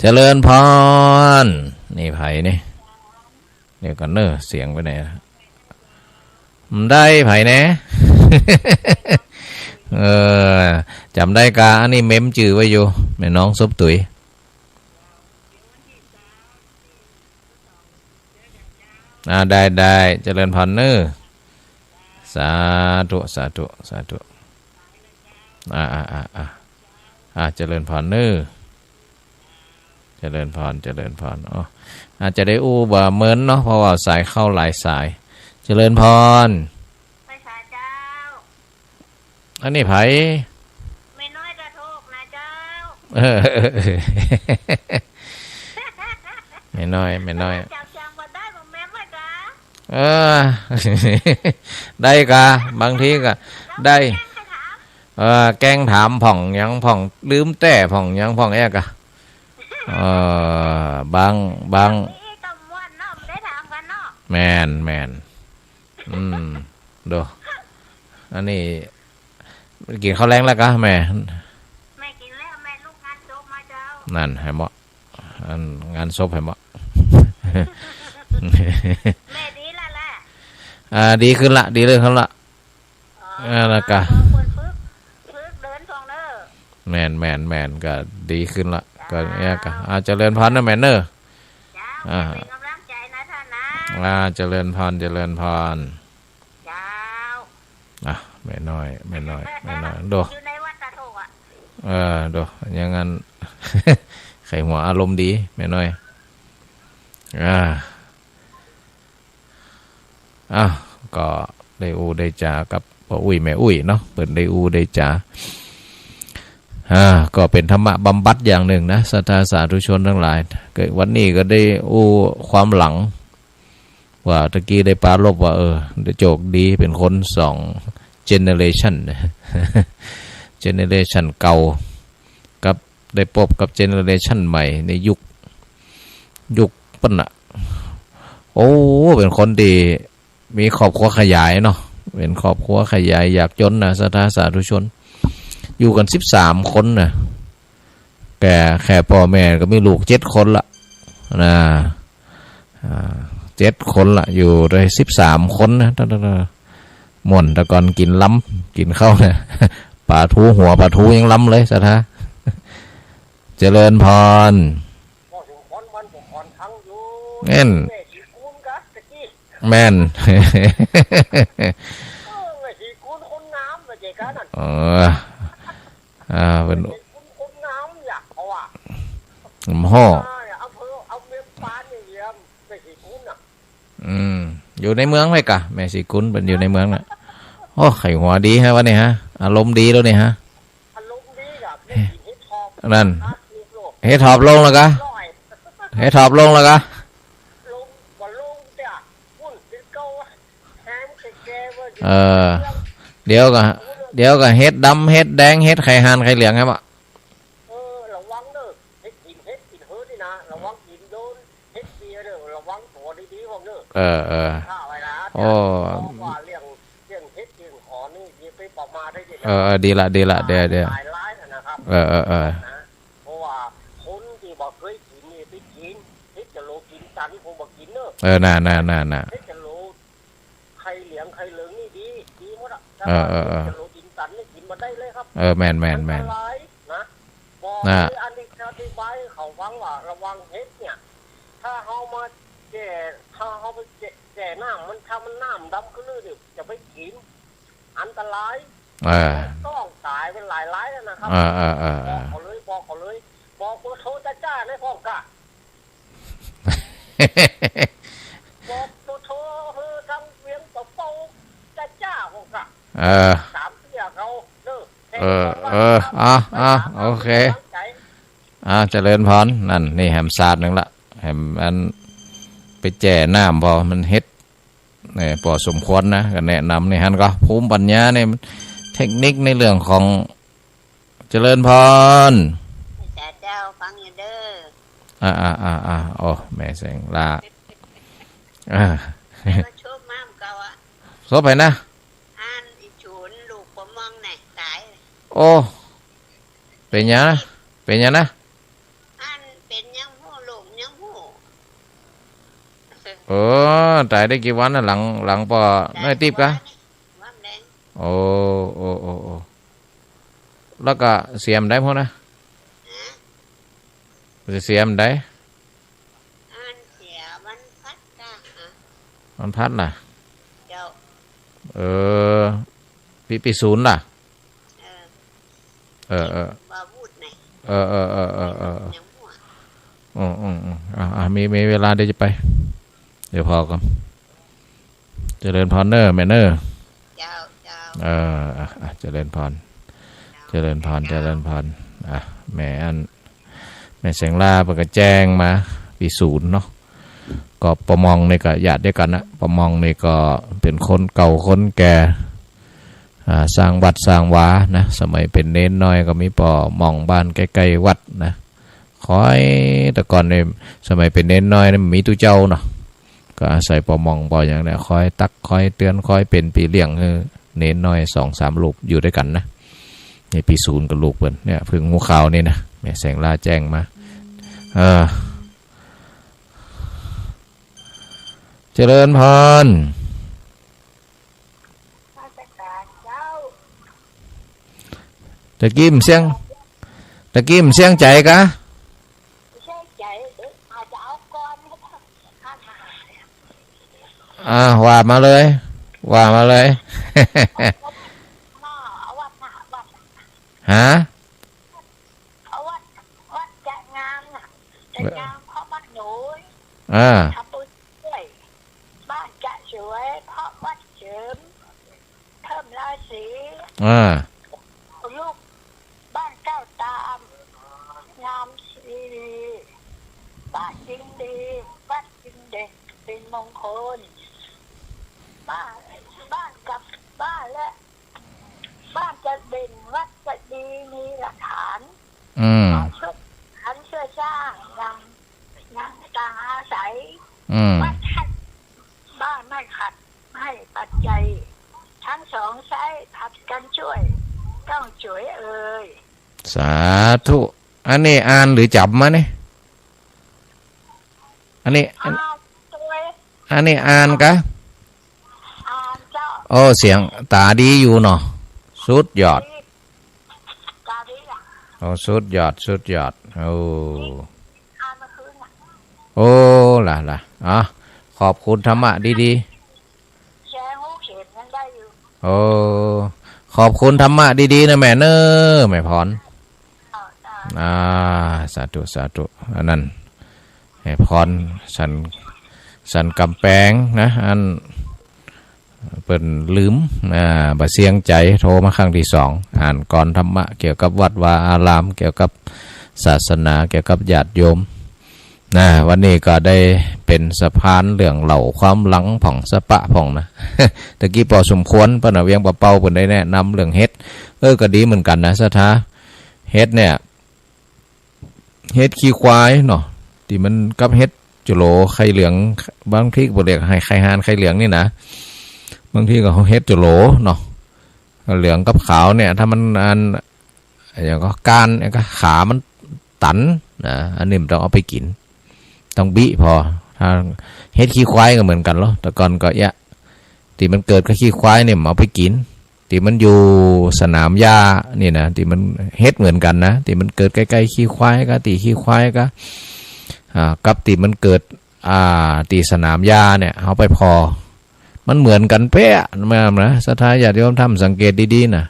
เจริญพร นี่ใผนี่ เดี๋ยวก่อนเน้อ เสียงไปไหนละ บ่ได้ ใผแหน่ เออ จ๋ำได้กา อันนี้เมมจื้อไว้อยู่ แม่น้องสบตุ๋ย อ่า ได้ ได้ เจริญพรเน้อ สาธุ สาธุ สาธุ อ่า อ่า อ่า อ่า อ่า เจริญพรเน้อ เจริญพร เจริญพร อ๋อ อาจจะได้อู้บ่เหมือนเนาะ เพราะว่าสายเข้าหลายสาย เจริญพร ไหว้สาเจ้า อันนี้ใผ แม่น้อยกะโทกนะเจ้า เออ แม่น้อย แม่น้อย จ๋ำ จ๋ำบ่ได้ บ่แม่นว่าจ๋า เออ ได้กา บางทีก็ได้ เออ แกล้งถามพ่องหยังพ่อง ลืมแต๊พ่องหยังพ่องแอ๊กะ เออ บาง บาง นี่ก็ม่วนเนาะ บ่ได้ถามกั๋นเนาะ แม่น แม่น อืม ดู อันนี้ กิ๋นข้าวแลงแล้วกาแม่ แม่กิ๋นแล้ว แม่ลุกงานศพมาเจ้า นั่น หันบ่ อันงานศพหันบ่ แม่ดีแล้วแหละ อ่า ดีขึ้นละ ดีเลยขึ้นละ อ๋อ เออ แล้วกา เปิ้นฝึก ฝึกเดินพ่องเน้อ แม่น แม่น แม่น ก็ดีขึ้นละ เจ้า ก็เนี่ยก็ อ่า เจริญพรเน้อแม่เน้อ เจ้า อ่า เป๋นก๋ำลังใจ๋นะต้านนะ อ่า เจริญพร เจริญพร เจ้า อ่ะ แม่น้อย แม่น้อย แม่น้อย โด อยู่ในวัดตะโทกอะ เออ โด อย่างนั้น ใค่หัวอารมณ์ดีแม่น้อย อ่า อ้าว ก็ได้อู้ได้จ๋ากับป้ออุ๊ยแม่อุ๊ยเนาะ เปิ้นได้อู้ได้จ๋า อ่า ก็เป๋นธรรมะบำบัดอย่างนึ่งนะ ศรัทธาสาธุชนตังหลาย ก็วันนี้ก็ได้อู้ความหลัง ว่าตะกี้ได้ปรารภว่า เออ ได้โจคดีเป๋นคนสองเจเนอเรชัน เจเนอเรชันเก่า กับได้ปบกับเจเนอเรชันใหม่ในยุค ยุคเปิ้นน่ะ โอ้ เป๋นคนตี้มีครอบครัวขยายเนาะ เป๋นครอบครัวขยาย ยากจ๋นนะ ศรัทธาสาธุชน อยู่กั๋นสิบสามคนนะ แก่แค่ป้อแม่ก็มีลูกเจ็ดคนละนะ อ่า เจ็ดคนละ อยู่ได้สิบสามคนนะ ตะ ตะ ตะ ม่วน แต่ก่อนกิ๋นลำ กิ๋นข้าวนะ ป๋าทู หัวป๋าทูยังลำเลย ศรัทธา เจริญพร ป้อสมควรมันก็อ่อนทังอยู่ แม่น แม่ศรีกูลกะตะกี้ แม่น เออ แม่ศรีกูลคนงาม แม่เจ๊กะนั่น เออ อ่า เป๋น แม่ศรีกูลคนงาม อยากเขาว่า โอ้โห อ่า อำเภอ อำเภอปานนี่เดียว แม่ศรีกูลน่ะ อืม อยู่ในเมืองไหมกะ แม่ศรีกูลเปิ้นอยู่ในเมืองน่ะ โอ้ ใค่หัวดีฮะวันนี้ฮะ อารมณ์ดีแล้วนี่ฮะ อารมณ์ดีกะ ได้กิ๋นเห็ดถอบ นั่น ครับ ลูก เห็ดถอบลงแล้วกะ ร้อย เห็ดถอบลงแล้วกะ ลง บ่ลงเตี้ย ปุ้น เป๋นเก่า แฮมแก่ๆ ว่า เออ เดี๋ยวก็ เดี๋ยวก็เห็ดดำ เห็ดแดง เห็ดไข่ห่าน ไข่เหลืองครับอะ เออ ระวังเด้อ เห็ดกิ๋น เห็ดกิ๋นหื้อนี่นะ ระวังกิ๋นโดน เห็ดเปียเด้อ ระวังตั๋วดีๆ พวกเด้อ เออ เออ ข้าไว้นะ โอ้ บอกว่าเรื่อง เรื่องเห็ดเรื่องหอนี่ อย่าไปประมาทได้เด็ดขาด เออ เออ ดีละ ดีละ เดี๋ยว เดี๋ยว หลายร้ายนะครับ เออ เออ เออ นะ เพราะว่าคนตี้บ่เกยกิ๋นนี่ไปกิ๋น เห็ดจะโลกิ๋นตัน คงบ่กิ๋นเนอะ เออ น่ะ น่ะ น่ะ น่ะ เห็ดจะโล ไข่เหลือง ไข่เหลืองนี่ดี ดีหมดอะ เออ เออ เออ จะโลกิ๋นตันนี่กิ๋นบ่ได้เลยครับ เออ แม่น แม่น แม่น อันตรายนะ บอก น่ะ เลย อันนี้อธิบายหื้อเขาฟังว่าระวังเห็ดเนี่ย ถ้าเฮามาแจ่ ถ้าเฮาไปแจ่ แจ่น้ำมัน ถ้ามันน้ำดำขึ้นเรื่อยๆ จะไปกิ๋น อันตราย เออ ต้องต๋ายเป๋นหลายๆ แล้วนะครับ เออ เออ เออ เออ บอกเขาเลย บอกเขาเลย บอกเบอร์โทรจ้าๆ ในพร้อมกะ บอกโทร เออ ทางเวียงป่าเป้าจ้าๆ พวกกะ เออ สามเตี้ยเขาเด้อ เออ เออ อ่ะ อ่ะ โอเค อ่ะ เจริญพร นั่น นี่แหมศาสตร์นึ่งละ แหมอันไปแจ่น้ำ พอมันเห็ด เนี่ย ป้อสมควรนะ ก็แนะนำในหั้นก็ ภูมิปัญญาเนี่ย เทคนิคในเรื่องของ เจริญพร เจ้า ฟังอยู่เด้อ อ่า อ่า อ่า อ่า โอ้ แม่แสงลา อ่า มาชมมาเก่าอะ ชมไปนะ อันอีจูนลูกป้อมองไหนต๋าย โอ้ เป๋นหยังนะ เป๋นหยังนะ อันเป๋นหยังฮู้ ลูกหยังฮู้ เออ ต๋ายได้กี่วันนะ หลัง หลังป้อน้อยติ๊บกะ วันแดง โอ้ โอ้ โอ้ โอ้ แล้วก็เสียเมื่อใดพ่อนะ ฮะ เสียเมื่อใด อันเสียวันพัดกะ ฮะ วันพัดน่ะ เจ้า เออ ปี๋ ปี๋ศูนย์ล่ะ เออ เออ เออ บ่าวุธไหน เออ เออ เออ เออ เออ ยังมั่ว อืม อืม อืม อ่า อ่า มี มีเวลาเดี๋ยวจะไป เดี๋ยวพอก่อน เจริญพรเน่อ แม่เน่อ เจ้า เจ้า เออ อ่ะ อ่ะ เจริญพร เจ้า เจริญพร เจ้า เจริญพร อ่ะ แม่อัน แม่แสงลาเปิ้นก็แจ้งมา ปี๋ศูนย์เนาะ ก็ป้อมองนี่ก็ญาติเดียวกั๋นนะ ป้อมองนี่ก็เป๋นคนเก่าคนแก่ อ่า สร้างวัดสร้างวานะ สมัยเป๋นเณรน้อยก็มีป้อมองบ้านใก้ๆ วัดนะ คอย แต่ก่อนนี่ สมัยเป๋นเณรน้อยนี่บ่มีตุ๊เจ้าเนาะ ก็อาศัยป้อมองป้อหยังเนี่ย คอยตัก คอยเตือน คอยเป๋นปี้เลี้ยงหื้อเณรน้อยสองสามรูปอยู่ด้วยกั๋นนะ นี่ปี๋ศูนย์กับลูกเปิ้น เนี่ย เพิ่งฮู้ข่าวนี่นะ แม่แสงลาแจ้งมา เออ เจริญพร นมัสก๋ารเจ้า ตะกี้มันเสียง ตะกี้มันเสียงใจ๋กะ เสียงใจ๋ เดี๋ยวอาจจะเอาก่อน อ่า ว่ามาเลย ว่ามาเลย เอาวัดนะ วัด ฮะ เอาวัด วัดจะงามนะ อ่า ทำบุญด้วย บ้านจะสวย เพราะวัดเสริม เพิ่มราศี อ่า ลูกบ้านก้าวตาม งามสิริ บ้านจึงดี วัดจึงเด่น เป็นมงคล บ้าน บ้านกับ บ้านและ บ้านจะเด่น วัดจะดี มีหลักฐาน อืม ขอช่วยหารช่วยสร้าง ยัง ยังต่างอาศัย อืม วัดให้ บ้านไม่ขัด ให้ปัจจัย ทั้งสองใช้ ผัดกันช่วย ต้องสวยเอ่ย สาธุ อันนี้อ่านหรือจ๋ำมาเนี่ย อันนี้ อ่าน อัน ตัว อันนี้อ่านกะ อ่านเจ้า โอ้ เสียงต๋าดีอยู่เนาะ สุดยอด ต๋าดีอะ โอ้ สุดยอด สุดยอด โอ้ อ่านเมื่อคืนน่ะ โอ้ ล่ะ ล่ะ อ่ะ ขอบคุณธรรมะดีๆ แชร์ฮู้เข็มยังได้อยู่ โอ้ ขอบคุณธรรมะดีๆ นะแม่เน้อ แม่พร อ่า สาธุ สาธุ อันนั้น แม่พร สัน สันกำแปงนะ อัน เปิ้นลืม อ่า บ่เสียงใจ๋ โทรมาครั้งที่สอง อ่านกลอนธรรมะ เกี่ยวกับวัดวาอาราม เกี่ยวกับศาสนา เกี่ยวกับญาติโยม นะ วันนี้ก็ได้เป๋นสะพานเรื่องเล่าความหลังพ่องสะปะพ่องนะ ตะกี้ปอสมควร ป้อหน้าเวียงป่าเป้าเปิ้นได้แนะนำเรื่องเห็ด เออ ก็ดีเหมือนกั๋นนะ ศรัทธา เห็ดเนี่ย เห็ดขี้ควายเนาะ ตี้มันกับเห็ดจุโหลไข่เหลือง บางทีก็เรียกไข่ห่านไข่เหลืองนี่นะ บางทีก็เห็ดจุโหลเนาะ เหลืองกับขาวเนี่ย ถ้ามันอัน อย่างก็ก้าน ก็ขามันตันนะ อันนี้มันต้องเอาไปกิ๋น ต้องบิผ่อ ถ้าเห็ดขี้ควายก็เหมือนกั๋นเนาะ แต่ก่อนก็เอี้ยะ ตี้มันเกิดกับขี้ควายเนี่ยมันเอาไปกิ๋น ตี้มันอยู่สนามหญ้านี่นะ ตี้มันเห็ดเหมือนกั๋นนะ ตี้มันเกิดใก้ๆ ขี้ควายกา ตี้ขี้ควายกา อ่า กับตี้มันเกิด อ่า ตี้สนามหญ้าเนี่ย เฮาไปผ่อ มันเหมือนกั๋นเป๊ะ แม่นนะ ศรัทธาญาติโยมธรรมสังเกตดีๆ นะ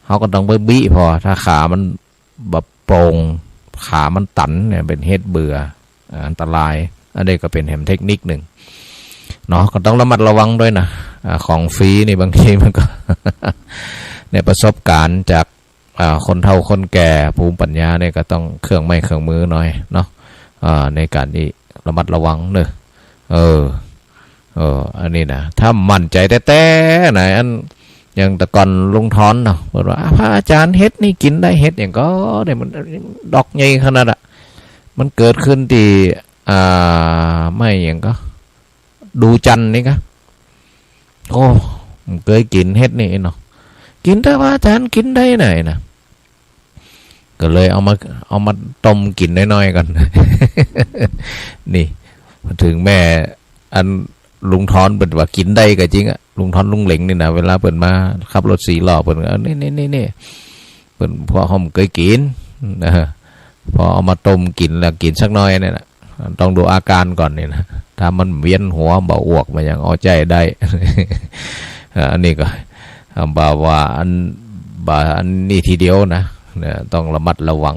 เฮาก็ต้องไปบิผ่อ ถ้าขามันบ่โปร่ง ขามันตันเนี่ย เป๋นเห็ดเบื่อ อ่า อันตราย อันนี้ก็เป๋นแหมเทคนิคนึ่งเนาะ ก็ต้องระมัดระวังด้วยนะ อ่า ของฟรีนี่บางทีมันก็ ในประสบการณ์จาก อ่า คนเฒ่าคนแก่ภูมิปัญญาเนี่ยก็ต้องเครื่องไม้เครื่องมือหน่อยเนาะ อ่า ในก๋านตี้ระมัดระวังเนาะ เออ เออ อันนี้นะ ถ้ามั่นใจ๋แต๊ๆ นะ อัน อย่างแต่ก่อนลุงทอนเนาะ เปิ้นว่า "พระอาจ๋ารย์ เห็ดนี่กิ๋นได้ เห็ดหยังก่อเนี่ย มันดอกใหญ่ขนาดอะ มันเกิดขึ้นตี้ อ่า ไม้หยังก่อ ดูจันทร์นี่กา โอ้ บ่เกยกิ๋นเห็ดนี่เนาะ กิ๋นเต๊อะพระอาจ๋ารย์ กิ๋นได้ไหนนะ" ก็เลยเอามา เอามาต้มกิ๋นน้อยๆ ก่อน นี่ เถิงแม้ อัน ลุงทอนเปิ้นว่ากิ๋นได้ก็จริงอะ ลุงทอนลุงเหล็งนี่นะ เวลาเปิ้นมาขับรถสี่ล้อ เปิ้นก็ "นี่ นี่ นี่ นี่" เปิ้น เพราะเฮาบ่เกยกิ๋นนะ พอเอามาต้มกิ๋นแล้วกิ๋นสักหน่อยเนี่ยนะ ต้องดูอาการก่อนนี่นะ ถ้ามันเวียนหัว บ่อ้วก บ่หยัง เอาใจ๊ได้ อันนี้ก็ บ่ว่าอัน บ่อันนี้ทีเดียวนะ เนี่ย ต้องระมัดระวัง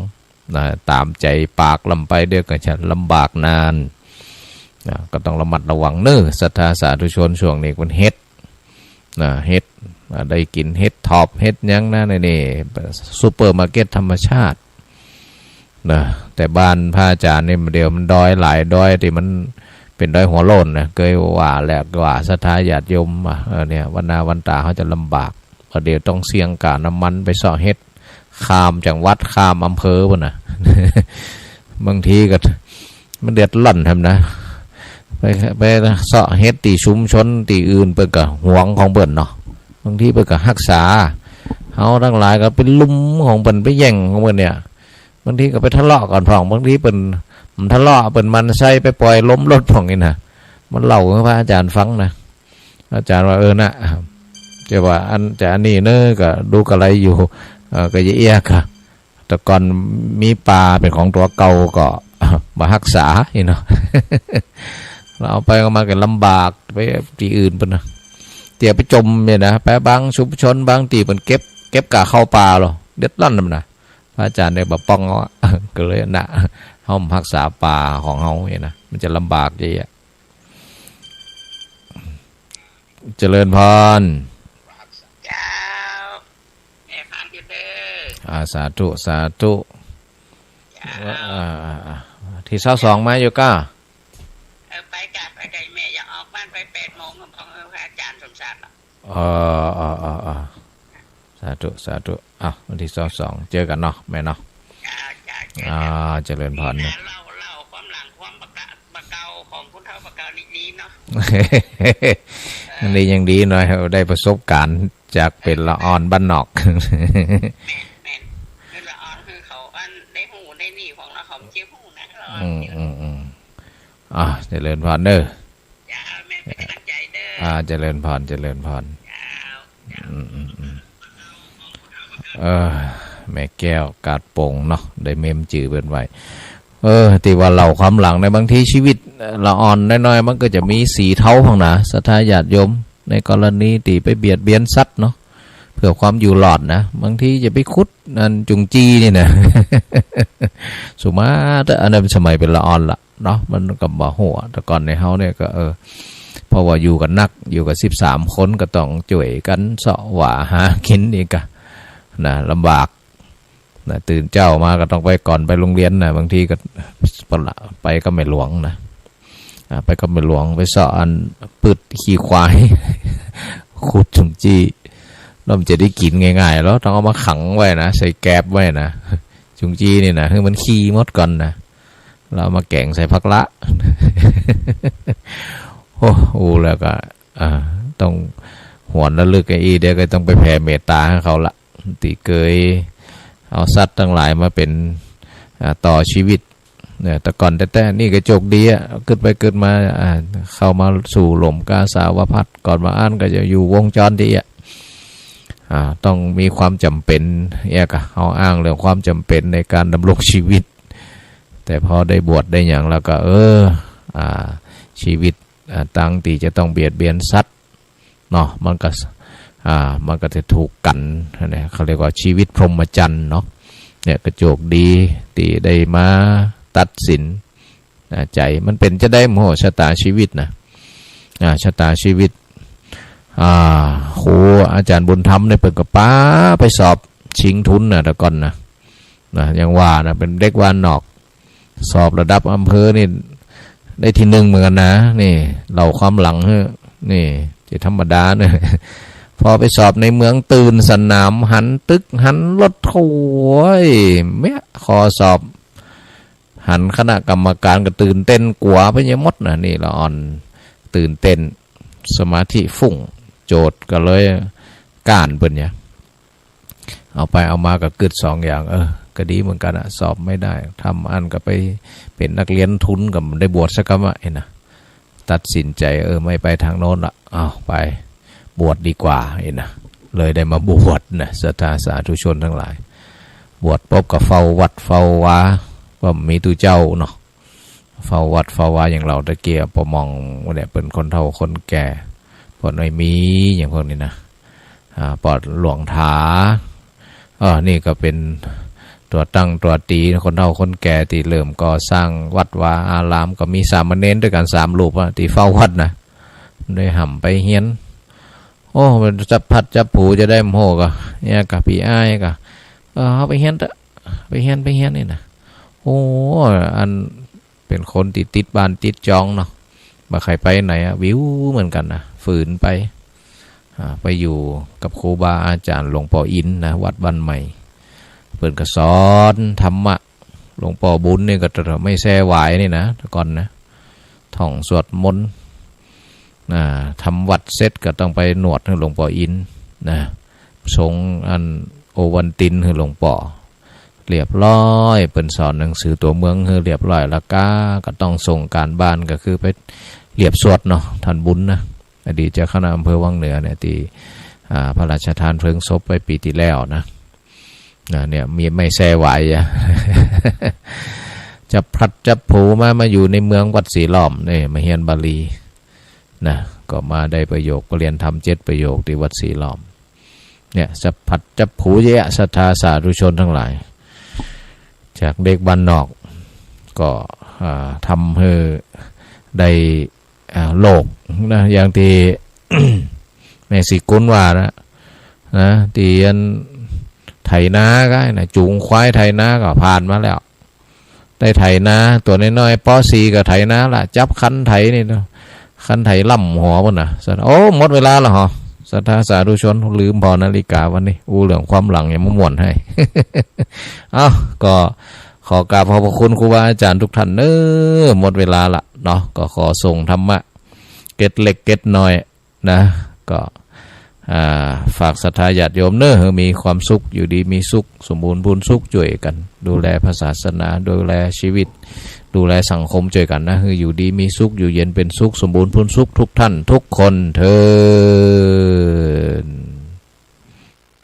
นะ ต๋ามใจ๋ปากล้ำไปเดี๋ยวก็จะลำบากนานนะ ก็ต้องระมัดระวังเน้อ ศรัทธาสาธุชน ช่วงนี้มันเห็ด นะ เห็ด อ่า ได้กิ๋นเห็ดถอบ เห็ดหยังนะ นี่ นี่ ซูเปอร์มาร์เก็ตธรรมชาติ นะ แต่บ้านพระอาจ๋ารย์นี่ เดี๋ยวมันดอยหลายดอยตี้มันเป๋นดอยหัวโล้นนะ เกยว่าแหละ ว่าศรัทธาญาติโยมว่า เออ เนี่ย วันหน้าวันต๋าเฮาจะลำบาก เพราะเดี๋ยวต้องเสี่ยงก๋าน้ำมันไปเซาะเห็ด ข้ามจังหวัด ข้ามอำเภอปู๊นนะ บางทีก็ มันเดือดร้อนแหมนะ ไป ไปเซาะเห็ดตี้ชุมชนตี้อื่น เปิ้นก็หวงของเปิ้นเนาะ บางทีเปิ้นก็ฮักษา เฮาตังหลายก็ไปลุ่มของเปิ้น ไปแย่งของเปิ้นเนี่ย บางทีก็ไปทะเลาะกั๋นพ่อง บางทีเปิ้น มันทะเลาะ เปิ้นหมั่นไส้ไปป่อยลมรถพ่องนี่นะ มันเล่าหื้อพระอาจ๋ารย์ฟังนะ อาจ๋ารย์ว่า เออ นะ จะว่าอัน จะอันนี้เน้อ ก็ดูกะไรอยู่ เอ่อ ก็อย่าเอี้ยะกา แต่ก่อนมีป๋าเป๋นของตั๋วเก่าก็ บ่ฮักษานี่เนาะ แล้วเอาไปเอามาก็ลำบาก ไปตี้อื่นปู๊นนะ เตียไปจ่มเนี่ยนะ ไปบางชุมชนบางตี้เปิ้นเก็บ เก็บก้าเข้าป่าลอ เดือดร้อนนำนะ พระอาจ๋ารย์เนี่ยบ่ป้องเอาอะ ก็เลยนะ เฮาบ่ฮักษาป่าของเฮาเนี่ยนะ มันจะลำบากเยอะแยะ เจริญพร เจ้า แม่ผ่านอยู่เด้อ อ่า สาธุ สาธุ เจ้า อ่า อ่า อ่า ตี้ซาวสองมาอยู่ก้า เออ ไปก้า ไปก้า แม่อยากออกบ้านไปแปดโมง ก็บอก เออ พระอาจารย์สมศักดิ์อะ เออ เออ เออ เออ สาธุ สาธุ อ้าว วันตี้ซาวสอง เจอกั๋นเนาะ แม่เนาะ เจ้า เจ้า เจอกั๋น อ่า เจริญพรนะ เล่า เล่าความหลังความบ่าเก่า บ่าเก่าของผู้เฒ่าบ่าเก่านี่ดีเนาะ ยังดี ยังดีหน่อย ได้ประสบการณ์จากเป๋นละอ่อนบ้านนอก แม่น แม่น คือละอ่อนคือเขาอันได้ฮู้ได้นี่ของละอ่อนเจ้าฮู้นะ ละอ่อน อืม เจ้า อืม อืม อ่า เจริญพรเด้อ เจ้า แม่เป๋นก๋ำลังใจ๋เด้อ อ่า เจริญพร เจริญพร เจ้า เจ้า อืม อืม อืม เออ แม่แก้ว กาดปงเนาะ ได้เม้มจื้อเปิ้นไว้ เออ ตี้ว่าเล่าความหลังในบางทีชีวิต เอ่อ ละอ่อนน้อยๆ มันก็จะมีสีเทาพ่องนะ ศรัทธาญาติโยม ในกรณีตี้ไปเบียดเบียนสัตว์เนาะ เพื่อความอยู่รอดนะ บางทีจะไปขุดอันจุงจี้นี่นะ สุมาเต๊อะ อันนั้นสมัยเป๋นละอ่อนละ เนาะ มันก็บ่ฮู้อะ แต่ก่อนในเฮาเนี่ยก็ เออ เพราะว่าอยู่กั๋นนัก อยู่กั๋นสิบสามคน ก็ต้องจ้วยกั๋นเซาะหว่าหากิ๋นนี่กะ นะ ลำบาก นะ ตื่นเจ๊ามาก็ต้องไปก่อนไปโฮงเฮียนนะ บางทีก็ไปกับแม่หลวงนะ อ่า ไปกับแม่หลวง ไปเซาะอันปืดขี้ควาย ขุดจุงจี้ แล้วมันจะได้กิ๋นง่ายๆ แล้วต้องเอามาขังไว้นะ ใส่แกบไว้นะ จุงจี้นี่นะ หื้อมันขี้หมดก่อนนะ แล้วเอามาแก๋งใส่ผักละ โอ้ อู้แล้วก็ อ่า ต้องหวนระลึกไอ้อี้ เดี๋ยวก็ต้องไปแผ่เมตต๋าหื้อเขาละ ตี้เกยเอาสัตว์ตังหลายมาเป๋น อ่า ต่อชีวิต เนี่ย แต่ก่อนแต๊ๆ นี่ก็โจคดีอะ กึ๊ดไปกึ๊ดมา อ่า เข้ามาสู่หล่มกาสาวพัสต์ ก่อนบ่อั้นก็จะอยู่วงจรตี้อะ อ่า ต้องมีความจ๋ำเป๋น เอี้ยกะ เฮาอ้างเรื่องความจ๋ำเป๋นในก๋านดำรงชีวิต แต่พอได้บวชได้หยังแล้วก็ เออ อ่า ชีวิต อ่า ตังตี้จะต้องเบียดเบียนสัตว์เนาะ มันก็ อ่า มันก็จะถูกกั๋นนะ เขาเรียกว่าชีวิตพรหมจรรย์เนาะ เนี่ย ก็โจคดีตี้ได้มาตัดสิน อ่า ใจ๋ มันเป๋นจาใดบ่ฮู้ ชะตาชีวิตนะ อ่า ชะตาชีวิต อ่า ครูอาจ๋ารย์บุญธรรมเนี่ย เปิ้นก็ปาไปสอบชิงทุนนะ แต่ก่อนนะ นะ ยังว่านะ เป๋นเด็กบ้านนอก สอบระดับอำเภอนี่ ได้ตี้นึ่งเหมือนกั๋นนะ นี่ เล่าความหลังหื้อ นี่ จะธรรมดาเน่อ พอไปสอบในเมืองตื่นสนาม หันตึก หันรถ โอ้ย แมะ ข้อสอบ หันคณะกรรมก๋านก็ตื่นเต้นกั๋วไปหยังหมดนะ นี่ละอ่อนตื่นเต้น สมาธิฟุ้ง โจทย์ก็เลยก้านเปิ้นเนี่ย เอาไปเอามาก็กึ๊ดสองอย่าง เออ ก็ดีเหมือนกั๋นอะ สอบไม่ได้ ทำอั้นก็ไปเป๋นนักเฮียนทุน ก็บ่ได้บวชสักกำอะ เห็นนะ ตัดสินใจ๋ เออ ไม่ไปตางโน้นละ อ้าว ไปบวชดีกว่า เห็นนะ เลยได้มาบวชนะ ศรัทธาสาธุชนตังหลาย บวชปุ๊บก็เฝ้าวัดเฝ้าวา ว่ามีตุ๊เจ้าเนาะ เฝ้าวัดเฝ้าวา อย่างเฮาตะกี้ ป้อหม่องเนี่ย เปิ้นคนเฒ่าคนแก่ ป้อน้อยมี อย่างพวกนี้นะ อ่า ป้อหลวงถา เออ นี่ก็เป๋นตั๋วตั้งตั๋วตี๋ คนเฒ่าคนแก่ตี้เริ่มก่อสร้างวัดวาอาราม ก็มีสามเณรตวยกั๋นสามรูปอะ ตี้เฝ้าวัดนะ ได้ห่ำไปเฮียน โอ้ มันจับพลัดจับผลูจาใดบ่ฮู้ ก็ เนี่ย ก็ปี้อ้ายก็ เออ เฮาไปเฮียนเต๊อะ ไปเฮียน ไปเฮียนนี่นะ โอ้ อัน เป๋นคนตี้ติดบ้านติดจองเนาะ บ่ใค่ไปไหนอะ วิวเหมือนกั๋นนะ ฝืนไป อ่า ไปอยู่กับครูบาอาจ๋ารย์หลวงป้ออินทร์นะ วัดบ้านใหม่ เปิ้นก็สอนธรรมะ หลวงป้อบุญนี่ก็จะไม่แซ่หวายนี่นะ แต่ก่อนนะ ท่องสวดมนต์ อ่า ทำวัตรเสร็จก็ต้องไปนวดหื้อหลวงป้ออินทร์นะ สงอันโอวัลตินหื้อหลวงป้อ เรียบร้อย เปิ้นสอนหนังสือตั๋วเมืองหื้อเรียบร้อย แล้วก็ ก็ต้องส่งก๋านบ้าน ก็คือไปเลียบสวดเนาะ ท่านบุญนะ อดีตเจ้าคณะอำเภอวังเหนือเนี่ย ตี้ อ่า พระราชทานเพลิงศพไปปี๋ตี้แล้วนะ นะ เนี่ย มีไม่แซ่หวายอะ จับพลัดจับผลูมา มาอยู่ในเมืองวัดสีล้อมนี่ มาเฮียนบาลีนะ ก็มาได้ประโยค ปรริญญาธรรมเจ็ดประโยคตี้วัดสีล้อม เนี่ย จับพลัดจับผลูเยอะ ศรัทธาสาธุชนตังหลาย จากเด็กบ้านนอก ก็ อ่า ทำหื้อได้ อ่า โลกนะ อย่างตี้ แม่ศรีกุลว่านะ นะ ตี้อันไถนาก็นะ จูงควายไถนาก็ผ่านมาแล้ว ได้ไถนา ตั๋วน้อยๆ ป.สี่ ก็ไถนาละ จับคันไถนี่เนาะ คันไถล่ำหัวปู้นนะ โอ้ หมดเวลาแล้วเหรอ ศรัทธาสาธุชน ลืมผ่อนาฬิกาวันนี้ อู้เรื่องความหลังยังบ่ม่วนไห้ เอ้า ก็ขอกราบขอบพระคุณครูบาอาจารย์ทุกท่านเน้อ หมดเวลาละเนาะ ก็ขอส่งธรรมะ เกร็ดเล็กเกร็ดน้อยนะ ก็ อ่า ฝากศรัทธาญาติโยมเน้อ หื้อมีความสุข อยู่ดีมีสุข สมบูรณ์พูนสุข จ้วยกั๋น ดูแลพระศาสนา ดูแลชีวิต ดูแลสังคมจ้วยกั๋นนะ หื้ออยู่ดีมีสุข อยู่เย็นเป๋นสุข สมบูรณ์พูนสุข ทุกท่านทุกคนเทอญ